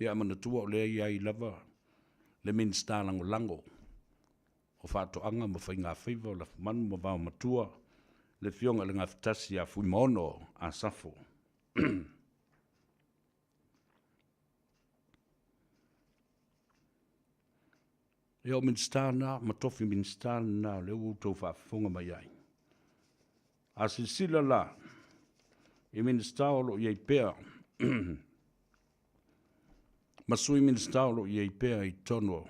Ia manatua o lea e i ai lava le Minisita Lagolago o Faatoaga ma Faigafaiva o Lafumanu ma Vaomatua, le Afioga i le Gafatasi ia Fuimaono Asafo. Ia o Minisita na, ma tofi Minisita na, o lea ua outou faafofoga mai ai. A silasila la i Minisita o lo o i ai pea ma Sui Minisita o lo o i ai pea i totonu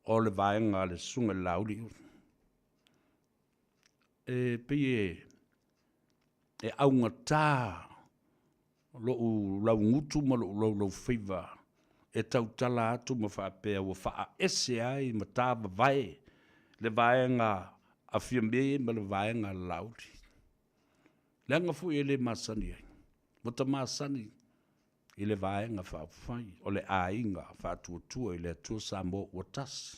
o le vaega a le Susuga i le Laauli, e pei e augata lou laugutu ma lou laulaufaiva e tautala atu ma faapea ua faaese ai ma tavavae le vaega a Fiame ma le vaega a le Laauli. Leaga foi e le masani ai, ua ta masani i le Vaega Faaupufai o le Aiga Faatuatua i le Atua Samoa ua Tasi.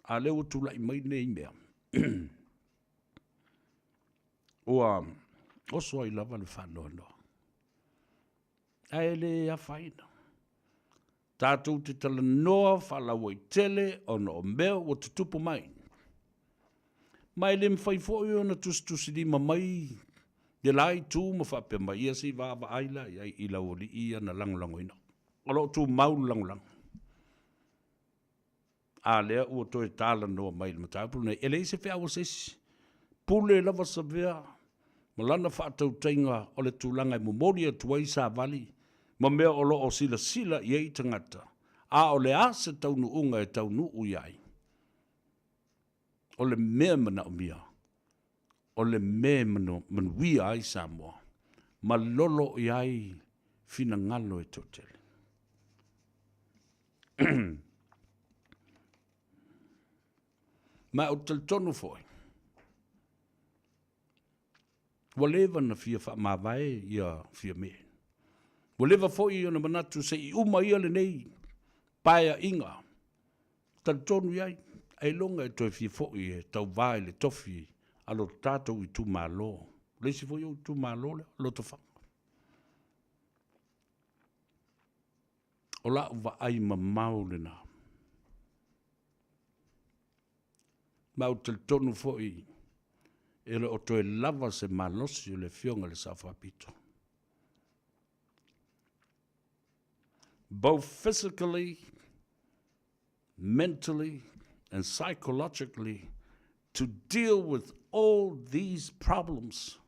A lea ua tulai mai nei mea, ua oso ai lava le faanoanoa, ae le afaina. Tatou te talanoa faalauaitele ona o mea ua tutupu mai. Ma e le mafai foi ona tusitusilima mai le la itu ma faapea mai, ia se i vaavaai la i ai i laualii ia na lagolagoina. O lo o tumau le lagolago. A lea ua toe talanoa mai i le mataupu lenei, e leai se feau a se isi. Pule lava Savea ma lana faatautaiga o le tulaga e momoli atu ai savali ma mea o lo o silasila i ai tagata. A o le a se taunuuga e taunuu i ai? O le mea e manaomia, o le mea e manuia ai Samoa ma lolo i ai finagalo e toatele. Ma ou te talitonu foi, ua leva ona fia faamavae ia Fiame. Ua leva foi ona manatu se i uma ia lenei paeaiga, talitonu i ai, ailoga e toe fia foi e tauva i le tofi a lo tatou itumalo. O le isi foi ou itumalo lea, Lotofaga. O lau vaai mamao lena. Ma ou te talitonu foi e le o toe lava se malosi o le Afioga i le Sao Faapito, both physically, mentally and psychologically to deal with all these problems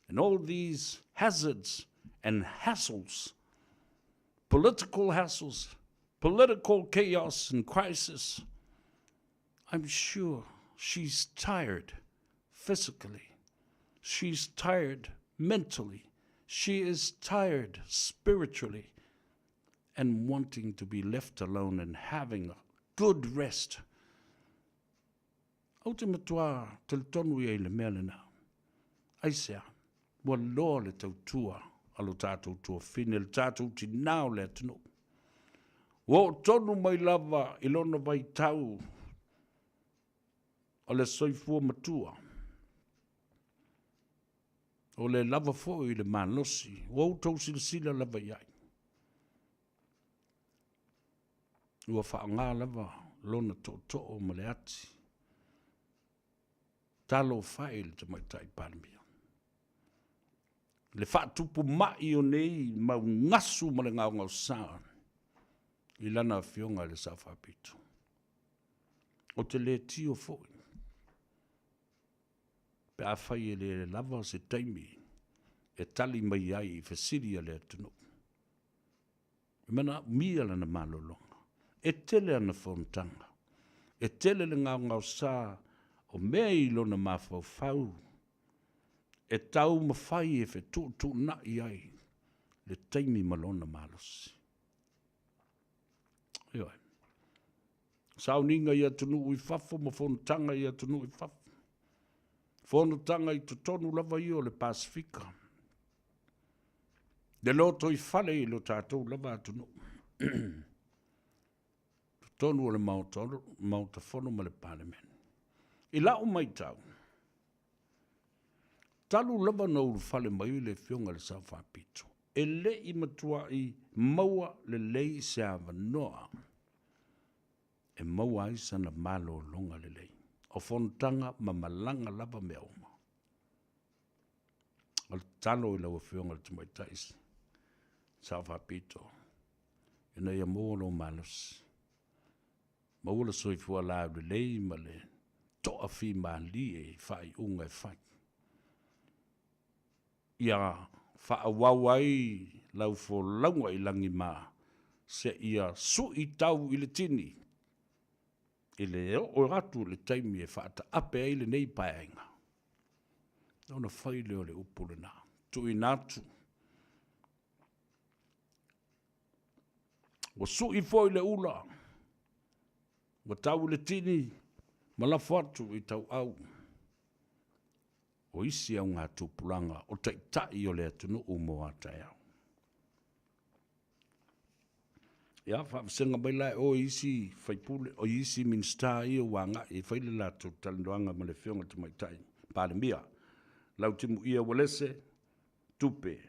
and all these hazards and hassles, political hassles, political chaos and crisis. I'm sure she's tired physically. She's tired mentally. She is tired spiritually and wanting to be left alone and having a good rest. Ou te matua talitonu ia i le mea lena. Aisea, ua loa le tautua a lo tatou tuafine, le tatou tinā o le atunuu. Ua oo tonu mai lava i lona vaitau o le soifua matua. O le lava foi le malosi, ua outou silasila lava i ai. Ua faaaoga lava lona tootoo ma le ati. Talofa e i le Tamaitai Palemia. Le faatupu mai o nei mau gasu ma le gaogaosa i lana afioga i le Sao Faapito. Ou te le tio foi pe afai e le lava se taimi e tali mai ai i fesili a le atunuu. E manaomia lana malologa. E tele ana fonotaga. E tele le gaogaosa o mea i lona mafaufau e taumafai e fetuutuunai ai le taimi ma lona malosi. Ioe. Sauniga i atunuu i fafo ma fonotaga i atunuu i fafo. Fonotaga i totonu lava ia o le Pasefika. Le lotoifale i lo tatou lava atunuu. Totonu o le Maota, Maota Fono ma le Palemene. I lau matau, talu lava na ulufale mai le Afioga i le Sao Faapito, e le i matuai maua lelei se avanoa e maua ai sana malologa lelei. O fonotaga ma malaga lava mea uma. O le tatalo i lau Afioga i le Tamaitai Sao Faapito, ina ia maua lou malosi, maua le soifua laulelei ma le toafimalie i faaiuga e fai. Ia faaauau ai lau folauga i lagima seia sui tau i le tini i le oo atu i le taimi e faataape ai lenei paeaiga. Ona fai lea o le upu lena, tuuina atu. Ua sui foi le ula, ua tau i le tini ma lafo atu i tauau o isi augatupulaga o taitai o le atunuu mo a taeao. Ia, faavasega mai la e oe i isi faipule, o isi Minisita ia ua agai e fai le latou talanoaga ma le Afioga i le Tamaitai Palemia. Lautimuia Uelese, Tupe.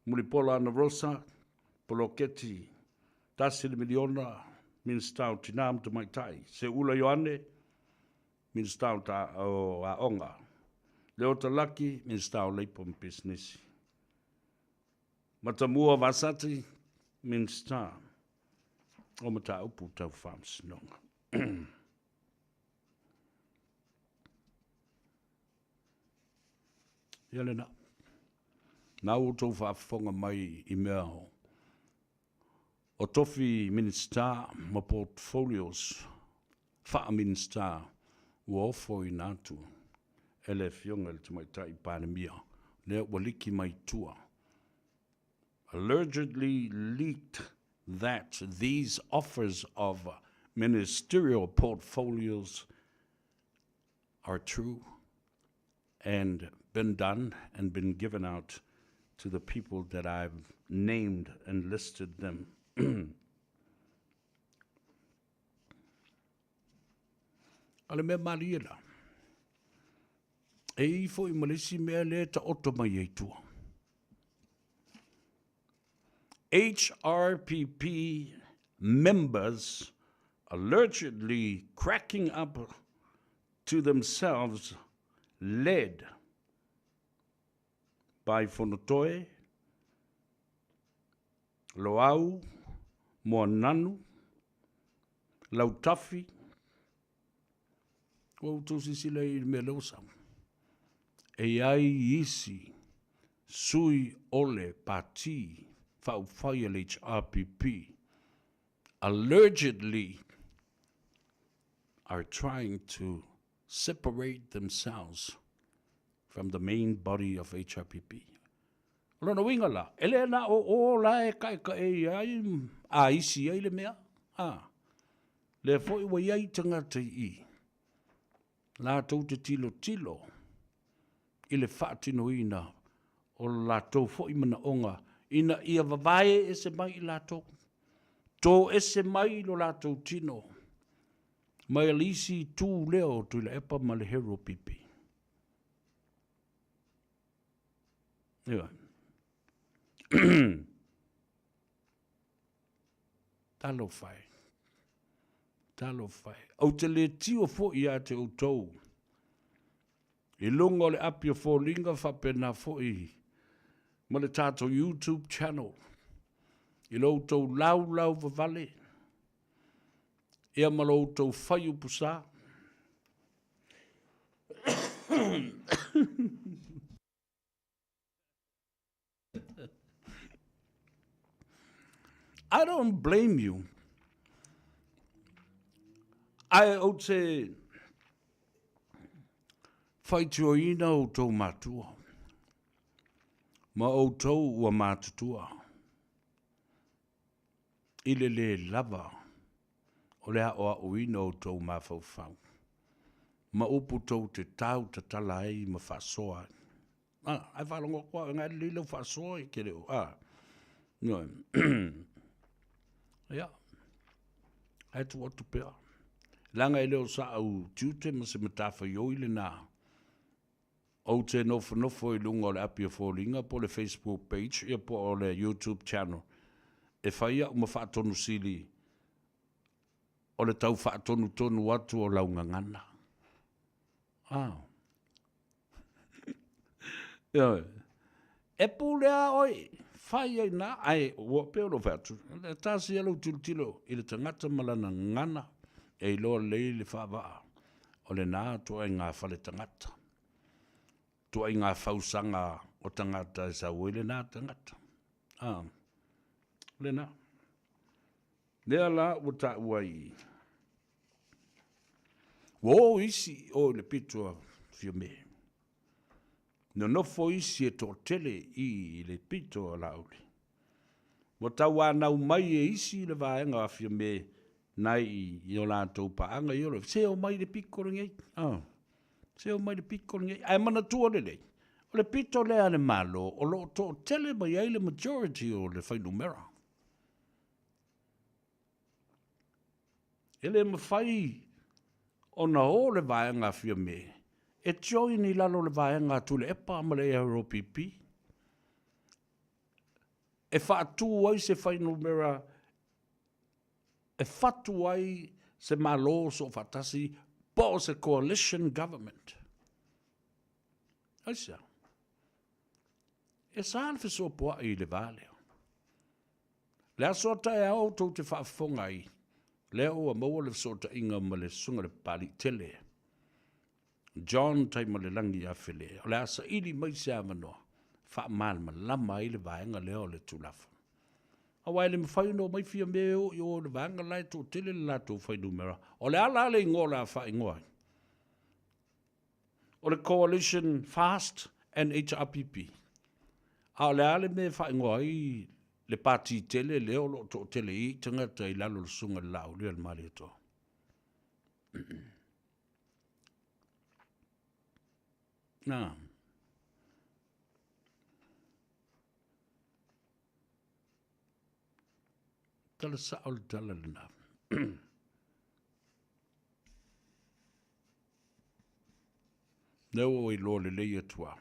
Mulipola Anarosa, Poloketi $1 miliona, Minisita o Tina ma Tamaitai. Seuula Ioane, Minisita o Aoga. Leota Laki, Minisita o Leipa ma Pisinisi. Matamua Vasati, Minisita o Mataupu Tau Faamasinoga. Ia lena. Na ua outou faafofoga mai i mea O tofi Minisita ma portfolios faa-Minisita ua ofoina atu e le Afioga i le Tamaitai Palemia lea ua liki mai tua, allegedly leaked that these offers of ministerial portfolios are true and been done and been given out to the people that I've named and listed them. A le mea malie la, e i foi ma le isi mea le taoto mai ai tua. HRPP members allegedly cracking up to themselves led by Fonotoe, Loau, Moananu, Lautafi, Ua outou silasila i le mea lea ua sau. E i ai isi sui o le Pati Faaupufai a le HRPP allegedly are trying to separate themselves from the main body of HRPP. O lona uiga la, e le na o o la e kaekae ai a isi ai le mea, a. Lea foi ua i ai tagata i i, latou te tilotilo i le faatinoina o lo latou foi manaoga ina ia vavae ese mai i latou, to ese mai lo latou tino mai le isi itu lea o Tuilaepa ma le Hero PP. Ioe. Talofa e. Talofa e. Ou te le tio foi ia te outou i luga o le api o foliga faapena foi ma le tatou YouTube channel i lo outou laulau vavale ia ma lo outou fai upu sa. I don't blame you. Ae ou te faitioina outou matua, ma outou ua matutua, i le lē lava o le aoaoina o outou mafaufau, ma upu tou te tau tatala ai ma faasoa ai. A, ae faalogo atu au e gae lelei lau faasoa e te le o, a. Ioe. Ia. Ae tuu atu pea. Leaga e le o sa'u tiute ma se matafaioi lena. Ou te nofonofo i luga o le api o foliga po o le Facebook page ia po o le YouTube channel e fai au ma faatonu sili o le tau faatonutonu atu o lau gagana. A. Ioe. E pule a oe, fai ai na, ae ua pei o lou fai atu, e tasi ia lou tilotilo i le tagata ma lana gagana e iloa lelei le faavaa o lena ituaiga fale tagata, ituaiga fausaga o tagata e sau ai lena tagata. A, lena. Lea la ua taua ai Ua o isi i o i le pito a Fiame. Nonofo isi e toatele i le pito a Laauli. Ua tauanau mai e isi le vaega a Fiame nai i o latou paaga i o se omai i le pito lenei. Ah, se omai i le pito lenei. Ae manatua lelei, o le pito lea a le Malo o lo o toatele mai ai le majority o le fuainumera. E le mafai ona o le vaega a Fiame e join i lalo o le vaega a Tuilaepa ma le AROPP e faatu ai se fuainumera e fatu ai se Malo soofaatasi po o se coalition government. Aisea? E sa le fesopoai i le va lea. Le aso a taeao tou te faafofoga ai, lea ua maua le fesootaiga ma le Susuga i le Papalii tele, John Taimalelagi Afele, o le a saili mai se avanoa faamalamalama ai le vaega lea o le Tulafono. Aua e le mafai ona omai Fiame e o i o i le vaega la e toatele le latou fuainumera. O le a la le igoa o le a faaigoa ai? O le Coalition Fast and HRPP. A o le a le mea e faaigoa ai le pati tele lea o lo o toatele i tagata i lalo o le Susuga i le Laaulia le Malietoa? Na. Tala sao le tala lena. Lea ua ou iloa lelei atu lava,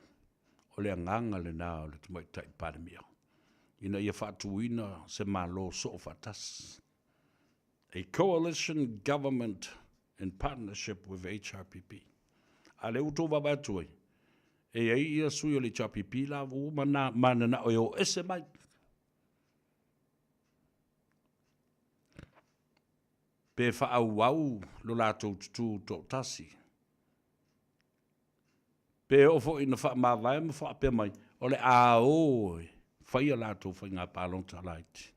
o le agaga lena o le Tamaitai Palemia, ina ia faatuina se Malo soofaatasi, a coalition government in partnership with HRPP. A o lea ua outou vaavaai atu ai, e i ai ia sui o le HRPP la ua mananao e o ese mai. Pe faaauau lo latou tutū toatasi. Pe oo foi ina faamavae ma faapea mai, o le a o e fai a latou faiga palota laiti.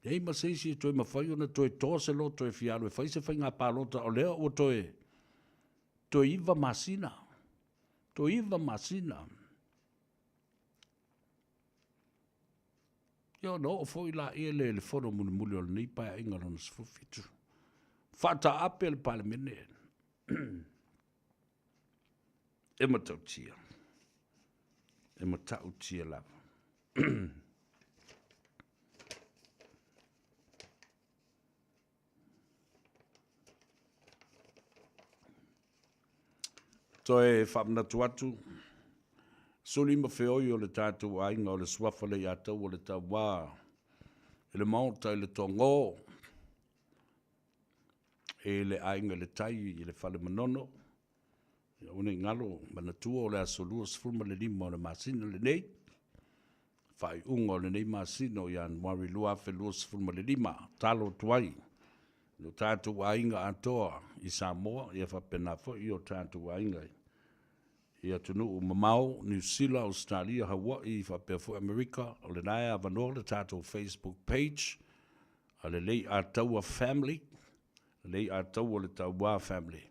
Leai ma se isi e toe mafai ona toe toa se loto e fia alu e fai se faiga palota o lea ua toe 9 masina. Toe 9 masina. Ia ona oo foi laia lea i le fono mulimuli o lenei Paeaiga lona 17. Faataape le Palemene. E matautia. E matautia lava. Toe faamanatu atu, suli ma feoi o le tatou aiga o le suafa Leiataua o le Tauā i le Maota i le Togō, i le Aiga i le Tai i le Fale Manono, Aua ne i galo, manatua o le aso 25 o le masina lenei, faaiuga o lenei masina o Ianuari 2025, tatalo atu ai i o tatou aiga atoa i Samoa, ia faapena foi i o tatou aiga i atunuu mamao, Niu Sila, Ausetalia, Hawaii faapea foi Amerika. O lena e avanoa le tatou Facebook page a le Leiataua Family, Leiataua le Taua Family.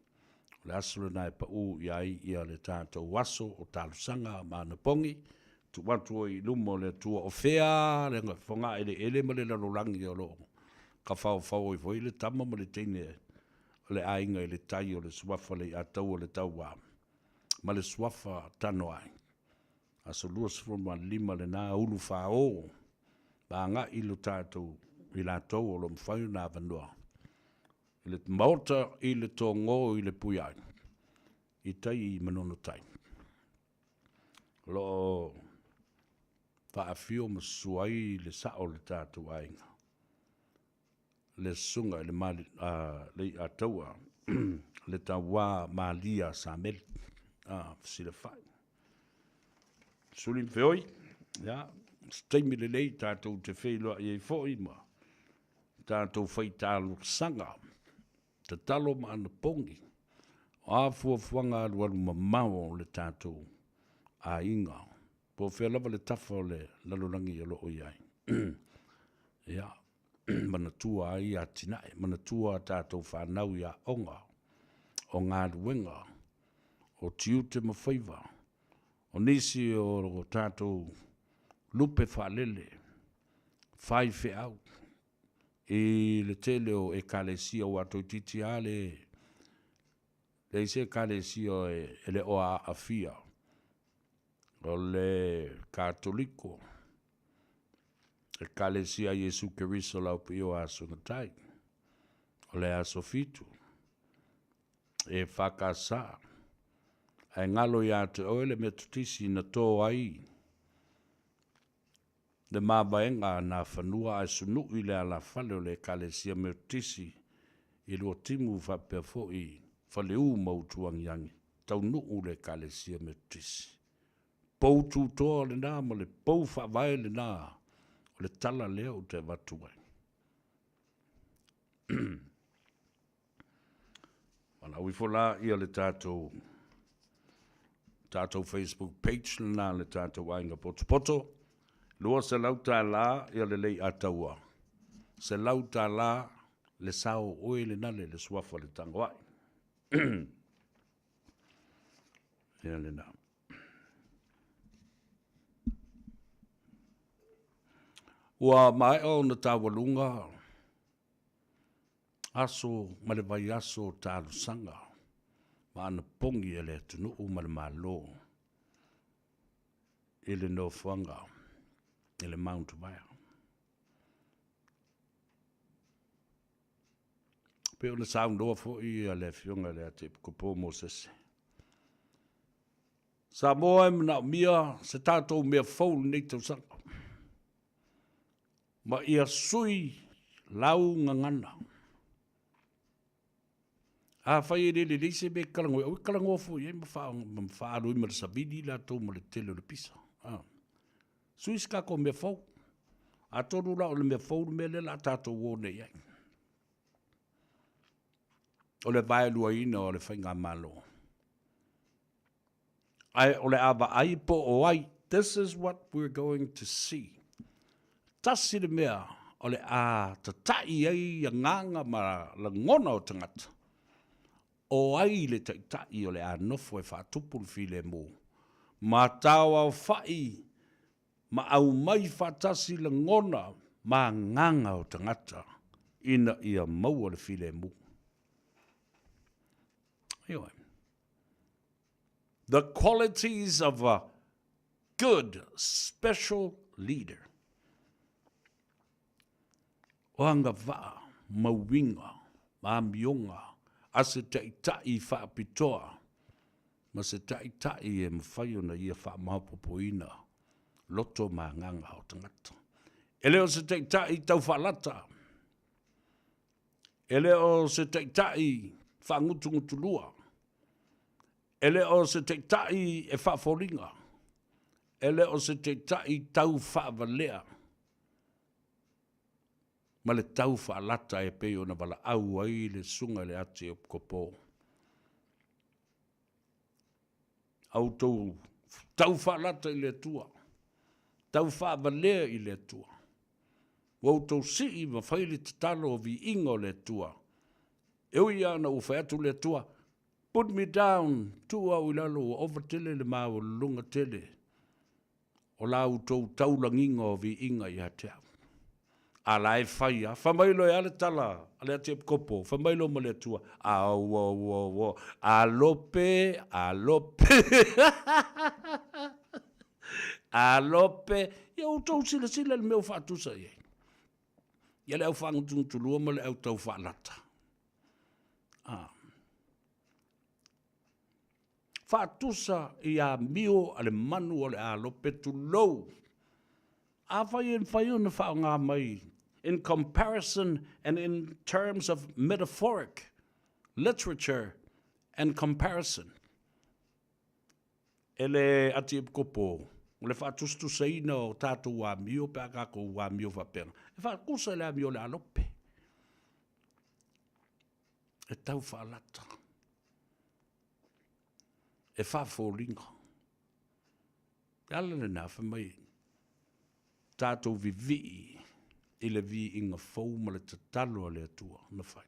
O le aso lena e pau i ai ia le tatou aso o talosaga ma anapogi, tuu atu ai i luma o le Atua o fea le fogaeleele ma le lalolagi o lo o tafaofao ai foi le tama ma le teine o le Aiga i le Tai o le Suafa Leiataua le Taua ma le Suafa Tanoai. Aso 25 lena ulufao ma agai lo tatou i latou o lo o mafai ona avanoa i le Maota i le Togō i le Puiai i tai i Manono Tai. O lo o faafio ma susu ai le sao o le tatou aiga, le Susuga i le Leiataua le Tauā Malia Sameli, Fesilafai. Suli ma feoi, ia, se taimi lelei tatou te feiloai ai foi ma tatou fai talosaga, tatalo ma anapogi, o a fuafuaga alualu mamao o le tatou aiga, po o fea lava le tafa o le lalolagi o lo o i ai. Ia, manatua ai atinae, manatua a tatou fanau i aoga, o galuega, o tiute ma faiva, o nisi o tatou lupe faalele, faifeau i le tele o Ekalesia, aua toeitiiti lava le leai se Ekalesia e le o aafia, o le Katoliko, Ekalesia a Iesu Keriso o le Ao Paia o Aso e Gata ai, o le Aso Fitu, EFKS, ae galo ia te oe le Metotisi na to ai le mavaega a Nafanua ae sunui le alafale o le Ekalesia Metotisi i Luatimu faapea foi Faleu ma Utuagiagi, taunuu le Ekalesia Metotisi. Pou tutoa lena ma le pou faavae lena o le tala lea ou te avatu ai. Valaau ifo la ia le tatou tatou Facebook page lena le tatou Aiga Potopoto. $200 ia le lei ataua, $100 le sao o oe lenale le suafa o le Tagoai. Ia lena. Ua maea ona taualuga aso ma le vaiaso o talosaga ma anapogi a le atunuu ma le Malo i le nofoaga i le Mount Vaea. Pei ona saunoa foi le Afioga i le Atiepikopo o Mosese, Samoa e manaomia se tatou mea fou i lenei tausaga, ma ia sui lau gagana. Afai e le lelei se mea e talanoa ai, aua e talanoa fua i ai ma faaalu ai ma le savili latou ma le tele o le pisa. Sui se tatou mea fou. Atonu la o le mea fou le mea lea o le a tatou o nei i ai. O le vaeluaina o le faigamalo. Ae o le a vaai po o ai. This is what we're going to see. Tasi le mea o le a tata'i ai agaga ma lagona o tagata, o ai le taitai o le a nofo e faatupu le filemu, ma taoaofa'i ma aumai faatasi lagona ma agaga o tagata ina ia maua le filemu. Ioe. The qualities of a good special leader. O agavaa ma uiga ma amioga a se taitai faapitoa ma se taitai e mafai ona ia faamaopoopoina loto ma agaga o tagata. E le o se taitai taufaalata, e le o se taitai faagutugutulua, e le o se taitai e faafoliga, e le o se taitai taufaavalea ma le taufaalata e pei ona valaau ai le Susuga i le Atiepikopo. A outou taufaalata i le Atua, taufaavalea i le Atua, ua outou sii ma fai le tatalo o viiga o le Atua. E ui lava ina ua fai atu le Atua, Put me down, tuu au i lalo, ua ova tele le maualuluga tele o la outou taulagiga o viiga ia te au. A la e fai lava. Fai mai loa e a le tala a le Atiepikopo, fai mai loa ma le Atua, Auauauau, alope, alope, alope. Ia outou silasila i le mea ua faatusa i ai. Ia le au faagutugutulua ma le au taufaalata. Ah. Faatusa i amio a le manu o le alope, tulou. Afai e mafai ona faaaoga mai in comparison and in terms of metaphoric literature and comparison e le Atiepikopo o le faatusatusaina o tatou amio pe a tatou amio faapena, e faatusa i le amio o le alope. E tau faalata, e faafoliga. Le ala lena fai mai tatou vivii i le viiga fou ma le tatalo a le Atua na fai.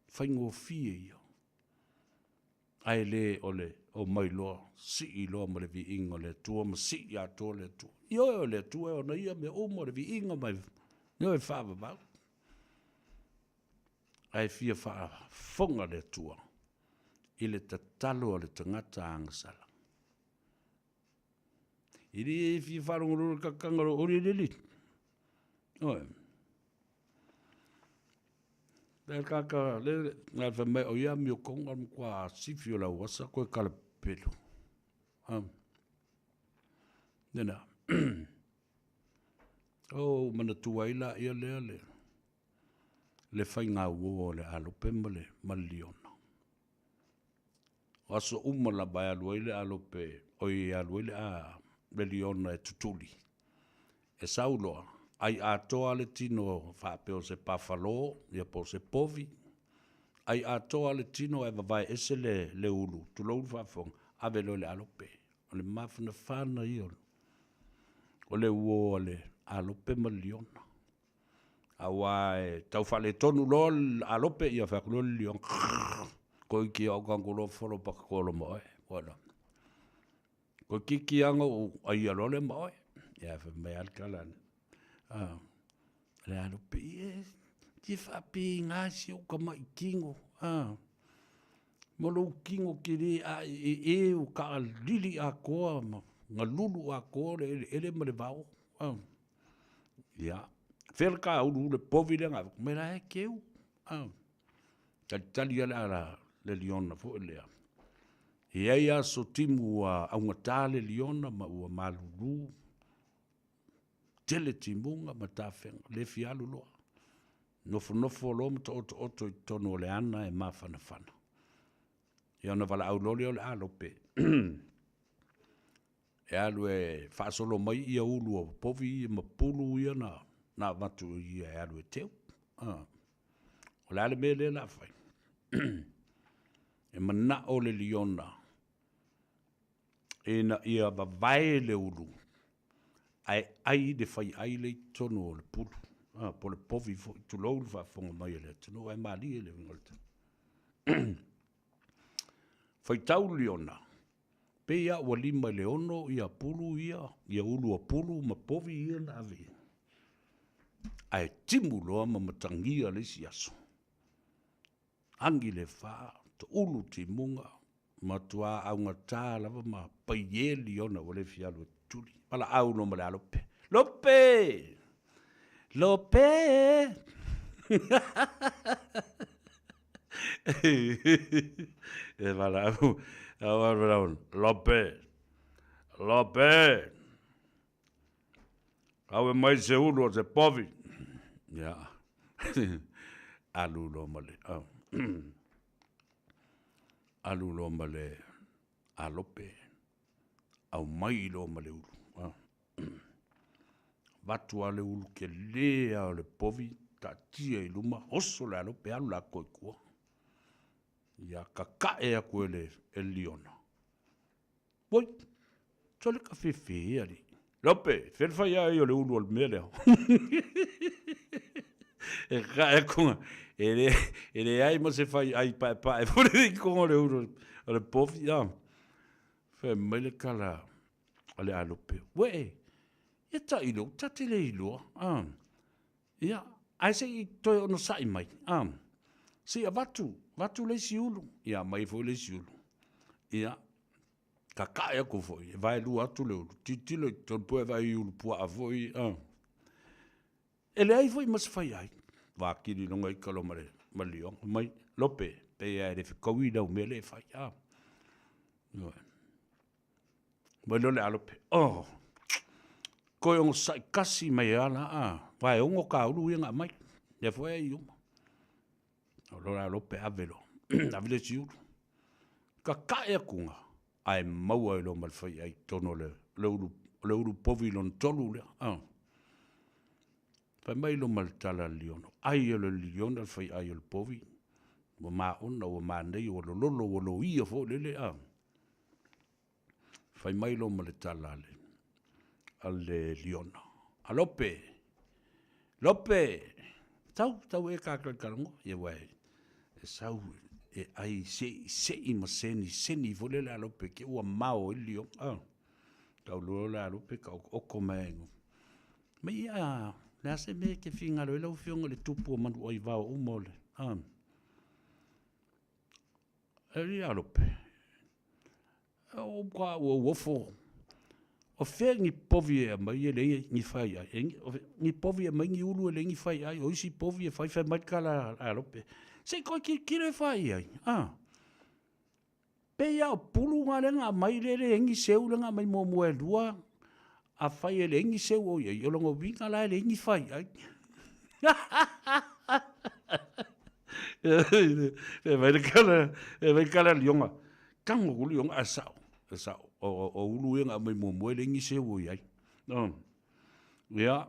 Faigofie ia. Ae le o le omai loa, sii loa ma le viiga o le Atua ma sii atoa le Atua. Ioe o le Atua e ona ia mea uma o le viiga mai, ioe e faavavau. Ae fia faafofoga le Atua i le tatalo a le tagata agasala. E le fia faalogologo le kakanga o le lele. Oi. Le kaka le ngai fa mai o ia mi o konga mo kwa sifi o la wasa ko kala pelu. Ha. Nena. O manatua ai la ia lea le le faiga uo o le alope ma le ma le liona. O aso uma lava e alu ai le alope, oi e alu ai le a le liona e tutuli. E sau loa, ai atoa le tino faapea o se pafalo, ia po o se povi, ai atoa le tino ae vavae ese le, le ulu, tulou le faafofoga, ave loa i le alope. O le mafanafana ia O le uō a le alope ma le liona. Aua e tau faaletonu loa le alope, ia fai atu loa le liona, krrr, koiki au kango loa folo pakakolo ma oe. Ua Toeitiiti lava ona ou aia loa lea ma oe. Ia ae fai mai lava le tala a le alope, ie, e te faapena si ou tamai tino, a, ma lou tino tele ae ua taalili atoa ma galulu atoa le eleele ma le vao. A. Ia, fea le ta ulu le povi lea na avatu mai la e teu. A. Talitali lava le liona foi lea. E i ai aso timu ua augata le liona ma ua malulu, tele timuga ma tafega, le fia alu loa. Nofonofo loa ma taotooto i totonu o le ana e mafanafana. Ia ona valaau loa lea o le alope e alu e faasolo mai ia ulu o povi ia ma pulu ia na avatu e ia e alu e teu. O le a le mea lea o le a fai? E manao le liona ina ia vavae le ulu ae ai le faiai lea i totonu o le pulu, po o le povi foi, tulou le faafofoga mai a le atunuu, ae malie le uiga o le tala. Faitau le liona, pei lava ua 5 i le 6 ia pulu ia, ia ulu o pulu ma povi ia na ave i ai, ae timu loa ma matagia le isi aso. Agi le fa, toulu timuga, matua augata lava ma paie liona ua le fia alu e tutuli. Valaau loa ma le alope, Lope! Lope! E valaau, valaau, Lope! Lope! Ave mai se ulu o se povi. Ia. Alu loa ma le, alu loa ma le alope, aumai loa ma le ulu. Avatu lava le ulu tele lava o le povi, taatia i luma, oso le alope alu le atoa i tua. Ia kakae atu e le liona. Oi, sole ka fefe e alii. Lope, fea le fai ai o le ulu o le mea lea. E kae atu, e le, e leai ma se fai ai paepae foi i totonu o le ulu o le povi. A. Fai mai le tala a le alope, uee, ia tailo, ta te le iloa. A. Ia, ae se i toe onosai mai, a. Se i avatu, avatu le isi ulu. Ia, aumai foi le isi ulu. Ia, kakae atu foi, e vaelua atu le ulu, tilotilo i totonu po e vaai i ulu puaa foi, a. E leai foi ma se fai ai. Vakili lona ika loa ma le ma le lioga, fai mai, Lope, pei lava e le fetaui lau mea lea e fai, a. Ioe. Mai loa le alope, oh, toe onosai kasi mai lava la, a, vaeogo ta ulu ia na aumai, lea foi e ai uma. O loa le alope ave loa, ave le isi ulu. Kakae atuga, ae maua ai loa ma le faiai i totonu o le, le ulu, o le ulu povi lona tolu lea. Ah. Fai mai loa ma le tala a le liona, ai e le liona le faiai o le povi, ua maona, ua manaia, ua lololo, ua loia foi lele, ah. Fai mai loa ma le tala a le, a le liona, A Lope! Lope! Tau, tau e kakalakalanoa. Ia ua e, e sau e ai sei, sei ma seni, seni foi lele a Lope ke ua mao ai le liona. Ah. Tau loa le a Lope ka oko mai ai. Mai ia, le a se mea e te fingalo ai lau afioga i le tupu o Manuaivao uma o le, ah. E ia Lope, o ka ua uofo, o fea ni povi e aumai e leai ni fai ai, ni povi e aumai ni ulu e leai ni fai ai, o isi povi e fai fai mai le tala a Lope, se i toe tilotilo e fai ai, a. Pei lava o pulu na lea na aumai lea e leai ni seu lea na aumai muamua e lua, afai e leai ni seu o i ai, o lona uiga la e leai ni fai ai. Fai mai le tala, fai mai le tala a le lioga, tago atu le lioga, ae sao, e sao, o ulu ia na aumai muamua e leai ni seu o i ai. Ia,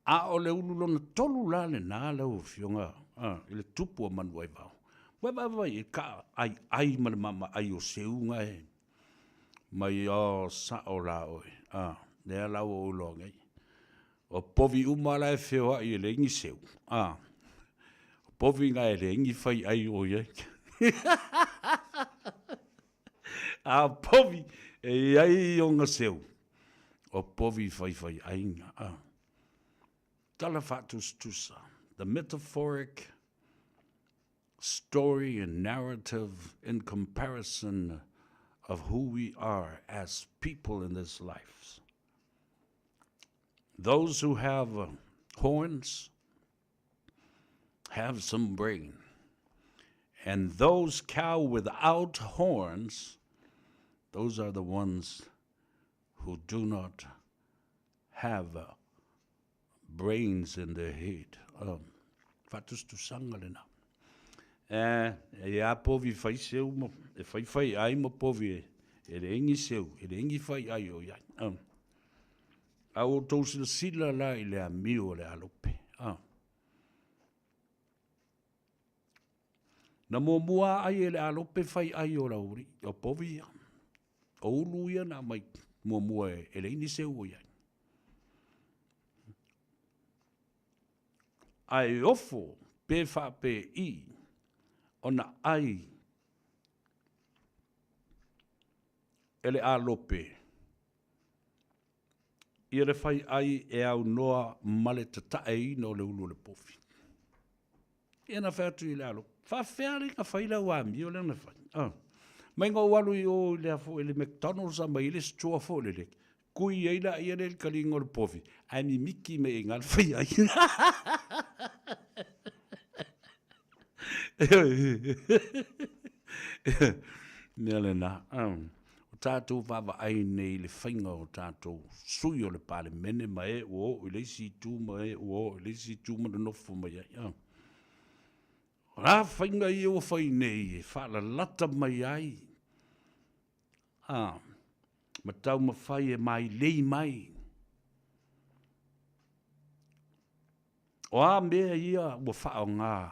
a o le ulu lona tolu la lena lau Afioga i le tupu o Manuaivao, ua e vaavaai i ai ka aiai ma le maamaai o seu na e mai, oh, sao la oe. Lea la ua ou iloa nei. O povi uma la e feoai e leai ni seu, a. O povi na e leai ni faiai o i ai. A o povi e i ai ona seu, o povi faifaiaiga, a. Tala faatusatusa, the metaphoric story and narrative in comparison of who we are as people in this life. Those who have uh, horns have some brain. And those cow without horns, those are the ones who do not have uh, brains in their head. Um, faatusatusaga lena. E, e a povi fai seu ma, e fai fai ai ma povi e, e leai ni seu, e leai ni fai ai o i ai. Um, a ua outou silasila la i le amio o le alope. A. Na muamua ai e le alope fai ai o lauri, o povi ia. O ulu ia na aumai muamua e leai ni seu o i ai. Ae ofo pe faapei ona ai e le alope ia le fai ai e aunoa ma le tataeina o le ulu o le povi. Ia na fai atu i le alo, faafefea alii na fai lau amio lea na fai. Ah. Mai na ou alu i o i le afo i le McDonald's a mai i le store foi lele, kui ai la ia le kaliga o le povi, ae mimiti mai i ina le fai ai. Mea lena. O tatou vaavaai nei i le faiga o tatou sui o le Palemene ma e ua oo i le isi itu ma e ua oo i le isi itu ma nonofo mai ai. A. O a faiga ia ua fai nei e faalalata mai ai a, ma taumafai e mailei mai. O a mea ia ua faaaoga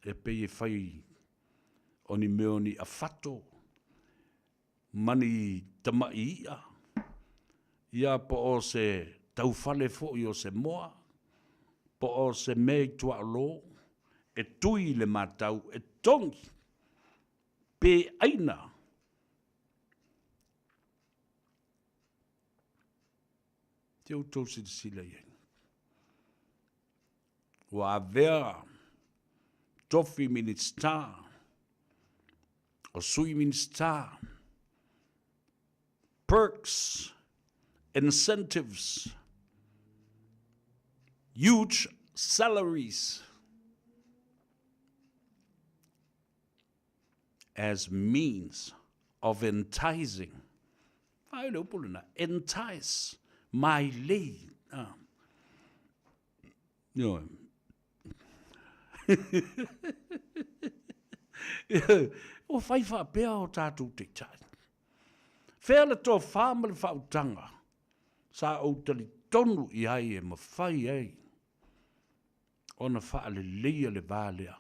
e pei e fai o ni mea o ni afato ma ni tamaʻi iʻa, ia po o se taufale foi o se moa, po o se mea i tuaolo e tui i le matau e togi pe ʻaina. Se outou silasila i ai. Ua avea tofi Minisita, o Sui Minisita, perks, incentives, huge salaries as means of enticing, ai le upu lena, entice, mailei, ah. Ioe. Ua fai faapea o tatou taitai. Fea le tofa ma le faautaga sa ou talitonu i ai e mafai ai ona faaleleia le va lea.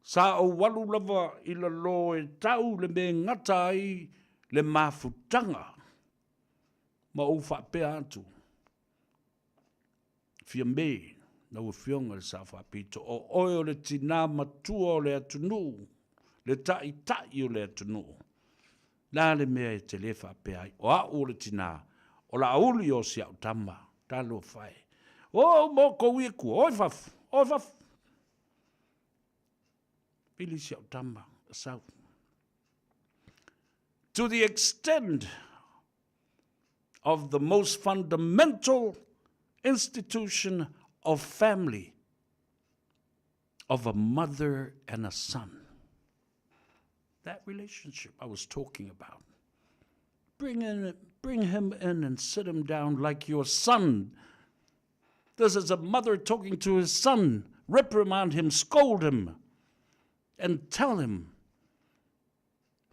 Sa ou alu lava i lalo e tau le mea e gata ai le mafutaga ma ou faapea atu, Fiame, lau Afioga i le Sao Faapito, o oe o le tinā matua o le atunuu, le taʻitaʻi o le atunuu. Le a le mea e te lē faapea ai, o aʻu o le tinā, o Laauli o si aʻu tama, talofa e. O mo kou i kua, o i fafo, o i fafo. Pili si aʻu tama, sau. To the extent of the most fundamental institution of family of a mother and a son. That relationship I was talking about. Bring, in, bring him in and sit him down like your son. This is a mother talking to his son. Reprimand him, scold him, and tell him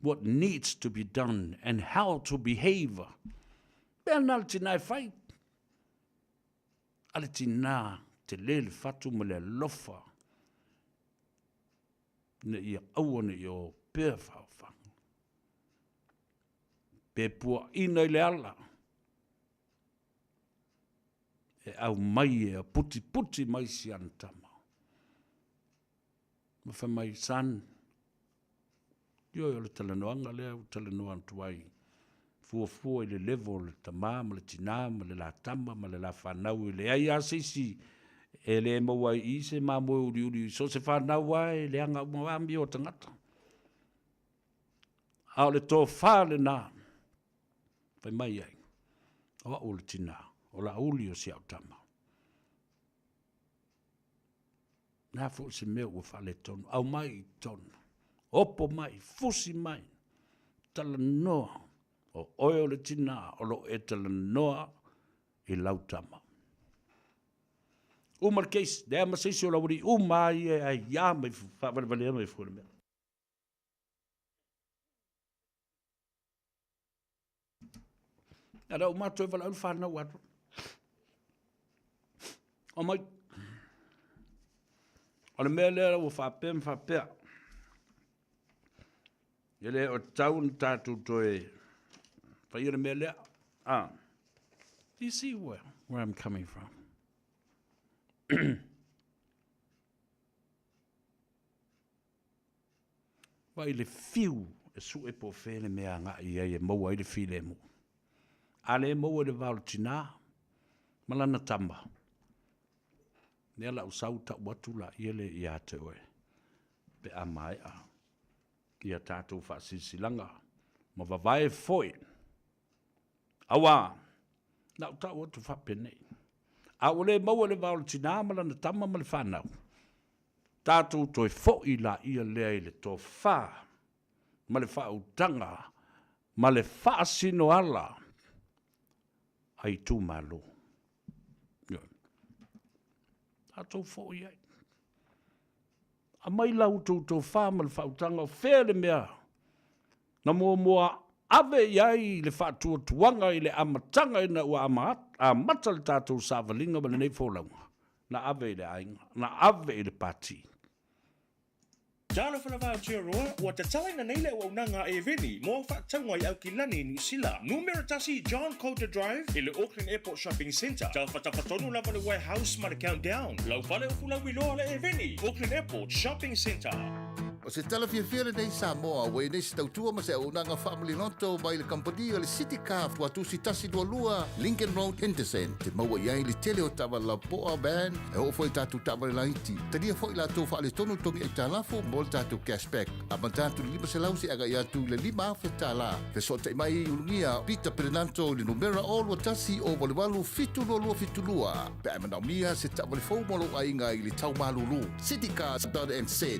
what needs to be done and how to behave. Pea na le tina e fai. A le tina te le le fatu ma le alofa. Ne ia aua ne i o pea whaofaga. Pe puaina i le ala, e aumai e putiputi mai si ana tama. Ma fai mai, son, ioe o le talanoaga lea ua talanoa atu ai, fuafua i le level o le tamā ma le tinā ma le la tama ma le la fanau, e leai lava se isi e le maua ai i i se mamoe uliuli, so o se fanau lava e leaga uma lava amio a tagata. A o le tofa lena, fai mai ai, o au o le tinā, o Laauli o si au tama. Le a foi se mea ua faaletonu, aumai i totonu, opo mai, fusi mai, talanoa, o oe o le tinā o lo o e talanoa i lau tama. Uma le case, leai ma se isi o le aualii uma lava ia e aiā mai, faavalevalea mai fua le mea. A na uma atu e valaau le fanau atu. Omai. O le mea lea ua faapea ma faapea. E le o tatau ona tatou toe faia le mea lea. Ah. You see where I'm coming from? Vaai le fiu e sue po o fea le mea e agai i ai e maua ai le filemu. A le maua i le va o le tinā ma lana tama, lea la ua sau tau atu laia lea ia te oe pe a maea ia tatou faasilasilaga ma vavae foi. Auā, na ou tau atu faapenei, a ua le maua i le va o le tinā ma lana tama ma le fanau, tatou toe foi laia lea i le tofa ma le faautaga ma le faasinoala a itumalo. Ioe. Tatou foi ai. Aumai la outou tofa ma le faautaga o fea le mea na muamua ave i ai le faatuatuaga i le amataga ina ua amata le tatou savaliga ma lenei folauga, na ave i le aiga, na ave i le pati. Talofa lava Aotearoa, ua tatalaina nei le auaunaga a Eveni mo au faatauga i Aukilani i Niu Sila. Numera 1 John Coulter Drive i le Auckland Airport Shopping Centre. Tafatafa tonu lava le Warehouse ma le Countdown. Lau fale o Fulauiloa le Eveni, Auckland Airport Shopping Centre. O se tala fiafia lenei Samoa, ua i nei se tautua ma se auaunaga faamaliloto mai le kamupani o le City Car Tuatusi 122 Lincoln Road, Henderson. Te maua i ai le tele o taavale lapoa, van, e oo foi i tatou taavale laiti. Talia foi latou faaletonu togi aitalafu mo le tatou cash back. Amata atu i le 500 seia agai atu i le $5,000. Fesootai mai i Ulugia Peter Perenanto i le numera 021 088 72272 pe a e manaomia se taavale fou mo lou aiga i le tau malulu. Citycars.nz.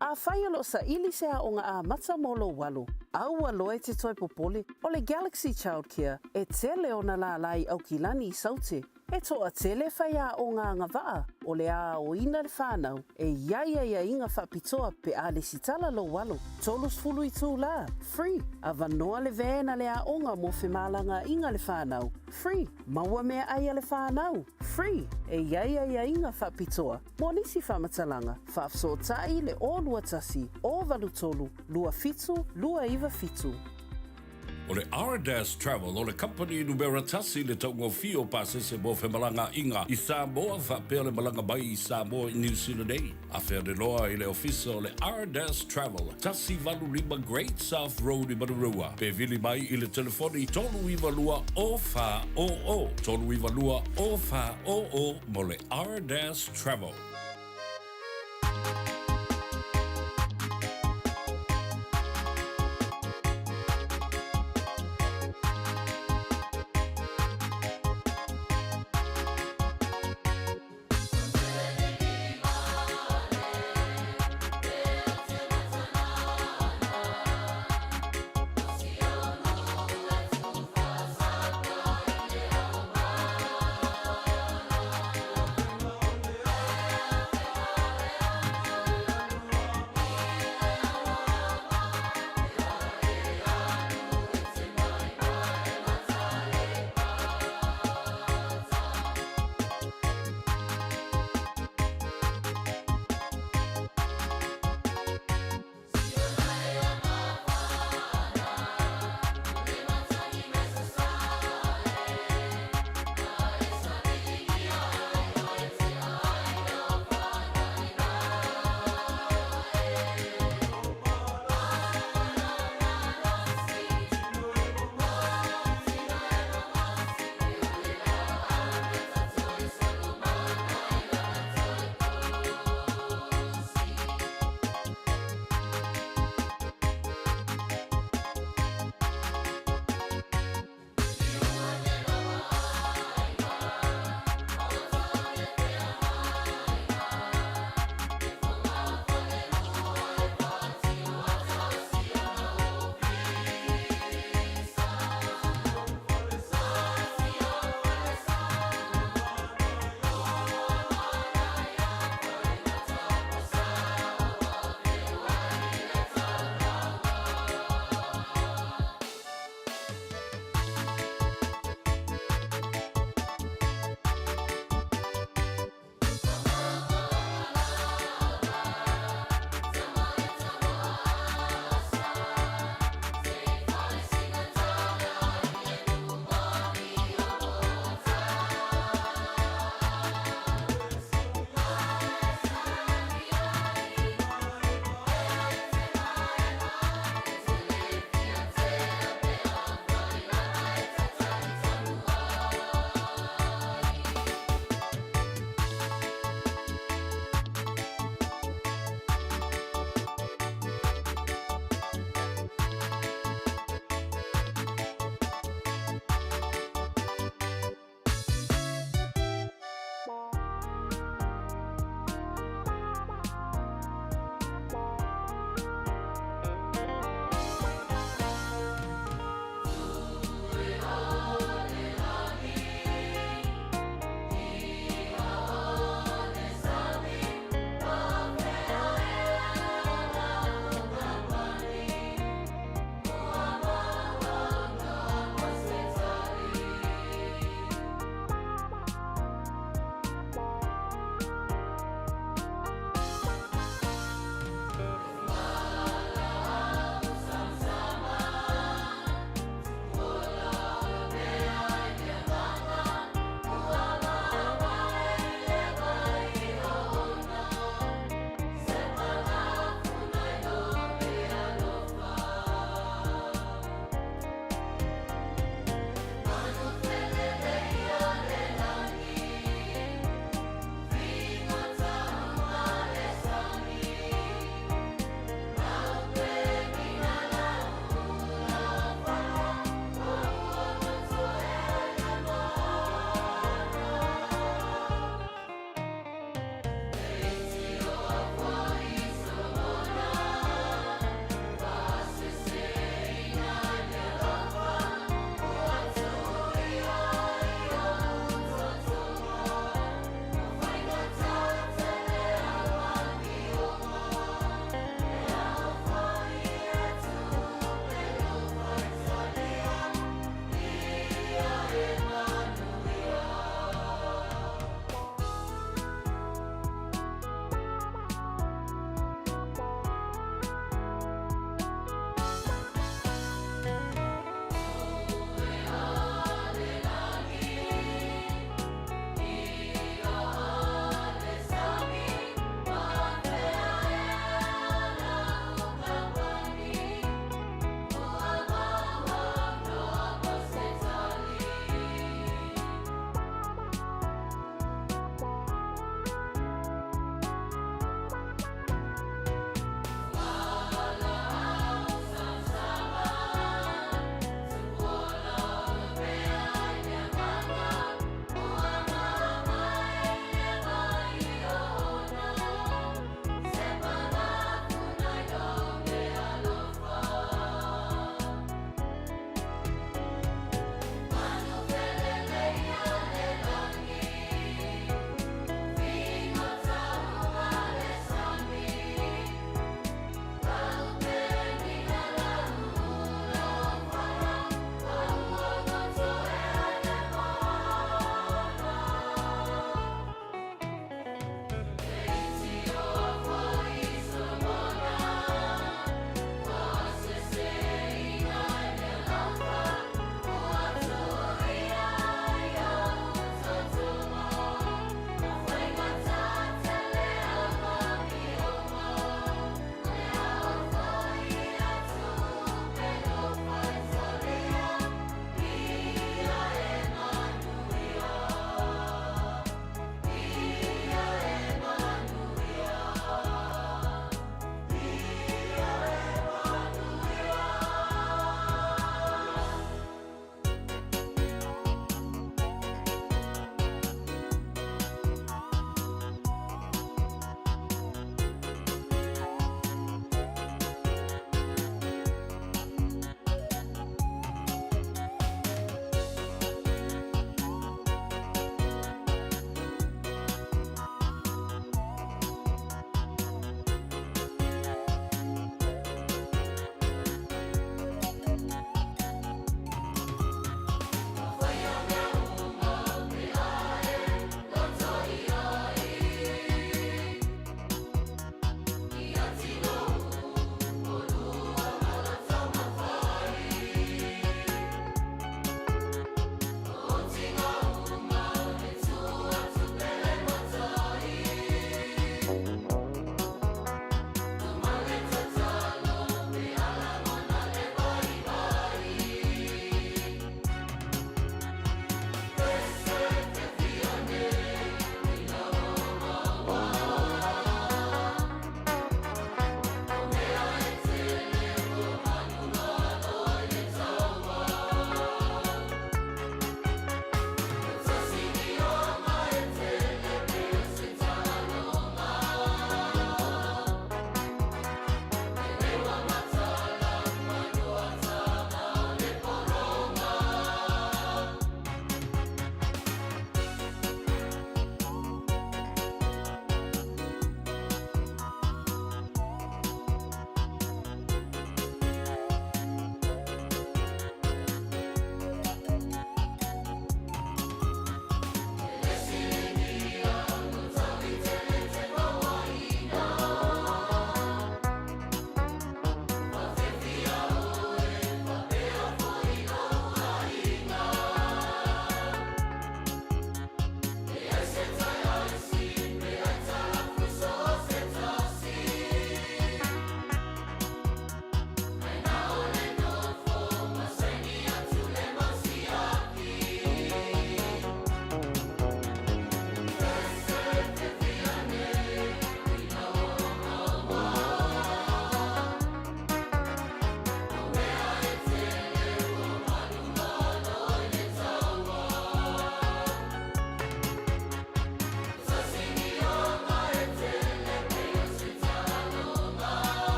Afai o lo o saili se aoga amata mo lou alo, aua loa e te toe popole, o le Galaxy Childcare e tele ona lālā i Aukilani i Saute. E toatele faiaoga agavaa o le aoina le whanau e i ai aiaiga faapitoa pe a lesitala lou alo. 30 itulā, free, avanoa le van a le aoga mo femalagaaiga le whanau, free, maua meaai a le whanau, free, e i ai aiaiga faapitoa mo nisi faamatalaga, faafesootai le 021 083 27 297. O le Ardas Travel o le kamupani numera tasi i le taugofie o pasese mo femalagaaiga i Samoa faapea le malaga mai i Samoa i Niu Sila nei. Afea le loa i le ofisa o le Ardas Travel, 185 Great South Road i Manurewa, pe vili mai i le telefoni 392 0400, 392 0400 mo le Ardas Travel.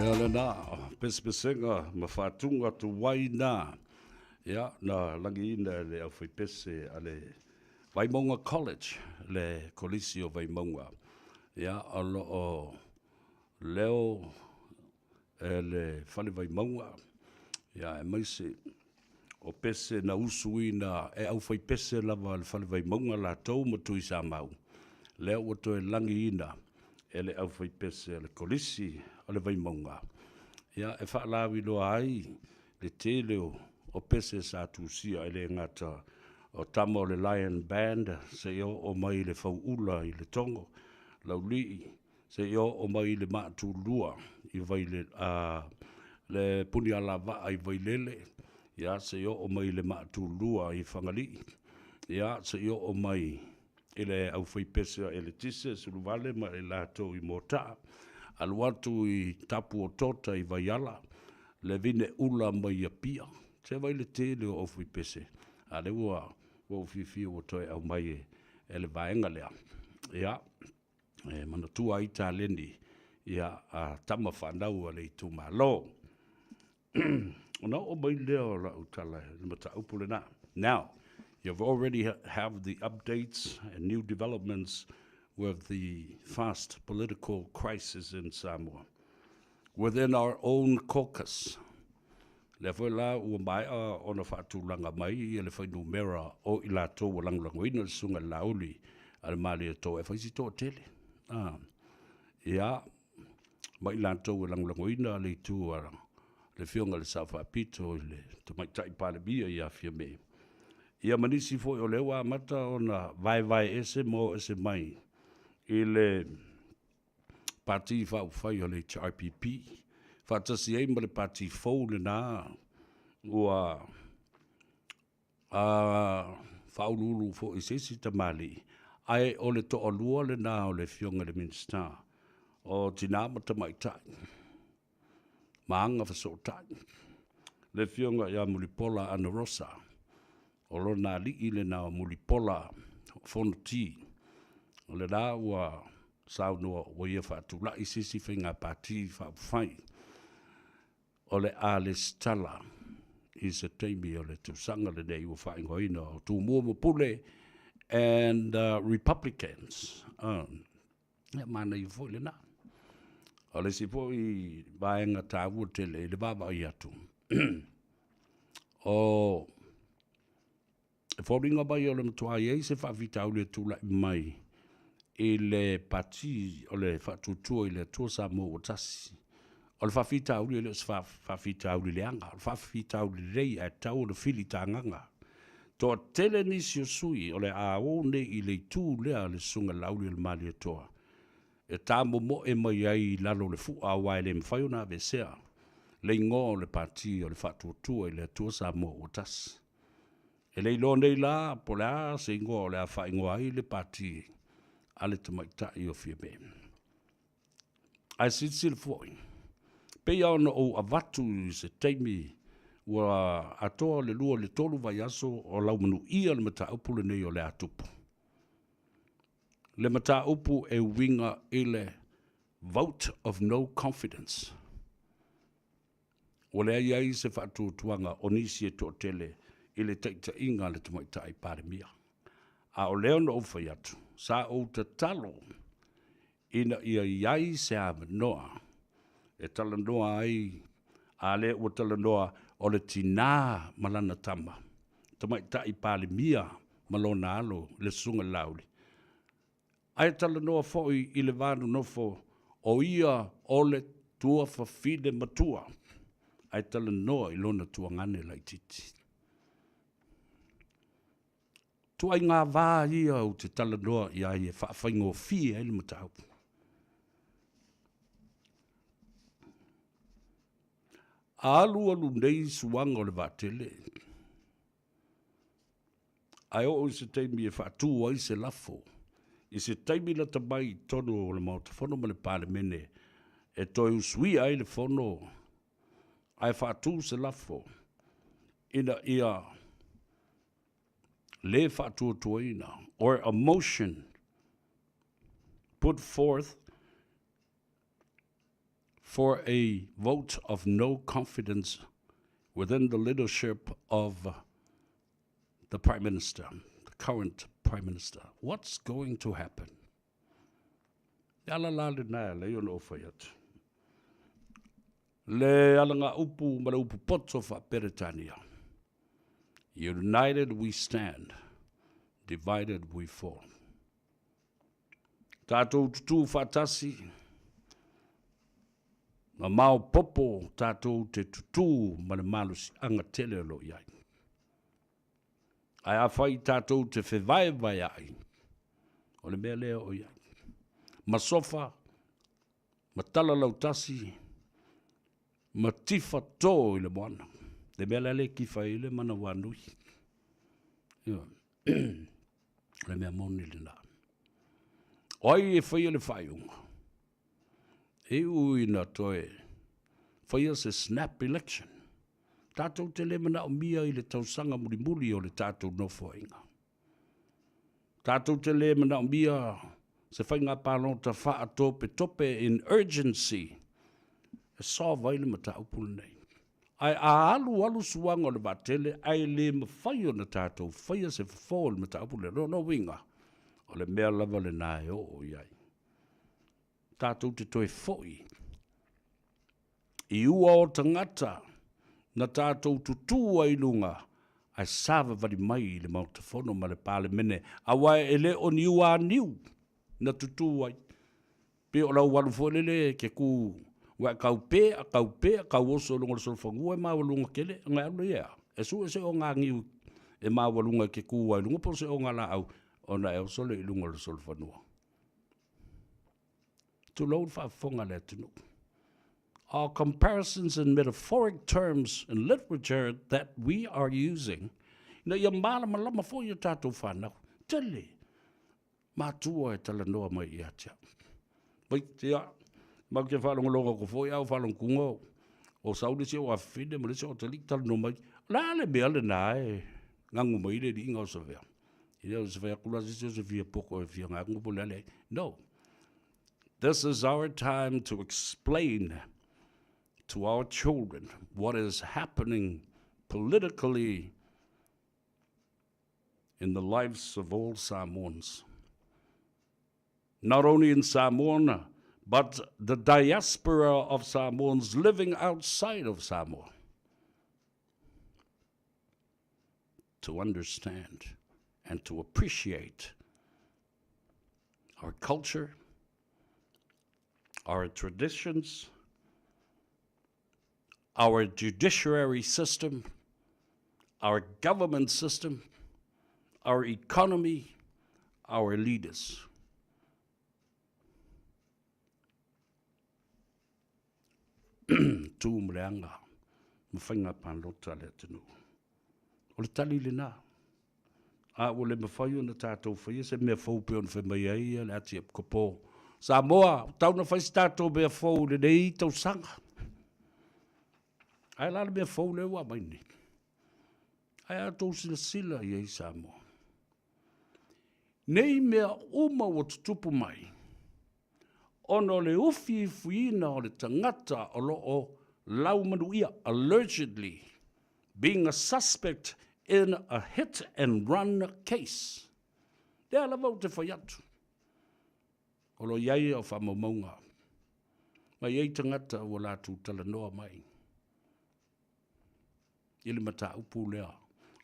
Ia lena, pesepesega ma faatuga tuai na, ia, na lagiina e le aufaipese a le Vaimauga College, le Kolisi o Vaimauga. Ia, o lo o leo e le Fale Vaimauga, ia, aemaise o pese na usuina e aufaipese lava a le Fale Vaimauga latou ma Tuisamau, lea ua toe lagiina e le aufaipese a le Kolisi o le Vaimauga, ia, e faalauiloa ai le tele o pese sa tusia, e le gata o tama o le Lion Band seia oo mai i le Fauula i Letogo, Laulii, seia oo mai i le Maatulua i Vaile, a, le Punialavaa i Vailele, ia, seia oo mai i le Maatulua i Fagalii, ia, seia oo mai i le aufaipese a Eletise, Suluvale ma i latou i Moataa, alu atu i Tapu o Tota i Vaiala, le Vine Ula mai Apia. Se vaai le tele o aufaipese, a lea ua ou fiafia ua toe aumai e le vaega lea. Ia, e manatua ai taleni ia a tama fanau a le itumalo. Ona oo mai lea o lau tala i le mataupu lena. Now, you've already have the updates and new developments with the fast political crisis in Samoa. Within our own caucus, lea foi la ua maea ona faatulaga mai ia le fuainumera o i latou ua lagolagoina le Susuga i le Laauli a le Malietoa e fai si toatele. Ah, ia, ma i latou e lagolagoina le itu a le Afioga i le Sao Faapito i le Tamaitai Palemia ia Fiame. Ia ma nisi foi o lea ua amata ona vaevae ese ma o ese mai i le Pati Faaupufai o le HRPP, faatasi ai ma le Pati fou lena ua a faauluulu foi i se isi tamalii, ae o le toalua lena o le Afioga i le Minisita o Tina ma Tamaitai ma Agafesootai, le Afioga ia Mulipola Anarosa. O lona alii lena o Mulipola Fonoti, o lena ua saunoa ua ia faatulai se isi faiga pati faaupufai o le a lesitala i se taimi o le tausaga lenei ua faaigoaina o Tumua ma Pule and Republicans. Ia manaia foi lena. O le isi foi vaega taua tele i le vaavaai atu, o e foliga mai o le matua i ai se faafitauli e tulai mai i le pati o le Faatuatua i le Atua Samoa ua Tasi. O le faafitauli e le o se faafitauli leaga, o le faafitauli lelei ae tatau ona filitagaga. Toatele nisi o sui o le a o nei i le itu lea a le Susuga i le Laauli o le Malietoa e tamomoe mai ai i lalo o le fua aua e le mafai ona aveesea le igoa o le Pati o le Faatuatua i le Atua Samoa ua Tasi. E le iloa nei la po o le a se igoa o le a faaigoa ai le Pati a le tamaitai o Fiame. Ae silasila foi, pei lava ona ou avatu i se taimi ua atoa le 2 i le 3 vaiaso o laumanuia le mataupu lenei o le a tupu. Le mataupu e uiga i le vote of no confidence. Ua leai ai se faatuatuaga o nisi e toatele i le taitaiga a le Tamaitai Palemia. A o lea na ou fai atu, sa ou tatalo ina ia i ai se avanoa e talanoa ai, a lea ua talanoa o le tina ma lana tama, Tamaitai Palemia ma lona alo le Susuga i le Laauli, Ae talanoa foi i le va nonofo o ia o le tuafafine matua, ae talanoa i lona tuagane laitiiti. Tuaiga va ia ou te talanoa i ai e faafaigofie ai le mataupu. A alualu nei suaga o le vaatele, Ae oo i se taimi e faatu ai se lafo, i se taimi lata mai i totonu o le Maota Fono ma le Palemene e toe usuia ai le Fono ae faatu se lafo ina ia le faatuatuaina or a motion put forth. for a vote of no confidence within the leadership of the Prime Minister, the current Prime Minister. What's going to happen? Le ala la lena e lei ona ou fai atu. Le alaga upu ma le upu poto faa-Peretania. United we stand, divided we fall. Tatou tutū faatasi, ma maopopo tatou te tutū ma le malosiaga tele o lo o i ai. Ae afai tatou te fevaevaeaʻi, o le mea lea o i ai. Ma sofa, ma tala lautasi, ma tifa tō i le moana. Le mea la lea e kifa ai le manawanui. Ioe. O le mea moni lena. O ai e faia le faaiuga? E iu ina toe faia se snap election. Tatou te le manaomia i le tausaga mulimuli o le tatou nofoaiga. Tatou te le manaomia se faiga palota faatopetope in urgency e solve ai le mataupu lenei. Ae a alu alu suaga o le vaatele ae le mafai ona tatou faia se fofo i le mataupu lea, lona uiga, o le mea lava lena e oo i ai. Tatou te toe foi i ua o tagata na tatou tutū ai i luga ae savavali mai i le Maota Fono ma le Palemene, aua e le o ni ua niu na tutū ai. Pei o lau alu foi lele e ke kū, ua e kau pē a kau pē a kau oso i luga o le solofanua e maualuga tele, ona e alu lea i a? E sue se ogagiu e maualuga e te kū ai i luga po o se ogalaau ona e oso lea i luga o le solofanua. Tulou le faafofoga a le atunuu. Are comparisons in metaphoric terms in literature that we are using ina ia malamalama foi a tatou fanau. Tele matua e talanoa mai ia te au. Vai, ia, mau te faalogologo atu foi a o faalogotuga o sau le isi o afafine ma le isi o atalii talanoa mai. O le a le mea lena e gagu mai le alii o Savea? Ia o se fai atu la se isi o se fia poto e fia gagu po o le a leai. No. This is our time to explain to our children what is happening politically in the lives of all Samoans. Not only in Samoa, but the diaspora of Samoans living outside of Samoa. To understand and to appreciate our culture, our traditions, our judiciary system, our government system, our economy, our leaders. Tu ma le aga ma faiga palota a le atunuu. O le tali lena. A ua le mafai ona tatou faia se mea fou pei ona fai mai ai le Ati Epikopo. Samoa, ua tatau ona fai se tatou mea fou i lenei tausaga. Ae la le mea fou lea ua aumai nei. Ae a outou silasila i ai Samoa. Nei mea uma ua tutupu mai, ona o le ufiufiina o le tagata o lo o laumanuia, allegedly being a suspect in a hit and run case. Lea lava ou te fai atu, o lo o i ai au faamaumauga, ma e i ai tagata ua latou talanoa mai i le mataupu lea.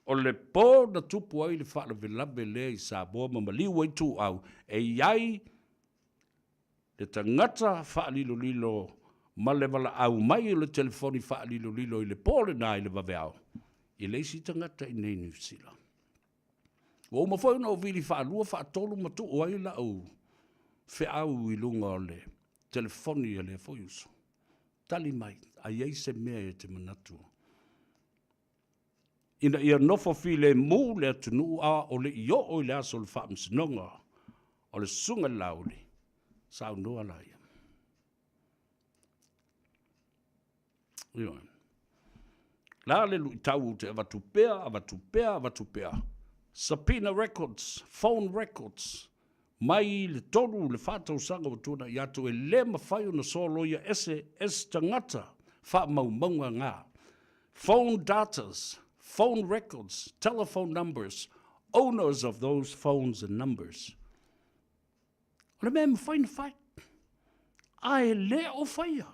O le po na tupu ai le faalavelave lea i Samoa ma maliu ai Ituau, e i ai le tagata faalilolilo ma le valaau mai o le telefoni faalilolilo i le po lena i le vaveao i le isi tagata i inei i Niu Sila. Ua uma foi ona ou vili faalua faatolu ma tuu ai lau feau i luga o le telefoni a lea foi uso. Tali mai, a i ai se mea e te manatu ina ia nofo filemu le atunuu a o le i oo i le aso o le faamasinoga o le Susuga i le Laauli, saunoa laia. Ioe. La le luitau ou te avatu pea, avatu pea, avatu pea. Subpoena records, phone records. Mai le tolu i le fa tausaga ua tuanai atu, e le mafai ona soloia ese e se tagata faamaumauga nga, phone datas, phone records, telephone numbers, owners of those phones and numbers. O le mea e mafai ona fai, ae le o faia.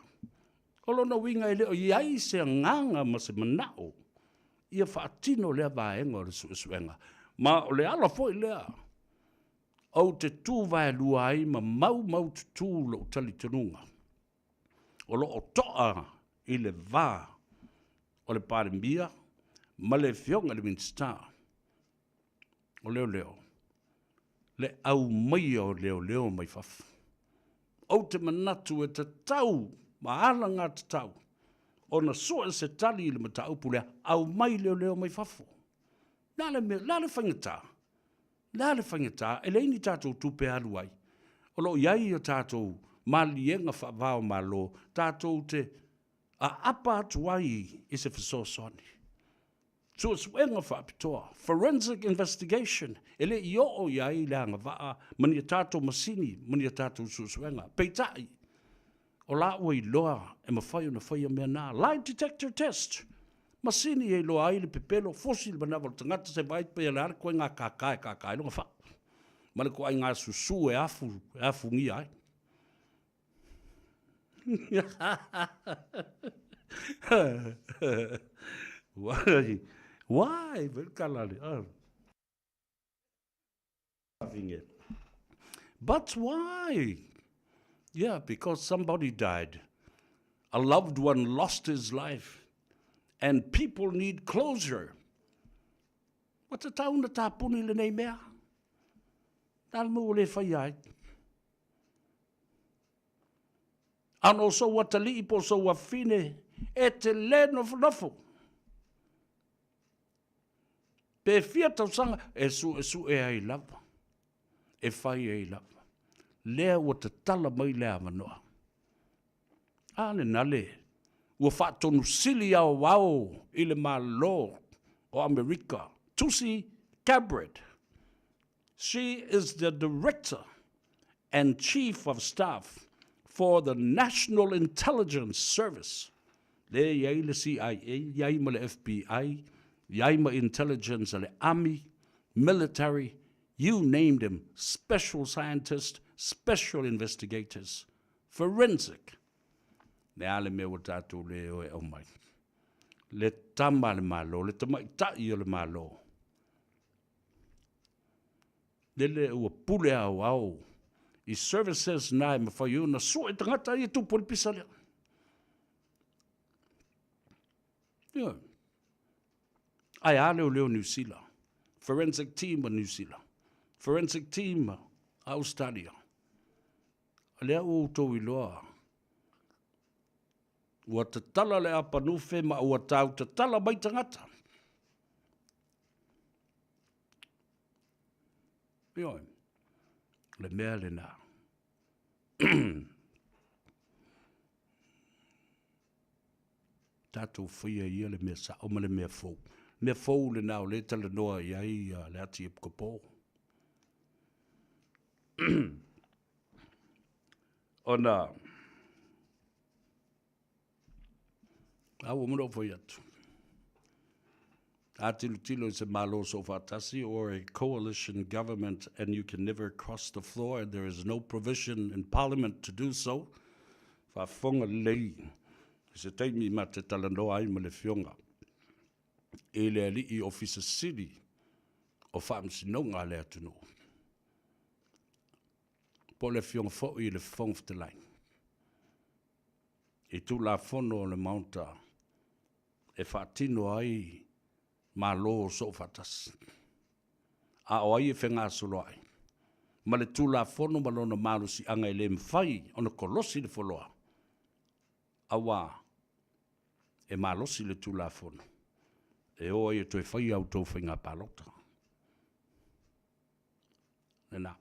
O lona uiga e le o i ai se agaga ma se manao ia faatino lea vaega o le suesuega. Ma o le ala foi lea ou te tu vaelua ai ma maumaututu lou talitonuga o lo o toa i le va o le Palemia ma le Afioga i le Minisita o Leoleo le aumaia o leoleo mai fafo. Ou te manatu e tatau ma alagatatau ona sue se tali i le mataupu lea, aumai leoleo mai fafo. Le a le mea, le a le faigata? Le a le faigata? E leai ni tatou tupe e alu ai. O lo o i ai a tatou maliega faava o Malo tatou te aapa atu ai i se fesoasoani. Suesuega faapitoa, forensic investigation, e le i oo i ai le agavaa ma ni a tatou masini ma ni a tatou suesuega. Peitai, o la ua iloa e mafai ona faia mea na. Lie detector test, masini e iloa ai le pepelo, fosi le manava o le tagata se vaai pe o le a le koiga kākā e kākā ai lona fa'u ma le koaiga susu e afu, e afugia ai. Why? Why? But why? Yeah, because somebody died. A loved one lost his life. And people need closure. Ua tatau ona tapuni lenei mea. Le a le mea ua le faia ai? Ana o sou atalii po o sou afafine e te le nofonofo. Pe fia tausaga e suesue ai lava, e fai ai lava. Lea ua tatala mai le avanoa. A lena le ua faatonusili aoao i le Malo o Amerika, Tulsi Gabbard. She is the director and chief of staff for the National Intelligence Service. Lea e i ai le CIA, i ai ma le FBI, i ai ma intelligence a le Army, military, you name them, special scientist, special investigators, forensic. Le a le mea ua tatou le o e aumai? Le tama a le Malo, le tamaitai o le Malo, lele ua pule aoao i services na e mafai ai ona sue tagata ia tupu ai le pisa lea. Ioe. Ae a leoleo Niu Sila, forensic team a Niu Sila, forensic team a Australia. O lea ua outou iloa, ua tatala le apanufe ma ua tau tatala mai tagata. Ioe, o le mea lena. Tatou faia ia le mea sao ma le mea fou. Mea fou lena o lea e talanoa i ai le Ati Epikopo. Ona, a ua manao fai atu. A tilotilo i se Malo Soofaatasi or a coalition government and you can never cross the floor and there is no provision in parliament to do so, faafofoga lelei i se taimi ma te talanoa ai ma le Afioga i le Alii Ofisa Sili o Faamasinoga a le atunuu, po o le Afioga foi i le Fofoga Fetalai i Tulafono o le Maota e faatino ai Malo Soofaatasi. A o ai e fegasoloai ma le Tulafono ma lona malosiaga e le mafai ona kolosi le foloa, auā e malosi le Tulafono e o ai e toe fai a outou faiga palota. Lena.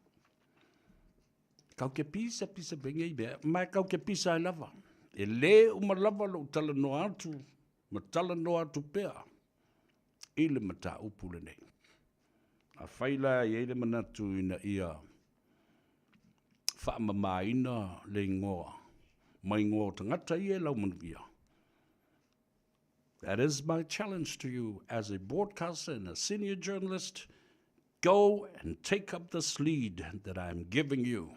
Kau ke pisa pisa penge i mea, ma e kau ke pisa ai lava. E lē uma lava lou talanoa atu ma talanoa atu pea i le mataupu lenei. Afai la e i ai le manatu ina ia. Faamamaina le igoa ma igoa o tagata ia e laumanuia. That is my challenge to you as a broadcaster and a senior journalist. Go and take up this lead that I am giving you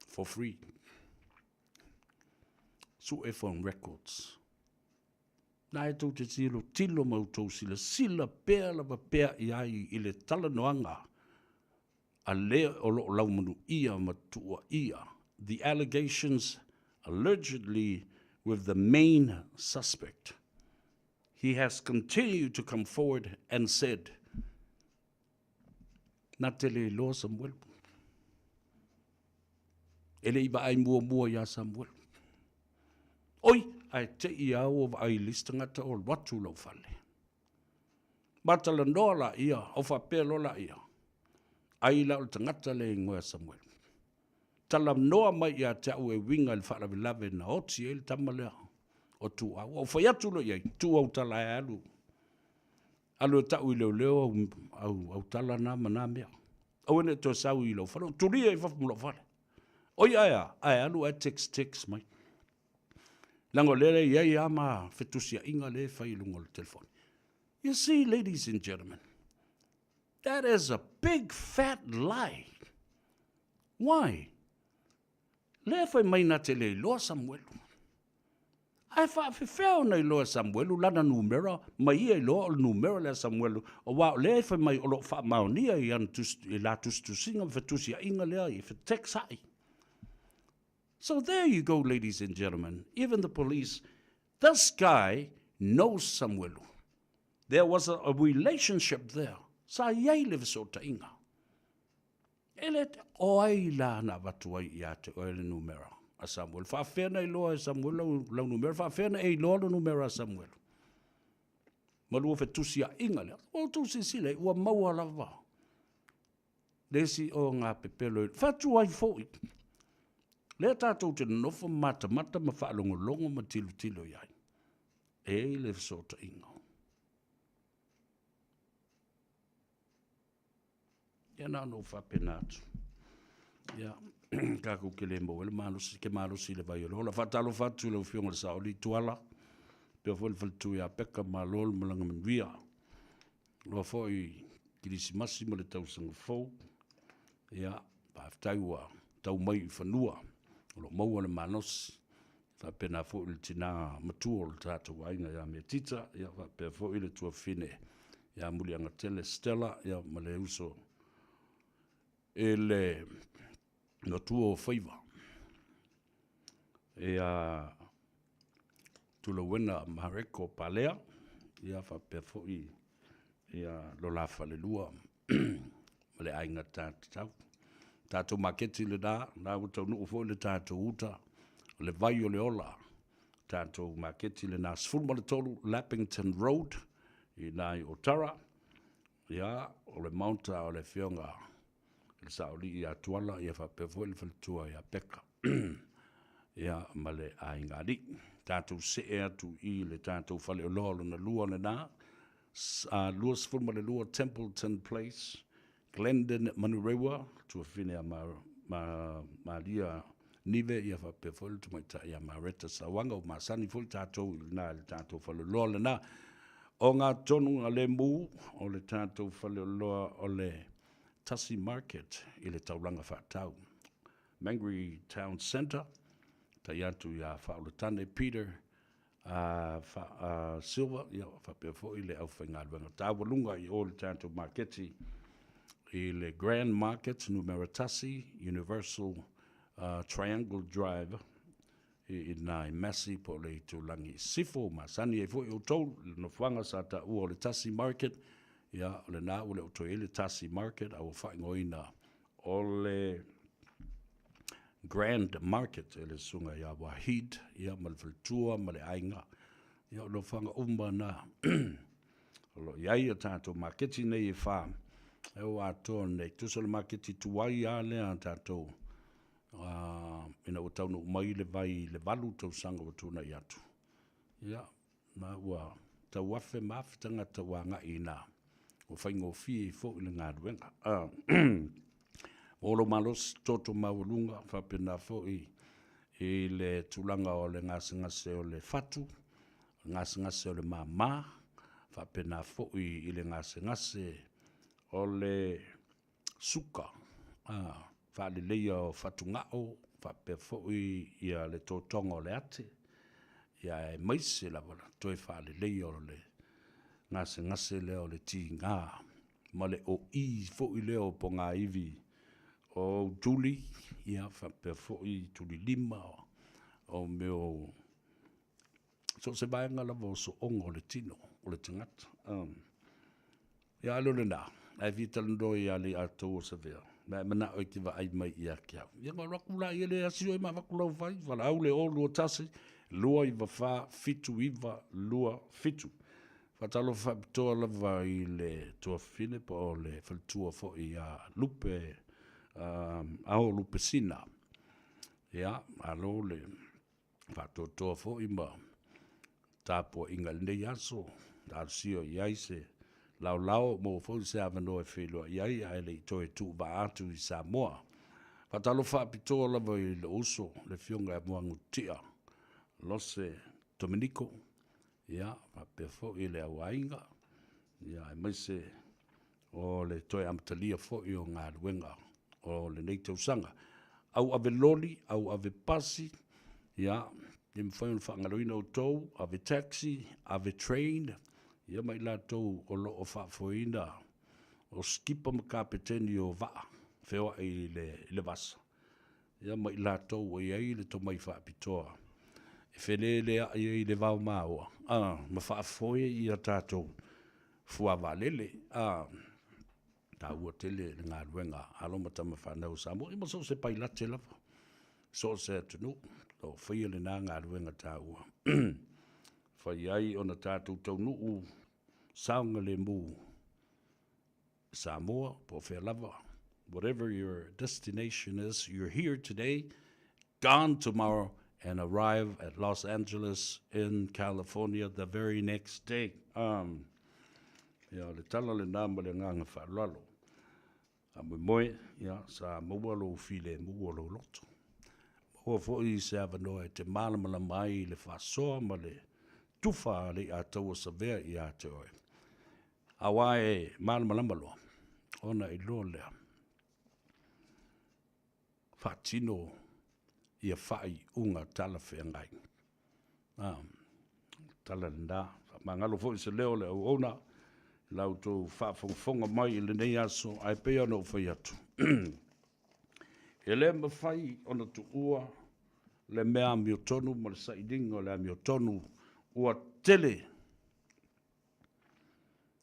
for free. Sue phone records. Na e tou te tilo tilo ma outou silasila pea lava pea i ai i le talanoaga a le o lo o laumanuia ma tuuaia, the allegations allegedly with the main suspect. He has continued to come forward and said, Na te le iloa Samuelu. E le i vaai muamua iā Samuelu. Oi, ae te i a ua vaai i le isi tagata o alu atu lau fale. Matalanoa laia, o faapea loa laia, Ai la o le tagata lea e igoa ia Samuelu. Talanoa mai ia te au e uiga i le faalavelave na oti ai le tama lea o Tuuau. Ua ou fai atu loa i ai, tuu au tala e alu. Alu e tau i leoleo au, au, au tala na ma na mea. Aua ne i toe sau i lou fale, o tulia i fafo ma lou fale. Oi ae a, ae alu ae text text mai. Leaga o lea e i ai lava ma fetusiaiga lea e fai i luga o le telefoni. You see, ladies and gentlemen, that is a big fat lie. Why? Lea fai mai na te le iloa Samuelu. Ae faafefea ona iloa e Samuelu lana numera ma ia iloa o le numera lea a Samuelu, aua o lea e fai mai o lo o faamaonia i ana tusi, i la tusitusiga ma fetusiaiga lea i fetext ai. So there you go, ladies and gentlemen, even the police, this guy knows Samuelu. There was a, a relationship there. Sa i ai le fesootaiga. E le, o ai la na avatu ai ia te oe le numera a Samuelu? Faafefea na iloa e Samuelu lau, lau numera? Faafefea na e iloa le numera a Samuelu? Ma lua fetusiaiga lea. Ua outou silasila, ua maua lava le isi o ngā pepelo i whatu ai foi. Lea tātou te nonofo matamata ma whaalongolongo ma tilotilo i ai. E i le fesootaiga. Ia na ona ou faapena atu. Ia, tatou ke le maua ai le malosi, ke malosi i le vai o le ola. Faatalofa atu i lau Afioga i le Saoli Tuala, faapea foi le faletu ia Peka, malo le malaga manuia. Loa foi Kerisimasi ma le tausaga fou. Ia, faafetai ua tau mai i fanua, o lo o maua le malosi. Faapena foi le tina matua o le tatou aiga ia Metita, ia faapea foi le tuafafine ia Muliagatele Stella, ia ma le uso e le matua o faiva. Ia Tulauena Mareko Palea, ia faapea foi ia lo la falelua ma le aiga tatatau. Tatou maketi lena, na ua taunuu foi le tatou uta, o le vai o le ola. Tatou maketi lena 13 Lappington Road i nā i Otara. Ia, o le maota o le afioga i le Saolii ia Tuala, ia faapea foi le faletua ia Peka. Ia, ma le aiga alii. Tatou see atu i le tatou faleoloa lona lua lena, 22 Templeton Place, Glendon Manurewa, tuafafine ia Maria Nive, ia faapea foi le tamaitai ia Mareta Sauaga, ua masani foi tatou i lena i le tatou faleoloa lena. O ngā tonu ngā lemu o le tatou faleoloa o le Tasi Market i le taulaga faatau. Mangere Town Centre, tai atu iā Faaolatane Peter a Silva, ia, faapea foi le aufaigaluega taualuga i o i le tatou maketi i le Grand Market numera 1, Universal Triangle Drive i ina i Massey po o le itulagi i Sisifo. Ua masani ai foi outou i le nofoaga sa taua o le Tasi Market, ia, o lena ua le o toe i ai le Tasi Market a ua faaigoaina o le Grand Market e le susuga ia Wahid ia ma le faletua ma le aiga. Ia o nofoaga uma na o lo o i ai a tatou maketi nei e whā e o atoa nei. Tusa o le maketi tuai a lea a tatou ina ua taunuu mai le vai i le 8 tausaga ua tuanai atu. Ia, Ma ua tau afe ma afe tagata ua agai i ina, ua faigofie ai foi le galuega. Maua lou malosi, toto maualuga, faapena foi i le tulaga o le gasegase o le fatu, gasegase o le māmā, faapena foi i le gasegase o le suka, faaleleia o fatugao, faapea foi ia le totoga o le ate, ia aemaise lava le toe faaleleia o le gasegase lea o le tiga ma le oi foi lea o pogaivi o tuli, ia faapea foi tulilima o mea o so o se vaega lava o sooga o le tino o le tagata. Ia a le o lena, ae fia talanoa ia Leiataualesa Savea, ma e manao e te vaai mai ia te au. Ia ona alu atu laia lea e asi oe ma avatu lau fai, valaau le 021 294 7927. Faatalofa faapitoa lava i le tuafafine po o le faletua foi ia Lupe, Ao Lupesina. Ia, malo le faatoatoa foi ma tapuaiga i lenei aso, talosia i ai se laolao, maua foi se avanoa e feiloai ai ae le i toe tuuvaa atu i Samoa. Faatalofa faapitoa lava i lou uso, le Afioga ia Muagututia Lose Dominiko, ia, faapea foi le au aiga, ia, aemaise o le toe amatalia foi o galuega o lenei tausaga. Au ave loli, au ave pasi, ia, e mafai ona faagaloina outou, ave taxi, ave train, ia ma i latou o lo o faafoeina o skipa ma kapeteni o vaa feoai i le vasa, ia ma i latou ua i ai le tomai faapitoa e feleleai ai i le vao maoa, ma faafoe ia tatou fuavaalele. A taua tele le galuega a alo ma tama fanau a Samoa, ia ma so o se pailate lava, so o se atunuu o lo o faia lena galuega taua, fai ai ona tatou taunuu saogalemu i Samoa po o fea lava. Whatever your destination is, you're here today, gone tomorrow, and arrive at Los Angeles in California the very next day. Ia, o le tala lena ma le agaga faaaloalo. Faamoemoe, ia, sa maua lou filemu o lou loto. Maua foi se avanoa e te malamalama ai i le faasoa ma le tufa a le Ataua Savea ia te oe. Aua e malamalama loa, ona iloa lea, faatino ia faaiuga talafeagai. Ah, tala lena. Faamagalo foi se leo o le auauna i la outou faafogafoga mai i lenei aso, ae pei ona ou fai atu. E le mafai ona tuua le mea amiotonu ma le sailiga o le amiotonu ua tele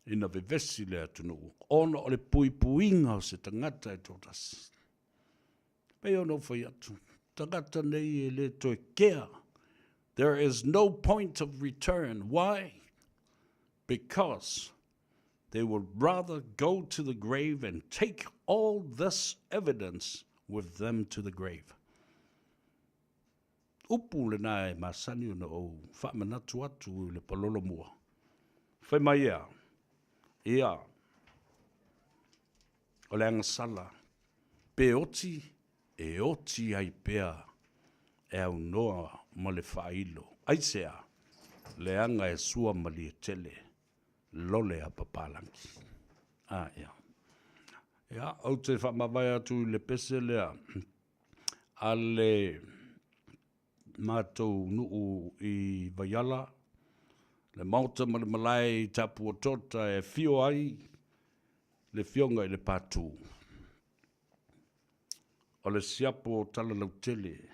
ina vevesi le atunuu ona o le puipuiga o se tagata e toatasi. Pei ona ou fai atu, tagata nei e le toe kea. There is no point of return. Why? Because they would rather go to the grave and take all this evidence with them to the grave. Upu lena e masani ona ou faamanatu atu i le palolo mua. Fai mai ea, ia, o le agasala, pe oti, e oti ai pea e aunoa ma le faailo. Aisea? Leaga e sua malie tele lole a papalagi. A, ia. Ia, ou te faamavae atu i le pese lea a le matou nuu i Vaiala, le maota ma le malae i Tapuatota e afio ai le Afioga i le Patu. O le siapo o Talalautele,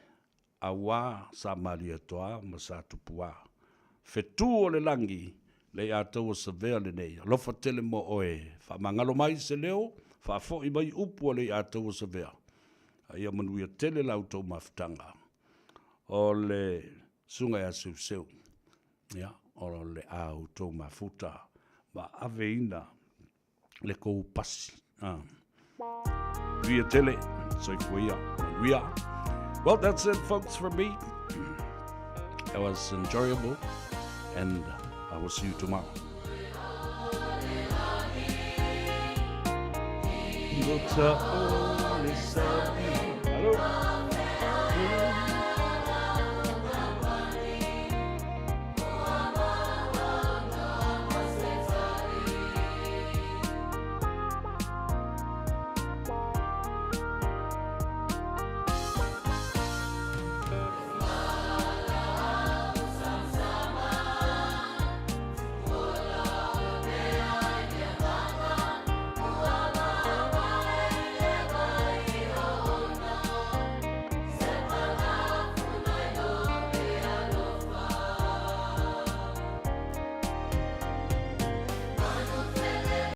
auā Sa Malietoa ma Sa Tupuā. Fetu o le lagi, le Ataua Savea lenei. Alofa tele mo oe. Faamagalo mai se leo, faafoi mai upu a le Ataua Savea. A ia manuia tele la outou mafutaga. O le susuga ia Seuseu, ia, o le a outou mafuta ma aveina le kou pasi. Ah. Manuia tele, soifua ia, manuia. Well, that's it, folks, from me. It was enjoyable, and I will see you tomorrow. le sami.